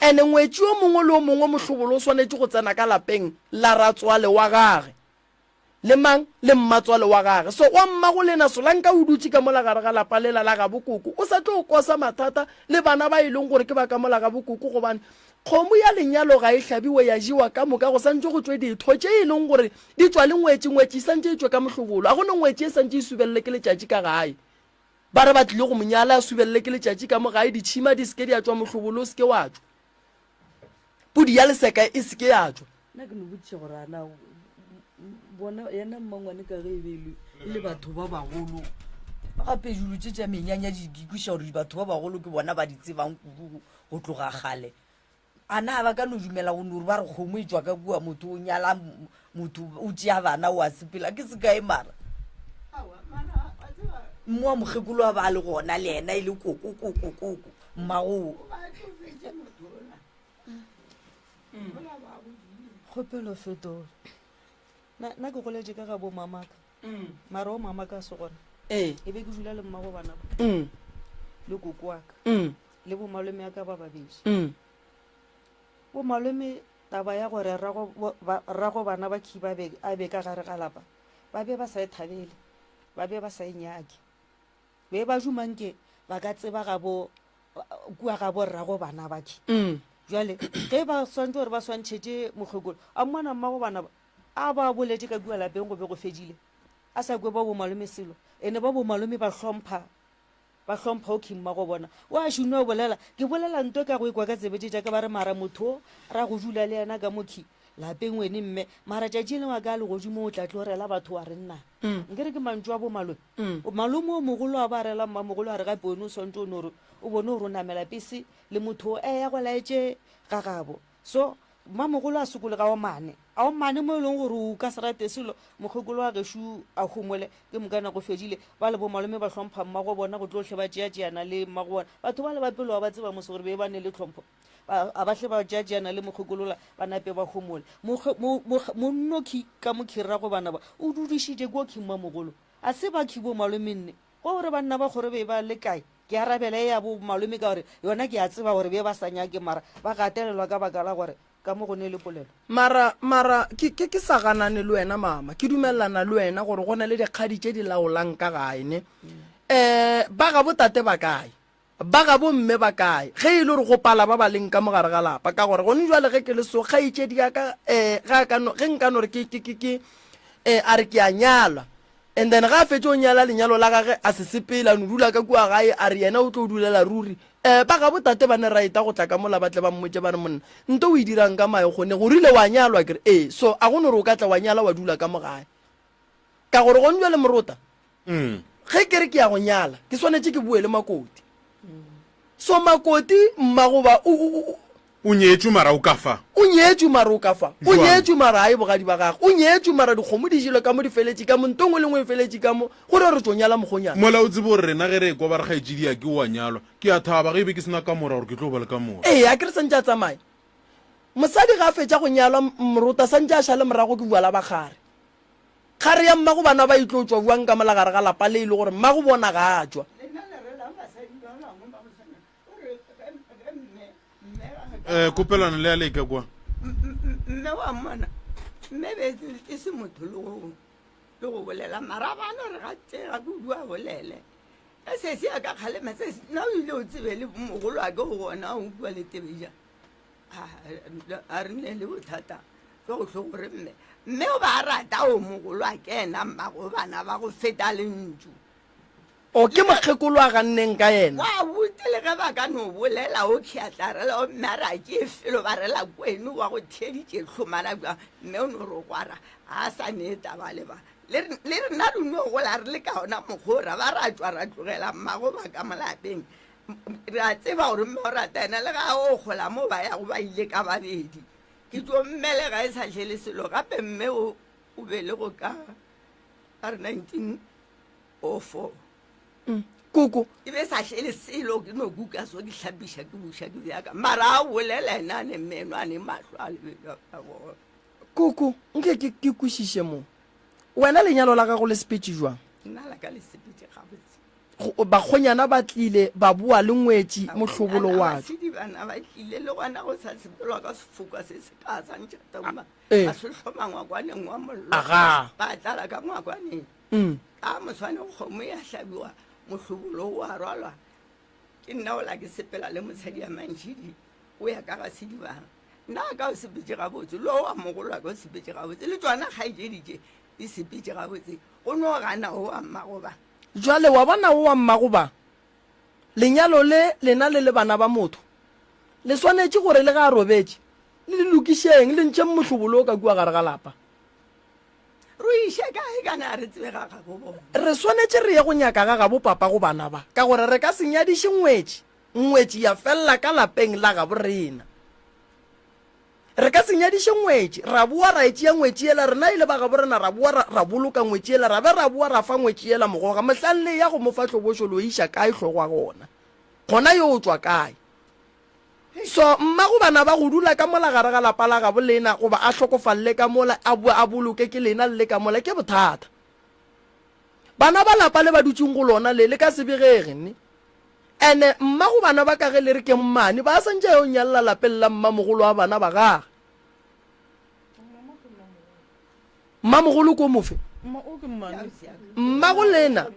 Ene ngwetši o mongwe le o mongwe mohlobolo o swanetše go tsena ka lapeng la ratswale wa gage. Le mang? Le mmatswale wa gage. So wa mmagolena Solanka o dutše ka mola gare ga lapa lela la gabo koko, o sa tlo kosa mathata le bana ba e leng gore ke ba ka mola gabo koko gobane kgomo ya lenyalo ga e hlabiwe ya jewa ka moka go santše go tšwe ditho tše e leng gore di tšwa le ngwetši, ngwetši e santše e tšwe ka mohlobolo. A go ne ngwetši e santše e subelele ke letšatši ka gae. Ba re ba tlile go mo nyala a subelele ke letšatši ka mo gae, ditšhima di se ke di a tšwa mohlobolo o se ke wa tšwa. Pudi ya leseka e se ke ya tšwa. Nna ke no botšiša gore a na bona yena mmangwane ka ge e be e le e le batho ba bagolo gape dilo tše tša menyanya di di kweša gore batho ba bagolo ke bona ba di tsebang kudu go tloga kgale a na ba ka no dumela go no gore ba re kgomo e tšwa ka kua motho o nyala motho o tšea bana o a sepela ke sekae mara mmo wa mokgekolo a ba a le gona le yena e le koko koko koko mmagoo Kgopelo fetola. Na nna ke goletše ka ga bo mamaka. Mara o mamaka a se gona. Ee. E be ke dula le mmago bana ba. Mm. Le koko wa ka. Mm. Le bo malome ya ka ba babedi. Mm. Bo malome taba ya gore rrago rrago bana ba khiba be a be ka gare ga lapa. Ba be ba sa e thabele. Ba be ba sa e nyake. Be ba duma nke ba ka tseba ga bo kua ga borrago bana bakhe. Mm. Jwale ge ba swantše gore ba swantšhetše mokgekolo, a mmona mmago bana ba a ba boletše ka kua lapeng go be go fedile. A sa kwe ba bo malome selo. Ene ba bo malome ba hlompha ba hlompha okay mmago bona. O a šunwa o bolela, ke bolela nto ka go ekwa ka tsebe tše tša ka ba re mara motho o ra go dula le yena ka mokhi lapeng wene mme mara tšatši lengwe a ka legodimo o tla tlo rela batho wa re nna. Nkere ke mantšu a bo malome. Malome o mogolo a ba rela mmamogolo a re gape wene o swantše o no re o bone gore o namela pese le motho o eya go laetše ga gabo. So mmamogolo a sokologa o mane a o mane mo e leng gore o ka se rate selo mokgekolo wa gešo a homole ke mokana go fedile. Ba le bomalome ba hlompha mmago bona go tlo hle ba tšeatšeana le mmago bona. Batho ba le ba pele wa ba tseba mose gore be ba ne le tlhompho. Ba a ba hle ba tšeatšeana le mokgekolola ba nape ba homole. Mokge mo mo monnoki ka mokhirrago bana ba o dudišitše ke okhi mmamogolo. A se ba khibo malome nne. Go gore banna ba kgoro be ba le kae? Ke arabela e ya bo malome ka gore yona ke a tseba gore be ba sa nyake mara ba gatelelwa ka baka la gore ka mo go ne le polelo. Mara, mara, ke, ke, ke sa ganane le wena mama. Ke dumelelana le wena gore go na le dikgadi tše di laolang ka gae ne. Um ba gabo tate ba kae? Ba gabo mme ba kae? Ge e le gore go pala ba ba leng ka mo gare ga lapa, ka gore gone jwale ge ke le so, kgaetšedi ya ka, um ge a ka no, ge nka no re ke, ke, ke, ke, um a re ke a nyalwa, and then ge a fetše go nyala lenyalo la gage a se sepele, a no dula ka kua gae, a re yena o tlo dulela ruri, um ba gabo tate ba ne right go tla ka mola ba tle ba mmotše ba re monna, nto o e dirang ka mae kgone, go rile wa nyalwa, ke re ee, so a go no re o ka tla wa nyala wa dula ka mo gae. Ka gore gone jwale morota, Ge ke re ke ya go nyala, ke swanetše ke boe le makoti. So makoti mmagoba o, o, o, O nyetšwe mara o ka fa. O nyetšwe mara o ka fa. O Jwang? nyetšwe mara a ye bogadi ba gagwe. O nyetšwe mara dikgomo di jelwe ka mo di feletše ka mo, nto nngwe le nngwe e feletše ka mo, gore re tšo nyala mokgonyana. Mola o tsebe gore rena ge re ekwa ba re kgaetšediake o a nyalwa, ke a thaba ge e be ke se na kamora gore ke tlo ba le kamora. Ee, akere santše a tsamaye. Mosadi ga a fetša go nyalwa, morota santše a šale morago ke bjala ba kgare. Kgare ya mmago bana ba e tlo tšwa bjang ka mola gare ga lapa le e le gore mmago bona ga a tšwa. Lena le relang basadi ba bangwe ba go swana o re ge ge mme mme Eh, kopelano le ya leka kwa. Mme wa mmona mme be e se motho le go le go bolela mara ba no re ga tsega kudu a bolele ge sesi a ka kgalema sesi nna o ile o tsebe le mogolo a ke go gona o bua le tebeja a re ne le bothata jwa go tlho gore mme mme o ba rata o mogolo a ke ena mmago bana ba go feta lentšu O ke mokgekolo a ganneng ka yena. Wa buti le ge ba ka no bolela o kheatlarela o mme a re a ke felo ba rela kweno wa go theeditše hlomana bjang mme o no re gwara ga a sa nee taba le ba le rena re no gola re le ka ona mokgwa o ra ba ra tšwa ra tlogela mmago ba ka mo lapeng re a tseba gore mme o rata yena le ga o gola mo ba yago ba ile ka babedi ke tšo mmelega e sa hlele selo gape mme o o belego ka ka re 19 ofo mm. koko e be sa hlele selo ke no kuka so ke hlapiša ke buša ke bjaka mara a bolela ena a ne meno a ne mahlo a lebelo koko nke ke ke kwešiše mo wena lenyalo la gago le sepetše jwang nna la ka le sepetše gabotse bakgonyana ba tlile ba boa le ngwetši mohlobolo wa basedi bana ba tlile le gona go sa sepelwa ka sefoka se se ka sa ntšha tauma ba se hloma ngwakwaneng wa mollo ba tlala ka ngwakwaneng Mm. Ka moswane kgomo ya hlabiwa mohlobolo o a rwalwa ke nna ola ke sepela le mosadi ya mantšhidi o ya ka ga sedibang nna ka o sepetse gabotse lo wa mogolo wa ka o sepetse gabotse le tsona kgaetšedi tše di sepetse gabotse go no gana o wa mmagoba Jwale wa bona o wa mmagoba lenyalo le lena le le bana ba motho le swanetše gore le ge a robetše le le lokišeng le ntšheng mohlobolo o ka kua gare ga lapa. Re iše kae kana ga re tsebe ga gabo bona? Re swanetše re ye go nyaka ga gabo papa go bana ba, ka gore re ka se nyadiše ngwetši, ngwetši ya felela ka lapeng la gabo rena. Re ka se nyadiše ngwetši, ra boa ra e tšea ngwetši yela, rena e le ba gabo rena ra boa ra, ra boloka ngwetši yela, ra be ra boa ra fa ngwetši yela mogoga. Mohlang le eya go mo fa hlobošo, lo e iša kae hlogo ya gona? Gona yo o tšwa kae? So mmago bana ba go dula ka mola gare ga lapa la gabo lena goba a hlokofalle ka mola a boe a boloke ke lena le le ka mola ke bothata. Bana ba lapa le ba dutšeng go lona le le ka se begege ne. Ene mmago bana ba ka ge le re ke mmane ba santše a yo nyalla lapeng la mmamogolo wa bana ba gage. Mmamogolo ko mofe? Mmago lena,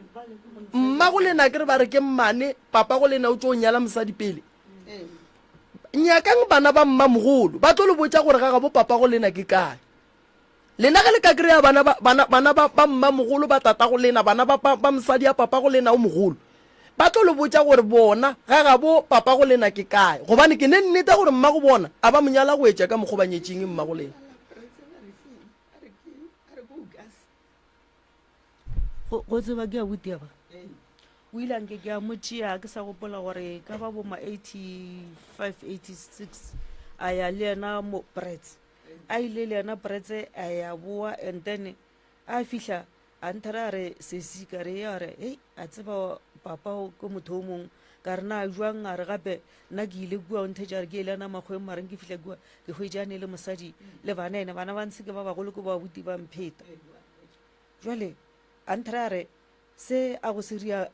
mmago lena ke re ba re ke mmane, papa go lena o tšo nyala mosadi pele. Nyakang bana ba mmamogolo, ba tlo le botša gore ga gabo papa go lena ke kae. Lena ge le ka kry-a bana ba, bana, bana ba, ba mmamogolo ba tata go lena, bana ba, ba, ba mosadi ya papa go lena o mogolo, ba tlo le botša gore bona ga gabo papa go lena ke kae. Gobane ke ne nneta gore mmago bona a ba mo nyala go etša ka mokgo ba nyetšeng mmago lena. Go tseba ke abuti ba o ile anke ke a mo tšea ke sa gopola gore ka ba boma 85 86 a ya le yena mo brets a ile le yena brets a ya boa and then a fihla A nthera a re, Sesi, ka re, a re, hei, a tseba papa o ke motho o mongwe. Ka re, na jwang? A re, gape, nna ke ile kua, o nthetša a re ke ile ana makgweng, mara ke fihla kua, ke hwetše a ne le mosadi le bana, ene bana ba ntshe ke ba bagolo ke ba abuti ba mpheta. Jwale, a nthera a re, se a go se ria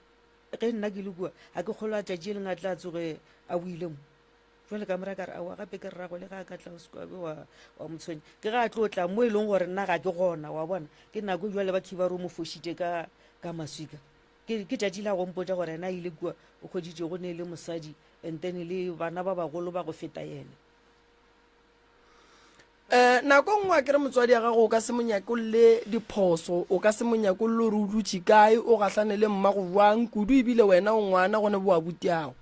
ge nna ke le kua, ga ke kgolwe a tšatši e leng a tla tsoge a boile mo. Jwale ka mora ka re, aowa gape ke rrago le ga a ka tla o se ka be wa, wa mo tshwenya. Ke ga a tlo tla mo e leng gore nna ga ke gona, wa bona. Ke nako jwale ba khiba re o mo fošitše ka, ka maswika. Ke, ke tšatši la go mpotša gore yena a ile kua, o hweditše go ne le mosadi and then le bana ba bagolo ba go feta yena. Um nako nngwe a kere motswadi ya gago o ka se mo nyakolle diphoso, o ka se mo nyakolle gore o dutše kae, o gahlane le mmago jwang, kudu ebile wena o ngwana gone bo abutiago.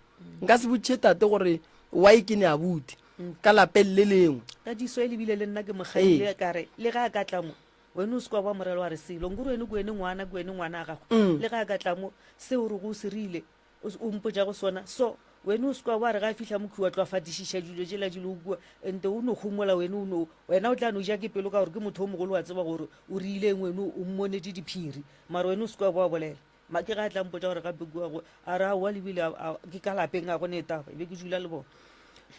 Nka se botšiše tate gore why ke ne abuti ka lapeng le lengwe. Tadiso e lebile le nna ke mo kgaile ka re le ge a ka tla mo wena o se kwa wa morela wa re selo nkore wene ke wene ngwana ke wene ngwana a gago le ge a ka tla mo seo re go se rile o mpotša go sona so. Wene o se kwa wa re ga a fihla mokhwi wa tlo a fatišiša dilo tšela di lego kua, ente o no homola wene o no, wena o tla no ja ke pelo ka gore ke motho o mogolo wa tseba gore o rileng wene o mmonetše diphiri, mara wene o se kwa wa bolela. Ma ke ga a tla mpotša gore gape kua go, a re aowa lebile a, a, ke ka lapeng ga go ne taba, e be ke dula le bona.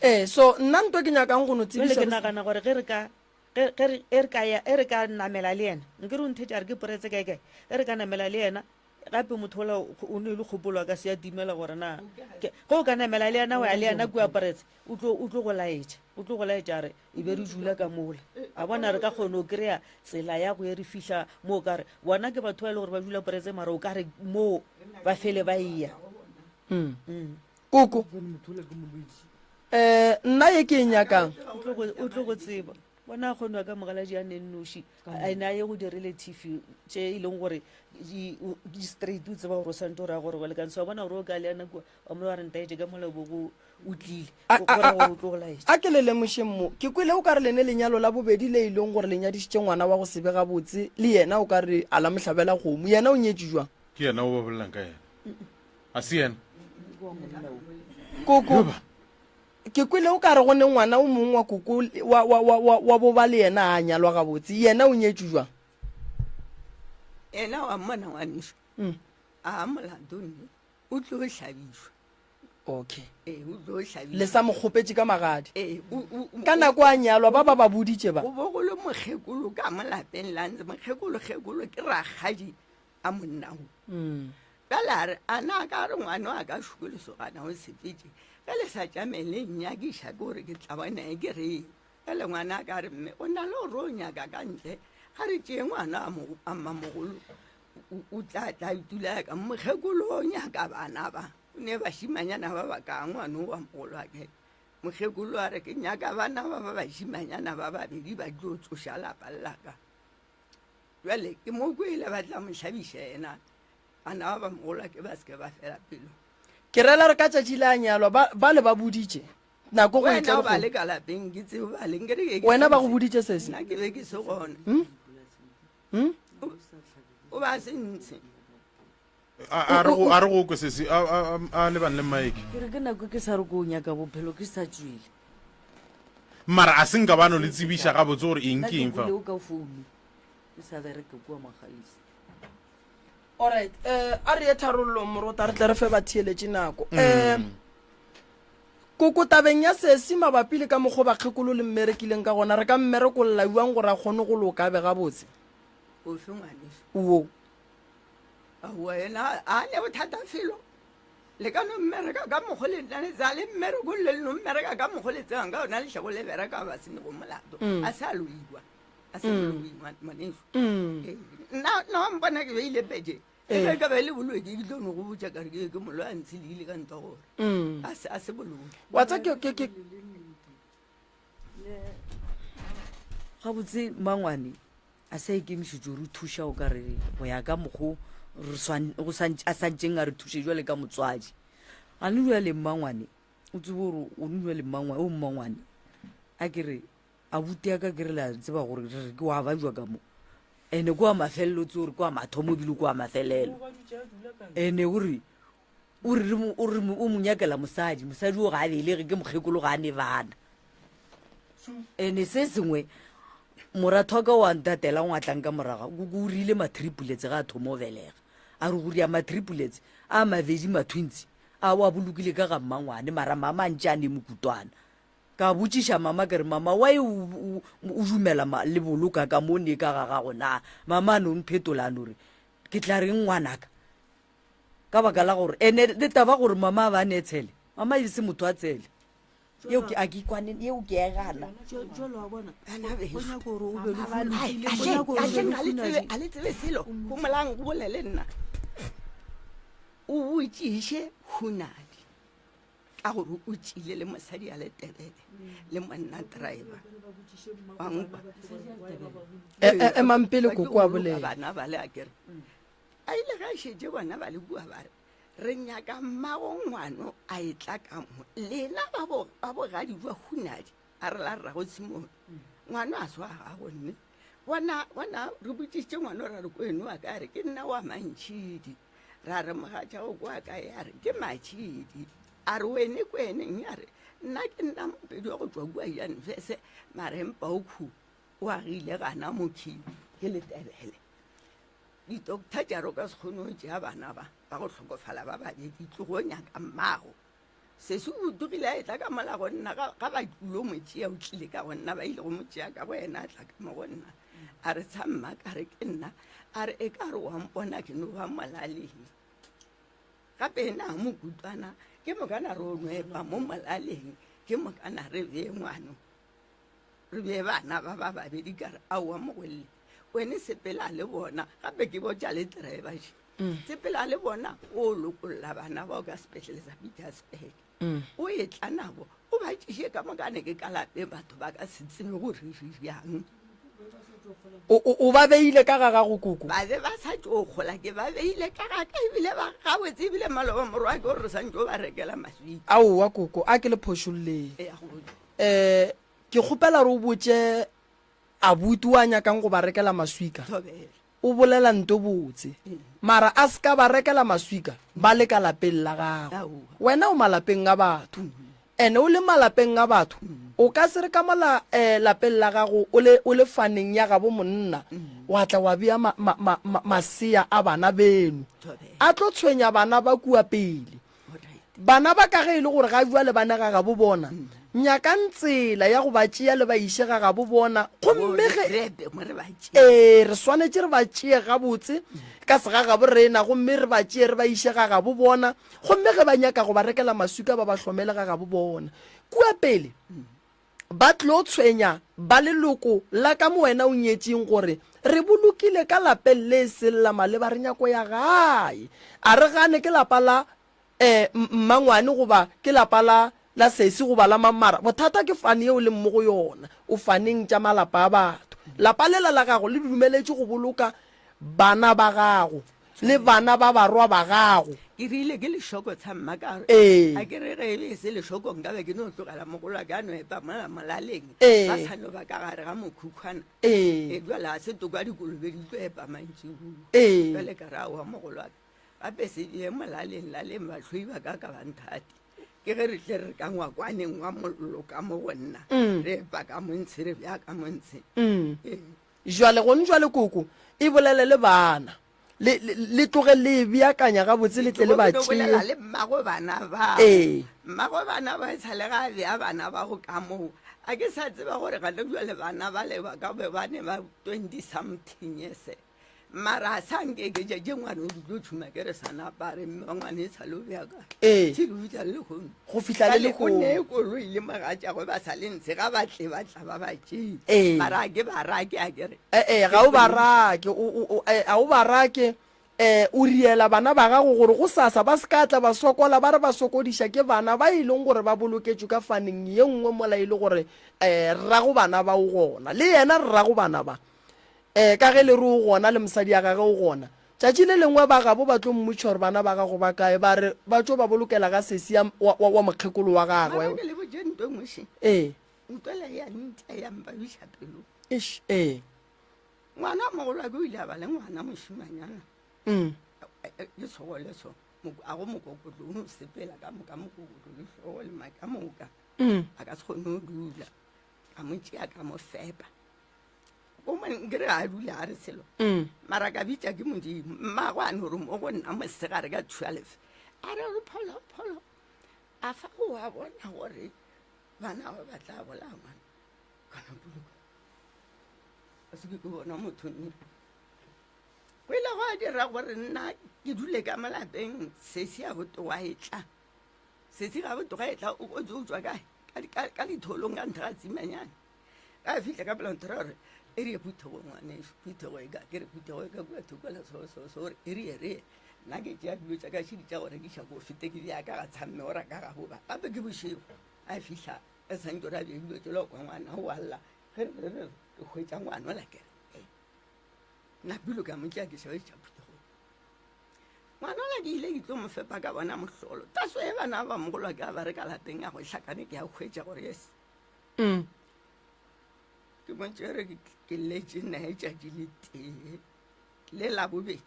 Ee, so nna nto ke nyakang go no Jwale tsebiša ke bo. nagana gore ge re ka, ge, ge re, e re ka ya, e re ka namela le yena, nkere o nthetše a re ke poretse kae kae, ge re ka namela le yena, Gape motho ola o ne le kgopolo a ka se a timela gore na ge o ka namela le yena wa ya le yena kua Prets o tlo o tlo go laetša o tlo go laetša a re e be re dula ka mola a bona re ka kgona go kry-a tsela ya go ye re fihla mo o ka re bona ke batho ba e le gore ba dula Prets mara o ka re moo ba fele ba eya. Mm. Koko um nna ye ke e nyakang o tlo go tseba. Bona a kgonwa ka mogaladi a ne nnoši, a ne a ye go di-relative tše e leng gore di straight, o tseba gore o santse o raya gore go lekane. So wa bona gore o ka le yana kua, wa mo wa re ntaetše ka mola bo go o tlile, A, o a, ra a, gore o tlo go laetša. a ke le lemošeng mo, ke kwele o ka re lene lenyalo la bobedi le e leng gore le nyadišitše ngwana wa go se be gabotse, le yena o ka re a la mo hlabela kgomo. Yena o nyetše jwang? Ke yena o ba bolelang ka yena. A se yena? Koko. Yoba. Ke kwele o ka re go ne ngwana o mongwe wa koko wa, wa, wa, wa, wa bo ba le yena a nyalwa gabotse. Yena o nyetšwe jwang? Yena wa mmona ngwanešu? Mm. A molato nne o tlo hlabišwa. Okay. Ee, o tlo hlabišwa. Le sa mo kgopetše ka magadi. Ee, o, o, o, Ka nako a nyalwa ba ba ba boditše ba. Go bo go le mokgekolo ka mo lapeng la ntse, mokgekolo kgekolo ke rakgadi a monna o. Mm. Bjale a re, A na ka re ngwana wa ka šuko lesogana o sepetše? Ge le sa tšame le nnyakiša ke gore ke tla bona e ke reng. Bjale ngwana a ka re, Mme, o na le gore o nyaka ka ntle, ga re tšee ngwana a mmamogolo o tla tla itula ka mokgekolo o nyaka bana ba. O ne bašimanyana ba ba ka ngwana o wa mogolo wa ke. Mokgekolo a re, Ke nyaka bana ba ba bašimanyana ba babedi ba tlo tsoša lapa la ka. Bjale ke mo kwele ba tla mo hlabiša yena, bana ba ba mogola ke ba seke ba fela pelo. Ke rela re ka tšatši le a nyalwa ba, ba le ba boditše nako go Wena etla o ba lekgono. le ka lapeng ke tseo ba le nkere ke ke Wena ba go santse boditše sese? nna ke be ke se gona. Hmm? Hmm? O ba se ntshe. A a re go a re go kwe sesi a a a lebane le mike. Ke re ke nako ke sa re ko nyaka bophelo ke sa tšwele. Mara a se nka ba no le tsebiša gabotse gore eng Nna ke ke eng fa. kwele o ka founu ke sa bereke kua Magalisi. Alright, eh, a re ye tharollong morota re tle re fe batheeletši nako. Eh, koko tabeng ya sesi mabapi le ka mokgwa bakgekolo le mmerekileng ka gona, re ka mmerekolla bjang gore a kgone go loka a be gabotse? Ofe ngwaneso? Wo. Aowa yena a ne bothata felo. Le ka no mmereka ka mokgo le nna le tsaya le mmereko le le no mmereka ka mokgo le tsebang ka ona lehleko le bereka ba se ne go molato. Mm. A se a loiwa. A se Mm. loiwa ngwaneso. Mm. Ee, nna nna wa mpona ke beile pete. E Ee. be ka ba e le boloi ke tlo no go botša ka re ke ke moloi a ntshe leile ka ntwa gore. Mm. A se a se boloi. Wa tsa ke ke ke Gabotse mangwane a sa ikemišetše go re thuša o ka re go ya ka mokgo a santšeng a re thuše jwale ka motswadi. Gane jwale mmangwane o tsebe gore o ne jwale mmangwane o mmangwane a ke re abuti ya ka ke re la tseba gore re re ke wa bajwa ka mo ene ke wa mafelelo tse gore ke wa mathomo ebile ke wa mafelelo ene o re o re o re o mo nyakela mosadi mosadi o ga a belege ke mokgekolo ga a ne bana ene se sengwe moratho wa ka wa ntatela ngwa tlang ka moraga o rile matripuletse ga a thoma o belega a re gore ya matripuletse a mabedi mathwintsi a wa bolokile ka ga mmangwane mara mama a ntše a ne mokutwana ka botšiša mama ke re mama why o dumela le boloka ka mo ne ka ga gago na mama a no mphetola a no re ke tla reng ngwanaka ka baka la gore ene le taba gore mama a ba ne tshele mama e se motho a tshele eo ke a ke kwane eo ke e gana a le tsebe selo gomolang go bolele nna o botšiše hunadi ka gore o tšile le mosadi a le tebele le monna driver wa nkwa e, e, emang pele koko a bolela bana ba le a kere A ile ge a šetše bona ba le kua ba re, Re nyaka mmago ngwano a etla ka mo. Lena ba bo, ba bogadi jwa Hunadi, a re la rrago Tshimone. Ngwano a swa gago nne. Bona, bona, re botšišitše ngwano ra re kweno wa ka, a re ke nna wa Mantšhidi. Ra re mogatšago kwa kae, a re ke Matšhidi. A re wene ke weneng? A re nna ke nna Mopedi wa go tšwa kua Janvese, mara empa o khu o agile gana mokhi ke Letebele. Di-doctor tša re o ka se kgone go tšea bana ba ba go hlokofala ba babedi, tlogo nyaka mmago. Sesi o togile a etla ka mola go nna, ga, ga ba tlilo mo tšea, o tlile ka go nna, ba ile go mo tšea ka go yena, a tla ka mo go nna. A re tsha mma, ka re ke nna. A re e ka re wa mpona ke no ba molaleng. Gape na mokutwana, ke mokana re o nwepa mo molaleng, ke mokana re bee ngwano. Re bee bana ba ba babedi, ka re aowa mogwelle, wene sepela le bona, gape ke botša le driver še. Mm. Sepela le bona o lokolla bana bao ka sepetlele sa Pietersburg. Mm. O e tla nabo o ba tšiše ka mokane ke ka lapeng batho ba ka se tsebe gore re bjang. O ba beile ka ga gago koko? Ba be ba sa tšo gola ke ba beile ka ga ka ebile ba gabotse ebile maloba morwa ke gore re santse o ba rekela maswika. Aowa koko a ke le phošolleng. Um ke kgopela re o botše abuti wa nyakang go ba rekela maswika. O bolela nto botse. Mara a se ka ba rekela maswika ba le ka lapeng la gago. Wena o malapeng a batho. Ene o le malapeng a batho, o ka se re ka mola eh, lapeng la gago o le, o le faneng ya gabo monna, wa tla wa bea ma, ma, ma, ma, masea a bana beno. A tlo tshwenya bana ba kua pele. Bana ba ka ge e le gore ga bjale ba ne ga gabo bona, nyakang tsela ya go ba tšea le ba iše ga gabo bona. Gomme ge, ee, re swanetše re ba tšee gabotse ka segagabo rena, gomme re ba tšee re ba iše ga gabo bona. Gomme ge ba nyaka go ba rekela maswika, ba ba hlomele ga gabo bona. Kua pele ba tlo tshwenya ba leloko la ka mo wena o nyetšeng gore re bolokile ka lapeng le e seng la maleba re nyako ya gae. A re gane ke lapa la um mmangwane goba ke lapa la la sesi goba la mamara. Bothata ke fane yeo leng mo go yona. O faneng tša malapa a batho. Lapa lela la gago le dumeletše go boloka bana ba gago le bana ba barwa ba gago. Ke rile ke lešoko tsha mma ka re, Ee. A ke re ge e be e se lešoko nka be ke no tlogela mogolwake a no epa mola molaleng, Ee. ba sa no ba ka gare ga mokhukhwana. Ee. E bjale ga se toka dikolobe di tlo epa mantšiboa. Ee. Bjale ka re aowa mogolwake, gape se bee molaleng laleng bahloi ba ka ka ba nthate. Ke ge re tle re ka ngwakwaneng wa mollo ka mo go nna, re epa ka montshe re bea ka montshe. Ee. Jwale gone jwale koko e bolele le bana. Le, le, le tloge le e beakanya gabotse le tle le ba Ke bolela tšee. le mmago bana bao. Ee. Mmago bana ba e sa le ga a bea bana bao ka moo. A ke sa tseba gore gane jwale bana bale ba ka be ba ne ba 20 something years. Mara a sa nkeketša tše ngwana o di tlo tšhuma ke re sa napare mme wa ngwana e sa le o bea kae. Ee. Till o fihla le lehono. Go fihla le Bjale o ne lehono. koloi le mogatšagwe ba sa le ntshe ga ba tle ba tla ba ba tšee. Ee. Mara a ke ba rake a ke re. Ee, ga o ba rake, o, o, o, eh, ga o ba rake, eh, o riela bana ba gago gore gosasa ba se ka tla ba sokola ba re ba sokodiša ke bana ba e leng gore ba boloketšwe ka faneng ye nngwe mola e le gore eh, rrago bana ba o gona. Le yena rrago bana ba, eh, ka ge le re o gona le mosadi ya gage o gona. Tšatši le lengwe ba gabo ba tlo mmotšiša gore bana ba gago ba kae, ba re ba tšo ba bolokela ga sesi ya, wa, wa, wa mokgekolo wa gagwe. Mara ke le botše nto e nngwe še. Ee. Nto ela ya ntša ya mpabiša pelo. Eish, ee. Ngwana wa mogolo wa ke o ile a ba le ngwana mošimanyana. Mm. Ke tshogole so. A go mokokotlo o no sepela ka moka mokokotlo le hlogo le maka moka. Mm. A ka se kgone go dula. Ka mo tšea ka mo fepa. O mo nkere a dula a re selo. Mm. Mara ka bitša ke Modimo. Mmago a no re mo go nna mosegare ka 12. A re re pholo pholo. A fa o a bona gore bana ba ba tla bolaya ngwana. Kana boloka. A se ke ke bona motho nne. Go ile gwa dira gore nna ke dule ka mo lapeng sesi a botoga e tla. Sesi ga botoga e tla o kotse o tšwa kae? Ka ditholong ka ntha ga tsimanyane. Ka fihla ka pela nthora gore e re ye phuthego ngwaneso, phuthego e ka ke re phuthego e ka kua thoko la so so so gore e re ye re ye. Nna ke tšea dilo tša ka šedi tša go rekiša ko fete ke bea ka ga tshamme ora ka ga boba. Gape ke bošego a fihla a santse ra bea dilo tšela kwa ngwana o a lla. Ge re re re re hwetša ngwana ola ke re, nna pelo ka mo tšea ke šaetša phuthegong. Ngwana ola ke ile ke tlo mo fepa ka bona mohlolo. Taso e bana ba mogolo ke a ba re ka lapeng a go hlakane ke a hwetša gore yes. Mm. Ke mo tšere ke letše nae tšatši le tee le la bobedi.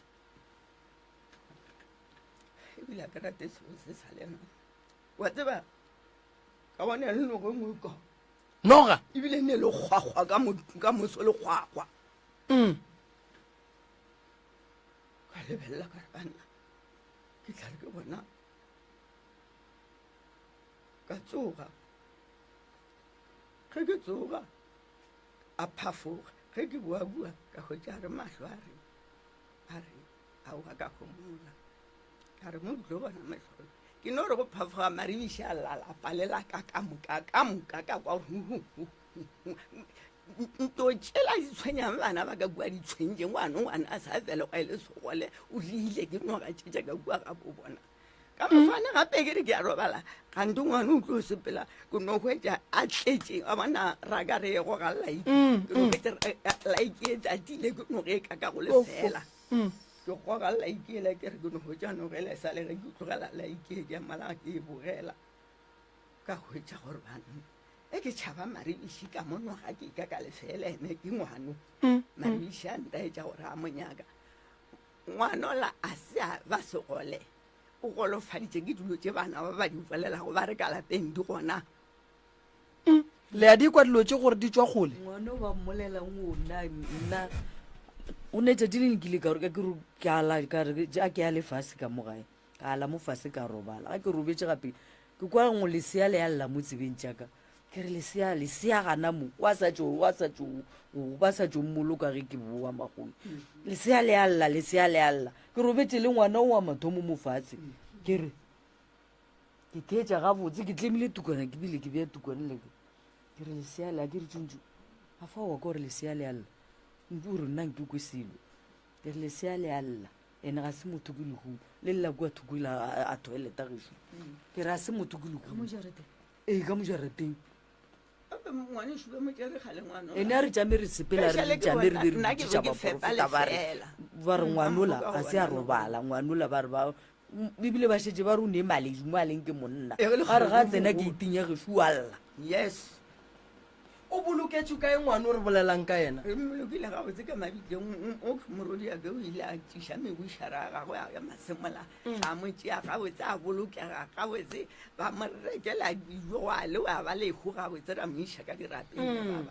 Ebile a ke rate selo se sa lena. Wa tseba ka bona le nogo e nngwe ka. Noga? Ebile ne le kgwakgwa ka mo ka moso le kgwakgwa. Mm. Ka lebelela ka re banna ke tla re ke bona ka tsoga ge ke tsoga a phafoga ge ke boa bua ka hwetša a re mahlo a re a re aowa ka homola ka re mo ke tlo bona mehlolo ke no re go phafoga maribiši a lla lapa le la ka ka moka ka moka ka kwa nto tšela di tshwenyang bana ba ka kua di tshwentše ngwane ngwane a sa belegwa e le segole o rile ke noga tše tša ka kua ga bo bona ka mofane gape ke re ke a robala gante ngwane o tlo sepela ke no hwetša a tletše a bona raka re ye goga laiki ke no hwetša laiki e tatile ke noge e ka ka go lefela ke goga laiki ela ke re ke no hwetša noge ela e sa le ge ke tlogela laiki e ke mala ke e bogela ka hwetša gore banna e ke tšhaba maribiši ka mo noga ke ka ka lefela ene ke ngwano maribiši a ntaetša gore a monyaka Ngwanola a se a ba segole, o golofaditše ke dilo tše bana ba ba di bolelago ba re ka lapeng di gona. Le a di kwa dilo tše gore di tšwa kgole? Ngwana o ba mmolelang o nna nna o ne tšatši le nkile ka ke ke ala ka re a ke ya lefase ka mo gae ka ala mo fase ka robala ga ke robetše gape ke kwa ngwe lesea le ya lla mo tsebeng tša ka Ke re lesea, lesea gana mo, wa sa tšo, wa sa tšo, ba sa tšo mmoloka ge ke boa magong. Lesea le a lla, lesea le a lla. Ke robetše le ngwana o wa mathomo mo fatshe. Ke re, ke theetša gabotse, ke tlemile tukwana, ke bile ke bea tukwana le ke. Ke re lesea le a ke re tšuntšu. A fa wa ka gore lesea le a lla. Ntšu o re nna nke kwe selo. Ke re lesea le a lla. Ene ga se motho ke lehumo. Le lla kua thoko ela a toileta gešo. Ke re ga se motho ke lehumo. Ee, ka mo jarateng. Ene a re tšame re sepela re tšame re be re botšiša baporofeta ba re ba re ngwanola ga se a robala ngwanola ba re ba ebile ba šetše ba re o ne maledu mo a leng ke monna ba re ga a tsena keiting ya gešo a lla. Yes. O boloketšwe kae ngwana o re bolelang ka yena? Re mmolokile gabotse ka mabitleng. O morwediake o ile a tliša mebušara ya gagwe ya masemola, a mo tšea gabotse, a bolokega gabotse, ba mo rekela dijo, gwa lewa ba lehu gabotse, ra mo iša ka dirapeng le ba bangwe.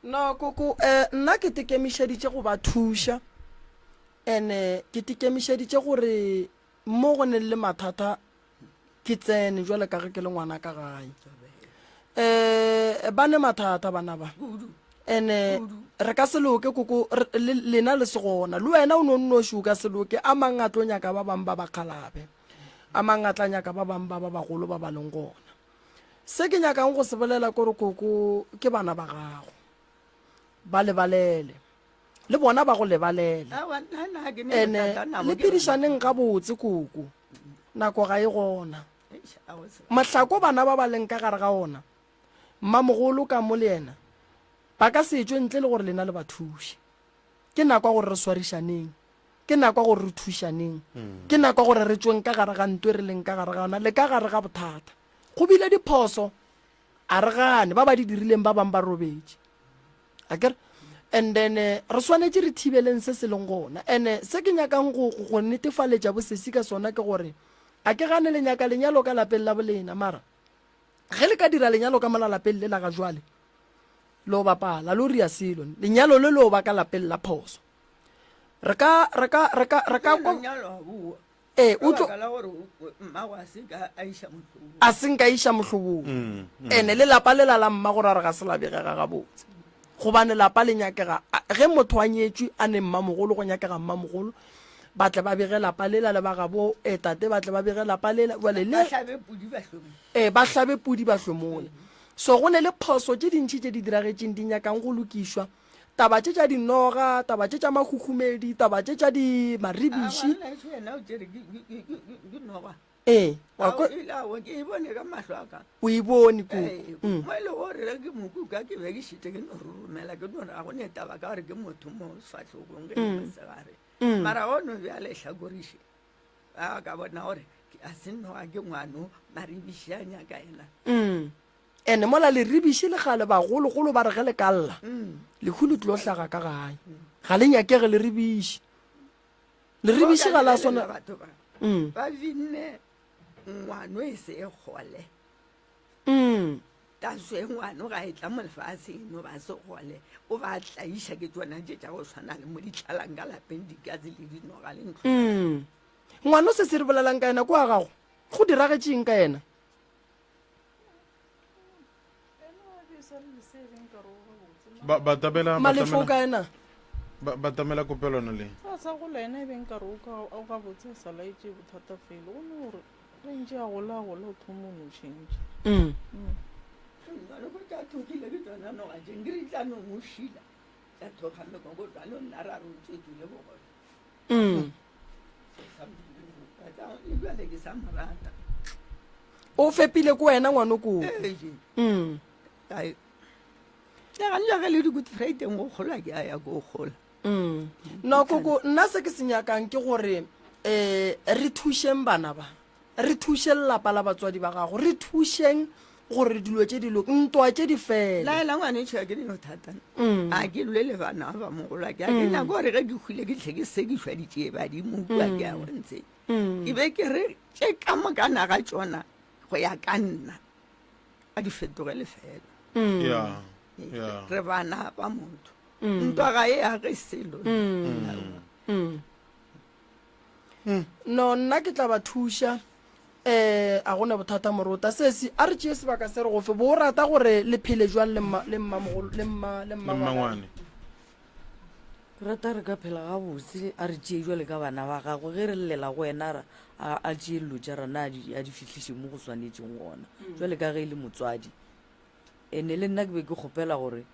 No, koko, eh, nna ke tekemišeditše go ba thuša. Ene ke tekemišeditše gore mo go neng le mathata ke tsene jwale ka ge ke le ngwana ka gae um ba ne mathata bana ba ene re ka se loke koko lena le se gona le wena o no nnoši o ka se loke a mang a tlo nyaka ba bangwe ba bakgalabe a mang a tla nyaka ba bangwe ba ba bagolo ba ba leng gona se ke nyakang go se bolela kore koko ke bana ba gago ba lebalele le bona ba go lebalela ene le phedišaneng gabotse koko nako ga e gona mohlako bana ba ba leng ka gare ga ona mmamogolo ka mo le yena ba ka se tšwe ntle le gore lena le ba thuše ke nako ya gore re swarišaneng ke nako ya gore re thušaneng ke nako ya gore re tšweng ka gare ga ntwe re leng ka gare ga yona le ka gare ga bothata go bile diphoso A re gane, ba ba di dirileng ba bang ba robetše. Akere? And then eh, re swanetše re thibeleng se se leng gona. And eh, se ke nyakang go, go, go netefaletša bosesi ka sona ke gore a ke gane le nyaka lenyalo ka lapeng la bolena, mara ge le ka dira lenyalo ka mola lapeng le la ga jwale, lo bapala, lo ria selo. Lenyalo le lo ba ka lapeng la phoso. Re ka, re ka, re ka, re ka kwa. Lenyalo a boa. Ee, o tlo. Ka baka la gore mmago a se ka a iša mohlobong. A se nka iša mohlobong. Ene le lapa lela la mmago ra re ga se la begega gabotse. Gobane lapa le nyakega, ge motho a nyetšwe a ne mmamogolo, go nyakega mmamogolo, ba tle ba bege lapa lela le ba gabo eh, tate ba tle ba bege lapa lela. Jwale le. Ba hlabe pudi ba hlwe mola. Ee, ba hlabe pudi ba hlwe mola. So go ne le phoso tše dintši tše di diragetšeng di nyakang go lokišwa. Taba tše tša dinoga, taba tše tša mahuhumedi, taba tše tša di maribiši. A ngwana yena o tšere ke ke ke ke noga. Ee, wa kwa. Ao ke e bone ka mahlo a ka. O e bone koko. Ee, mm. mo e le gore ge ke mo kuka ke be ke šetše ke no roromela ke no re ga go ne taba ka gore ke motho mo sefahlogong ge le mm. mosegare. Mm. Mara ono bjale hlakoriše a ka bona gore a se noga ke ngwano maribiši a nyaka yena. Mm. Ene mola leribiši le kgale bagologolo ba re ge le ka lla, lehu le tlo hlaga ka gae. Ga le nyakege leribiši. Leribiši ga la swana. Batho ba, ba binne. Ngwano e se e gole. Taso e ngwano ga e tla mo lefaseng no ba segole, o ba tlaiša ke tšona tše tša go tshwana le mo di tlalang ka lapeng dikatse le dinoga le ntlo. Ngwano se se re bolelang ka yena ko wa gago, go diragetše eng ka yena? Ba batamela Malefo o kae na? Ba batamela kopelwana le. A sa gola yena e beng kare o ka o gabotse a sa laetše bothata felo o no gore ge ntše a gola a gola o thoma o no tšhentšha. Mm. Ngwana ko tša thogile ke tšona noga tše nkere di tla no mo šila tša thoga mekokotlwane nna ra re o tswetswile bogole. Mm. Le bjale ke sa mo rata. O fepile ko wena ngwano koo. Mm. Ai. Le gantši ge le di-good friday go gola ke a ya ko gola. Mm. No koko nna se ke se nyakang ke gore eh re thušeng bana ba. Re thuše lelapa la batswadi ba gago. Re thušeng gore dilo tše di loke, ntwa tše di fele. Laela ngwanešo a ke dino thata. Mm. A ke lwe le bana ba mogolo ke a ke mm. nyako gore ge ke hwile ke tle ke sekišwa ditšee badimo kua ke a mm. gontse. Ke be ke re tše ka moka naga tšona go ya ka nna a di fetoge lefela. Yeah. Yeah. Re bana ba motho. Ntwa ga e age selo. No nna ke tla ba thuša. Eh, a gona bothata morota. Sesi, a re tšee sebaka se re go fe. Bo o rata gore le phele jwang le mma le mmamogolo le mma le mmangwane? Ke rata re ka phela gabotse, a re tšee jwale ka bana ba gagwe. Ge re llela go wena ra a a tšee dilo tša rena a di a di fihliše mo go swanetšeng gona. Jwale ka ge e le motswadi. Ene le nna ke be ke kgopela gore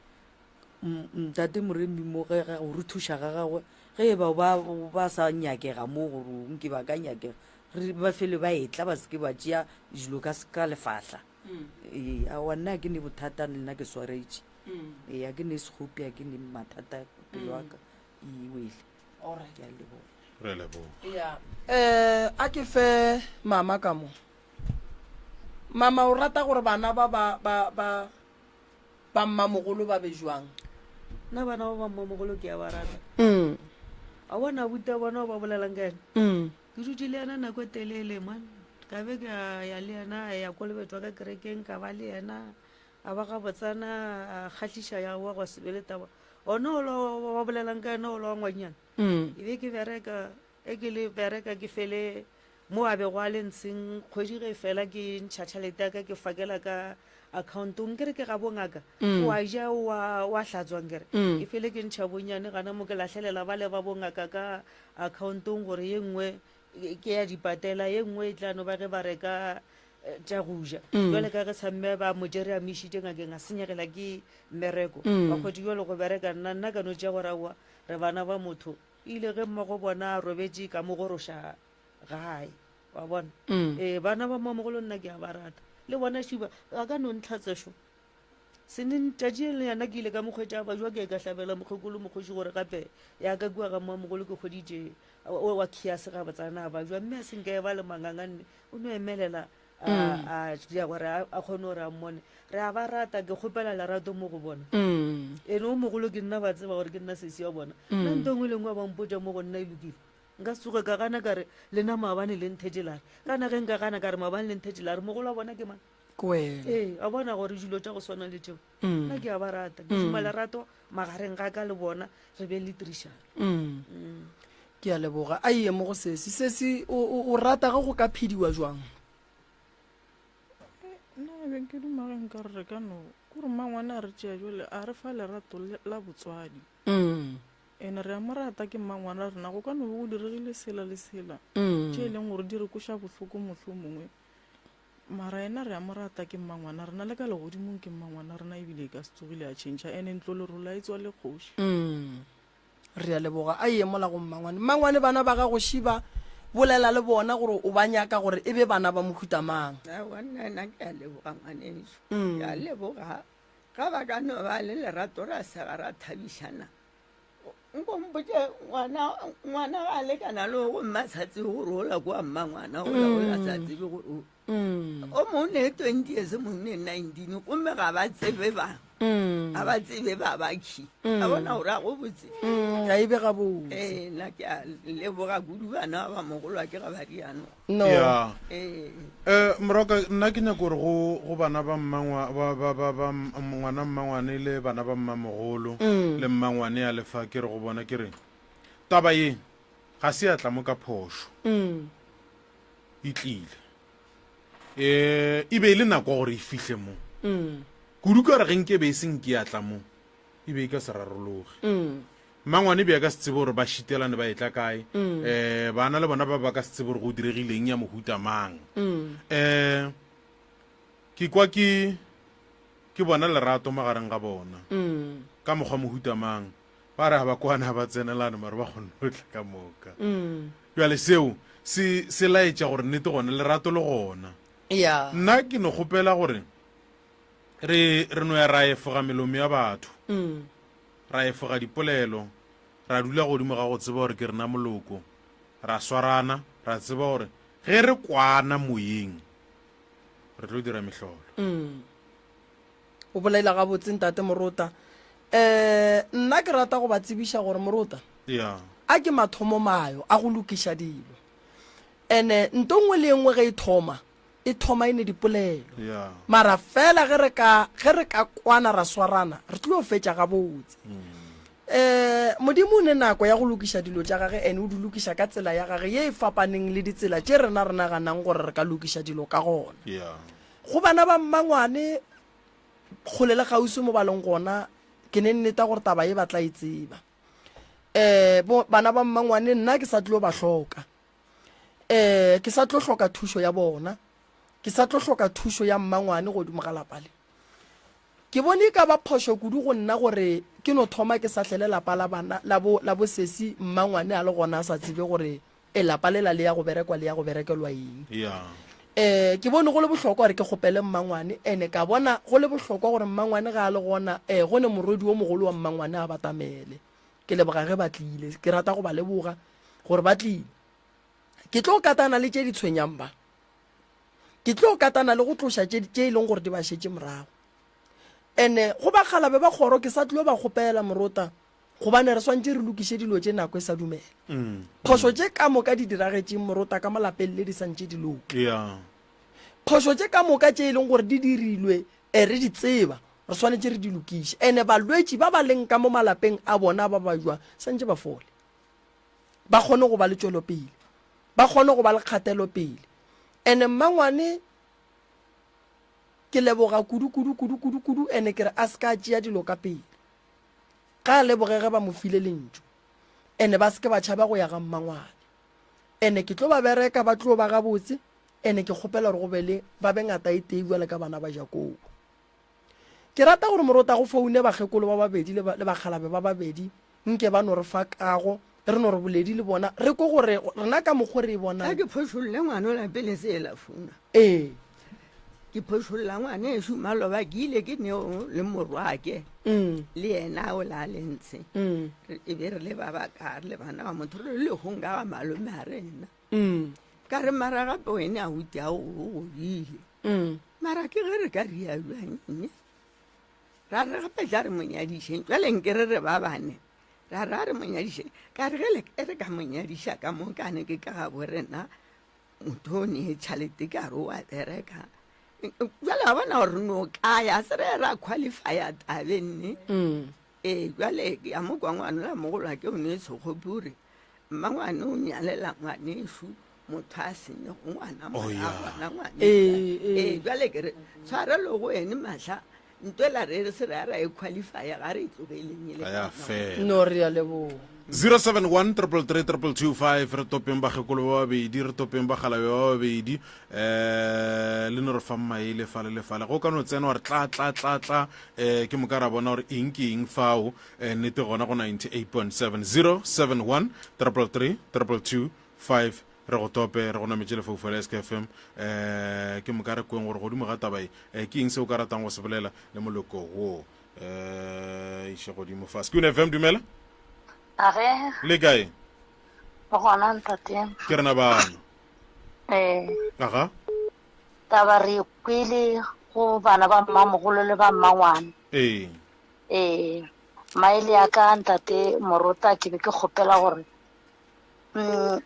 Ntate Moremi mo ge go re thuša ga gagwe ge e ba ba ba sa nyakega mo gore nke ba ka nyakega re ba fele ba etla ba seke ba tšea dilo ka ka lefahla ee aowa nna ke ne bothata le nna ke swaretše ee a ke ne sekgopi a ke ne mathata pelo ya ka e wele ke a leboga re leboga ya eh a ke fe mama ka mo mama o rata gore bana ba ba ba ba Ba mmamogolo ba be jwang? Nna bana ba ba mmamogolo ke a ba rata. Mm. A bona abuti a bona o ba bolelang ka ena. Mm. Ke dutše le yena nako e telele man. Ka be ka ya le yena a ya kolobetšwa ka kerekeng ka ba le yena a ba gabotsana a kgahliša ya wa gwa se be le taba. Ona ola wa ba bolelang ka yena ola wa ngwanyana. Mm. E be ke bereka E ke le bereka ke fele mo a bego a le ntsheng kgwedi ge e fela ke ntšha tšhelete ya ka ke fakela ka accountong ke re ke ga bongaka mm. o a ja o a hlatswa nkere mm. ke fele ke ntšha bonnyane gana mo ke lahlelela ba le ba bongaka ka accountong gore ye nngwe ke ya dipatela ye nngwe e tla no ba ge ba reka eh, tša go ja mm. jale ka ge sa mme ba mo jere a mo išitše ngakeng a senyegela ke mmereko ba kgwedi jalo go bereka nna nna ka no tša gore aowa re bana ba motho E ile ge mmago bona a robetše ka mo goroša gae. Wa bona? Mm. Ee, bana ba mmamogolo nna ke a ba rata. Le bona šiba, a ka no ntlhatsa šo. Seneng tšatši le yena ke ile ka mo kgwetša a bajwa ke ka hlabela mokgekolo mokgoši gore gape ya ka kua ga mmamogolo ke kgweditše o wa khiase ga botsana a bajwa mme a senka e ba le manganganne o no emelela a mm. a dira gore a kgone gore a mmone re a ba rata ke kgopela lerato mo go bona mm. ene o mogolo ke nna ba tseba gore ke nna sesi wa bona mm. nna nto nngwe le nngwe ba mpotsa mo go nna e lokile nka se tsoge ka gana kare lena maabane le nthetše lare kana ge nka gana kare maabane le nthetše lare mogolo wa bona ke mang ee a bona gore dilo tša go swana le tšeo nna ke a ba rata ke šoma lerato magareng ga ka le bona re be le tirišano ke a leboga a ye mo go sesi sesi o rata ge go ka phediwa jwang nna be ke duma ge nka re re ka no kore mmangwane a re tšea jale a re fa lerato la botswadi mm. ene re a mo rata ke mmangwana rena go ka no be go diregile sela le sela mm. tše e leng gore di re koša bohloko mohlho mongwe Mara yena re a mo rata ke mmangwana rena le ka legodimong ke mmangwana rena ebile e ka se tsogile a tšhentšha ene ntlo lerola e tswa le kgoši. Mm. Re a leboga. A ye mola go mmangwane. Mmangwane bana ba gago šiba bolela le bona gore o ba nyaka gore e be bana ba mohuta mang. Aowa nna ena ke a leboga ngwaneso. Mm. Ke a leboga ga ba ka no ba le lerato ra sega ra thabišana. Nko mpotše ngwana ngwana ga a lekana le go mma sa tsebe gore ola kwa mma ngwana ola ola sa mm. tsebe gore o mm. o mongwe ne 20 years mongwe ne 19 gomme ga ba tsebe ba. Mm. A ba tsebe ba bakhi. A bona gore a go botse. Mm, ga e be gabotse. Ee, nna ke a leboga kudu bana ba mogolo ke ga ba riano. No. Ya. Ee. Eh, Moroka, nna ke nyaka gore go go bana ba mmangwa ba ba ba ba ngwana mmangwane le bana ba mmamogolo Mm. le mmangwane ya lefa ke re go bona ke re taba ye ga se ya tla mo ka phošo. Mm. E tlile. Eh, e be e le nako gore e fihle mo. Mm. Kudu ka gore ge nke be e se nke ya tla mo, e be e ka se rarologe. Mm. Mmangwane be a ka se tsebe gore ba šitelane ba etla kae. Mm. Eh, bana le bona ba ba ka se tsebe gore go diregileng ya mohuta mang. Mm. Eh, ke kwa ke ke bona lerato magareng ga bona. Mm. Ka mokgwa mohuta mang. Ba re ga ba kwane ga ba tsenelane mare ba kgonne go tla ka moka. Mm. Bjale seo se se laetša gore nnete gona lerato le gona. Yeah. Nna ke no kgopela gore re re no ya ra efoga melomo ya batho. Mm. Ra efoga dipolelo, ra dula godimo ga go tseba gore ke rena moloko, ra swarana, ra tseba gore ge re kwana moyeng re tlo dira mehlolo. Mm. O bolela gabotse ntate Morota. Eh, nna ke rata go ba tsebiša gore Morota, Yeah. a ke mathomo mayo a go lokiša dilo. Ene nto nngwe le nngwe ge e thoma, e thoma e ne dipolelo. Yeah. Mara fela ge re ka ge re ka kwana ra swarana, re tlo fetša gabotse. Eh, Modimo o ne nako ya go lokiša dilo tša gage ene o di lokiša ka tsela ya gage ye e fapaneng le ditsela tše rena re naganang gore re ka lokiša dilo ka gona. Yeah. Go bana ba mmangwane kgole le kgauswi mo ba leng gona, ke ne nneta gore taba ye ba tla e tseba. Um bo bana ba mmangwane nna ke sa tlo ba hloka. Um ke sa tlo hloka thušo ya bona. Ke sa tlo hloka thušo ya mmangwane godimo ga lapa le. Ke bone e ka ba phošo kudu go nna gore ke no thoma ke sahlele lapa la bana la bo la bo sesi mmangwane a le gona a sa tsebe gore E, lapa lela le ya go berekwa le ya go berekelwa eng. Yeah. Eh, ke bone go le bohlokwa gore ke kgopele mmangwane, ene ka bona go le bohlokwa gore mmangwane ga a le gona, eh, go ne morwedi wo mogolo wa mmangwane a batamele. Ke leboga ge ba tlile, ke rata go ba leboga gore ba tlile. Ke tlo katana le tše di tshwenyang ba. Ke tlo katana le go tloša tše, tše e leng gore di ba šetše morago. Ene go bakgalabe ba kgoro ke sa tlo ba kgopela morota, Gobane re swantše re lokiše dilo tše nako e sa dumela. Phošo tše ka moka di diragetšeng morota ka mo lapeng le di sa ntše di loka. Yeah. Phošo tše ka moka tše e leng gore di dirilwe e re di tseba, re swanetše re di lokiše. Ene balwetši ba ba leng ka mo malapeng a bona ba ba jwa santše ba fole. Ba kgone go ba le tšwelopele. Ba kgone go ba le kgatelopele. Ene mmangwane ke leboga kudu kudu kudu kudu kudu ene ke re a se ka tšea dilo ka pele. Ga a leboge ge ba mo file lentšu. Ene ba se ke ba tšhaba go ya ga mmangwane. Ene ke tlo ba bereka ba tlo ba gabotse, ene ke kgopela gore go be le ba be ngata e tee bjale ka bana ba Jakobo. Ke rata gore morota go foune bakgekolo ba babedi le, le bakgalabe ba babedi, nke ba no re fa kago, re no re boledi le bona, re kwe gore rena ka mokgo re e bonang. A ke phošolle ngwanola pele se ela founa. Ee. Ke phošolla ngwanešu maloba ke ile ke neo le morwake mm. le yena o la le ntshe mm. e be re le ba baka re le bana ba motho re le lehong ka ga malome a rena mm. ka re mara gape wene a uti a o godile mara ke ge re ka ria jwang ra re gape tla re monyadišeng jale nke re re ba bane ra re a re monyadišeng ka re ge le e re ka monyadiša ka mo kane ke ka gabo rena motho o ne tšhalete ka re o a bereka jale wa bona gore no kaya se re ra qualifya tabenne mm. ee jale ya mo kwa ngwana la mogolo ke o ne sekgopi ore mmangwane o nyalela ngwanešu motho a senego ngwana Oh, morago ngwana ngwane Ee, ee. ee jale ke re tshwarelo go ene mahla Ntwela re re se ra ra e qualify ga re e tlogeleng e le Ga ya ka fela. No re a leboga. 071 333 2225 re topeng bakgekolo ba babedi re topeng bagalabe ba babedi um le no re fang maele fale le fale go ka no tsena gore tla tla tla tla um ke moka ra bona gore eng ke eng fao um nnete gona go 98.7 071 333 2225 Re go tope, re go nametše lefaufau la SKFM. Um ke moka re kweng gore godimo ga taba ye, eh, ke eng se o ka ratang go se bolela le moloko wo. Um iše godimo fa. Skoon FM, dumela. Age, Le kae? o gona ntate. Ke rena bano. Eh, Aga. taba re e kwele. Go bana ba mmamogolo le ba mmangwane. Ee. Ee. Maele a ka ntate Morota ke be ke kgopela gore mm,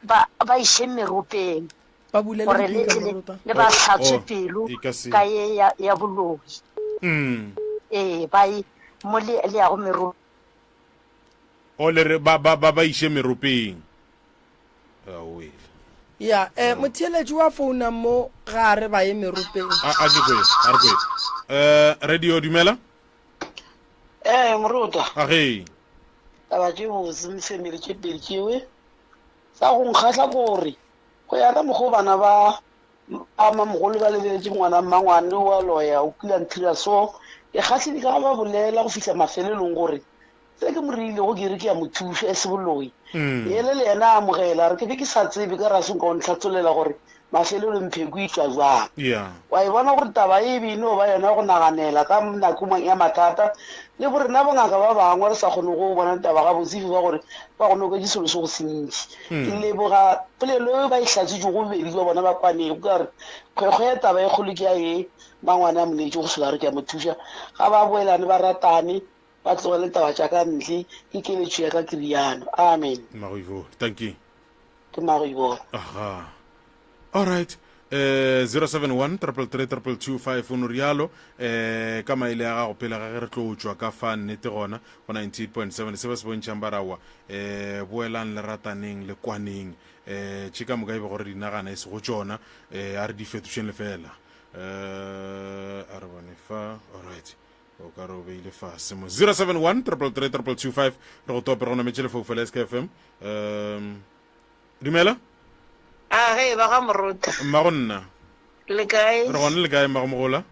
ba ba iše meropeng Ba bulele gore le dipika tle le Morota. le ba Oh, hlatswe oh, pelo e ka se. ka ye ya, ya boloi. Mm. Ee, ba e mo le le yago meropeng. O le re ba ba ba ba iše meropeng. Aowe. Ya, eh, motheeletši wa founang mo ga a re ba ye meropeng. A a ke kwe, a re kwe. Eh, radio dumela. Ee, moruta. A ge. Taba tše botse mfemele tše pedi tšewe. Sa go nkgahla kore go ya ka mokgwa bana ba ba mamogolo ba lebeletše ngwana mmangwane wa loya o kile a nthira so ke kgahlile ka ga ba bolela go fihla mafelelong gore Se ke mo reilego ke re ke a mo thuša, e se boloi. Yele le yena a amogela, a re, Ke be ke sa tsebe, ka re a se nka o ntlhathollela gore mafelelong pheko e tšwa bjang. Wa e bona gore taba e be e no ba yona go naganela ka nako ya mathata, le borena bongaka ba bangwe re sa kgone go bona taba gabotse e ba gore ba go noketše selo se go sentši. Ke leboga polelo e ba e hlatswitšego bobedi bja bona ba kwanego ka gore kgwekgwe ya taba e kgolo ke ya ye mangwane a mo neetše go sola a re ke a mo thuša. Ga ba boelane ba ratane, Ba tlogele taba tša ka ntle, ke keletšo ya ka ke rialo. Amen. Mmago Ivone. Dankie. Ke Mmago Ivone. Aha. All right. Eh 071 333 2225 o no rialo eh ka maele a gago pele ga ge re tlo tšwa ka fa nnete gona go 98.7 se ba se bontšhang ba rawa eh boelang le rataneng le kwaneng eh tše ka moka e be gore di nagana e se go tšona eh a re di fetošeng lefela eh a re bone fa all right O ka re o beile fase mo 071 333 2225 re go tope re go nametše lefoufo la SKFM. Um dumela. A ge ba ga Morota. Mmago nna. Le kae? Re gona le kae mmago mogola?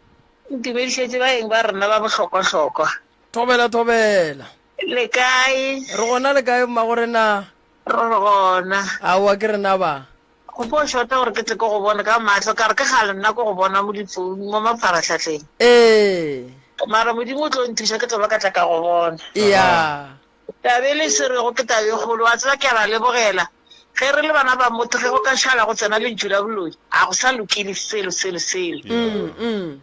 Ntumedišetše baeng ba rena ba bohlokwahlokwa. Thobela thobela. Le kae? Re gona le kae mmago rena? Re gona. Aowa ke rena ba. Go fo šota gore ke tle ke go bone ka mahlo, ka re ke kgale nna ke go bona mo difounung, mo mafarahlahleng. Ee. Mara Modimo o tlo nthuša ke tlo ba ka tla ka go bona. Eya. Taba e le e swerego ke taba e kgolo, wa tseba ke a ba lebogela. Ge re le bana ba motho, ge go ka šala go tsena lentšu la boloi, a go sa lokile selo, selo, selo.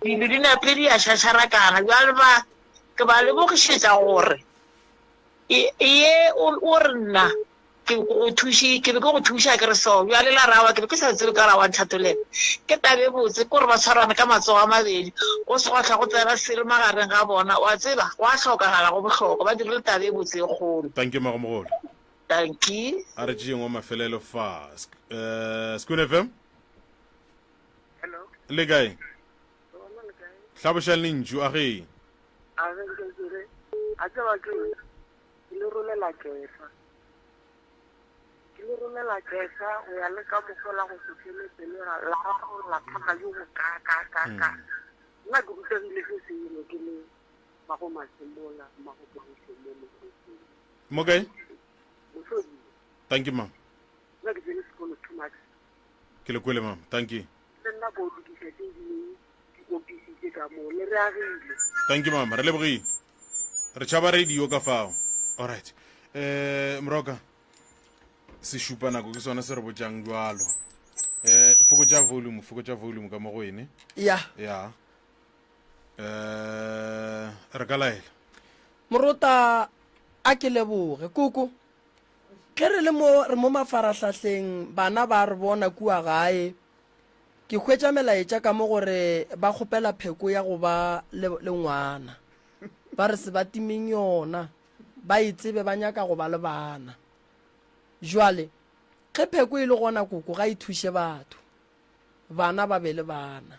Dilo di napile di a šašarakana. Bjale ba, ke ba lebogišetša gore ye o, o re nna Ke go thuši, ke be ke go thuša ke re so. Bjale la re aowa, ke be ke sa tsebe ka ra wa ntlhatolela. Ke taba e botse, ke gore ba tshwarane ka matsogo a mabedi, go se gwa hlwa go tsena selo magareng ga bona. Wa tseba, go a hlokagala, go bohlokwa. Ba dirile taba e botse e kgolo. Dankie Mmagomogolo. Dankie. A re tšeeng wa mafelelo fa. Skoon FM. Hello. Le kae? Hlabošang lentšu, a ge. A ge nke ke re, a tseba ke eng? Ke le rolela kefa. Ke le rolela kefa go ya le ka mokgwa la go se fele pelo la la rarolla thata jo bo kaakaakaa. Nna ke rutegile se sengwe ke le Mago Masemola, Mago Pogišo mo Mohloding. Mo kae? Mohloding. Thank you, ma'am. Nna ke tsene sekolo too much. Ke le kwele, ma'am. Thank you. Le nna ko lokiša tše dingwe diofisi tše ka mo le re agile. Thank you mama, re lebogile. Re tšhaba radio ka fao. Alright. Eh Mroka sešupa nako ke sona se re botšang jwalo. Eh fokotša volume, fokotša volume ka mo go ene. Ya. Ya. Eh re ka laela. Morota a ke leboge koko ge re le mo re mo mafarahlahleng bana ba re bona kua gae Ke hwetša melaetša ka mo gore ba kgopela pheko ya go ba le, le ngwana. Ba re se ba timeng yona, ba e tsebe ba nyaka go ba le bana. Jwale, ge pheko e le gona koko ga e thuše batho. Bana ba be le bana.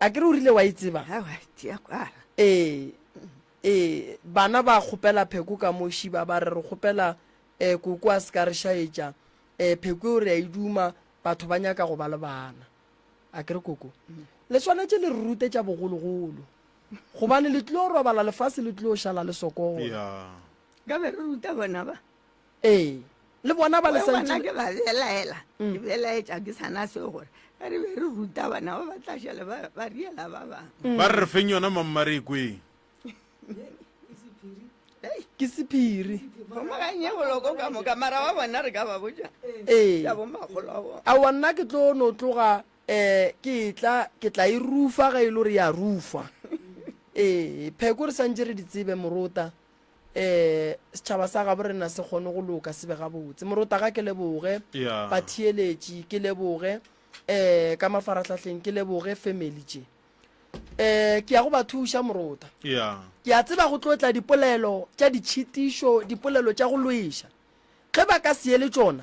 A ke re o rile wa e tseba? Aowa, tšea kwala. Ee, ee, bana ba kgopela pheko ka mo šiba ba re re kgopela E, koko a se ka re šaetša. E, pheko eo re a e duma, batho ba nyaka go ba le bana. A ke re koko? Le swanetše le re rute tša bogologolo, gobane le tlilo robala lefase le tlilo šala le sokola. Ya. Ka be re ruta bona ba. Ee, le bona ba le Bona santše. ke ba belaela, ke belaetša ke sana seo gore ge re be re ruta bana ba ba tla šale ba ba riela ba bangwe. Ba re re feng yona mamma re e kweng. Ke sephiri. Kgomaganye boloko ka moka mara ba bona re ka ba botša Ee. tša bomakgolo a bona. Aowa nna ke tlo no tloga. Um ke tla ke tla e rufa ge e le gore ya rufa. Ee, pheko re santše re di tsebe morota. Um setšhaba sa gabo rena se kgone go loka se be gabotse. Morota ga ke leboge Yeah. batheeletši ke leboge um ka mafarahlahleng ke leboge family tše. Um ke ya go ba thuša morota. Yeah. Ke a tseba go tlo tla dipolelo tša ditšhitišo, dipolelo tša go lweša. Ge ba ka se ye le tšona,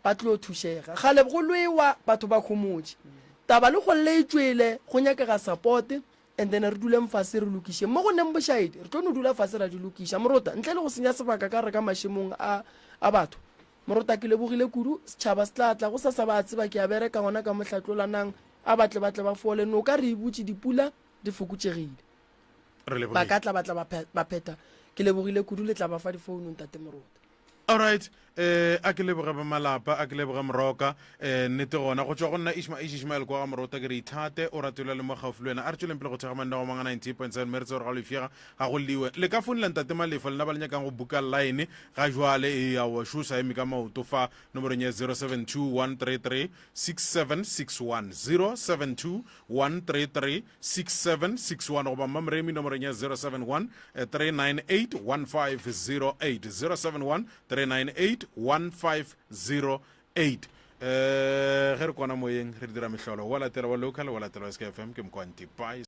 ba tlo thušega. Kgale go lwewa batho ba khomotše. Taba le golle e tšwele, go nyakega support and then re duleng fase re lokišeng. Mo go neng bošaedi, re tlo no dula fase ra di lokiša. Morota, ntle le go senya sebaka ka re ka mašemong a a batho. Morota ke lebogile kudu, setšhaba se tla tla gosasa ba a tseba ke a bereka gona ka mo Hlatlolanang, a ba tle ba tle ba fole. Noka re e butše, dipula di fokotšegile. Re Ba lebogile. ka tla ba tla ba ba phetha. Ke lebogile kudu le tla ba fa difounu Ntate Morota. Alright, eh a ke leboge ba malapa, a ke leboge Moroka. Eh nnete gona go tšwa go nna Ishma Ish Ishmael kwa ga Morota ke re ithate o rate le mo gaufi le wena. A re tšweleng pele go thekga mananeo a mangwe a 98.7 mme re tsebe gore ga lo ifega ga go lliwe. Le ka founela Ntate Malefo lena ba le nyakang go buka line ga jwale e aowa šo sa eme ka maoto fa nomorong ya 072 133 6761 072 133 6761 goba Mmamoremi nomorong ya 071 398 1508 071 398 1508 eh ge re kwana moyeng re dira mehlolo wa latela wa local wa latela wa SKFM ke mokwanti bye.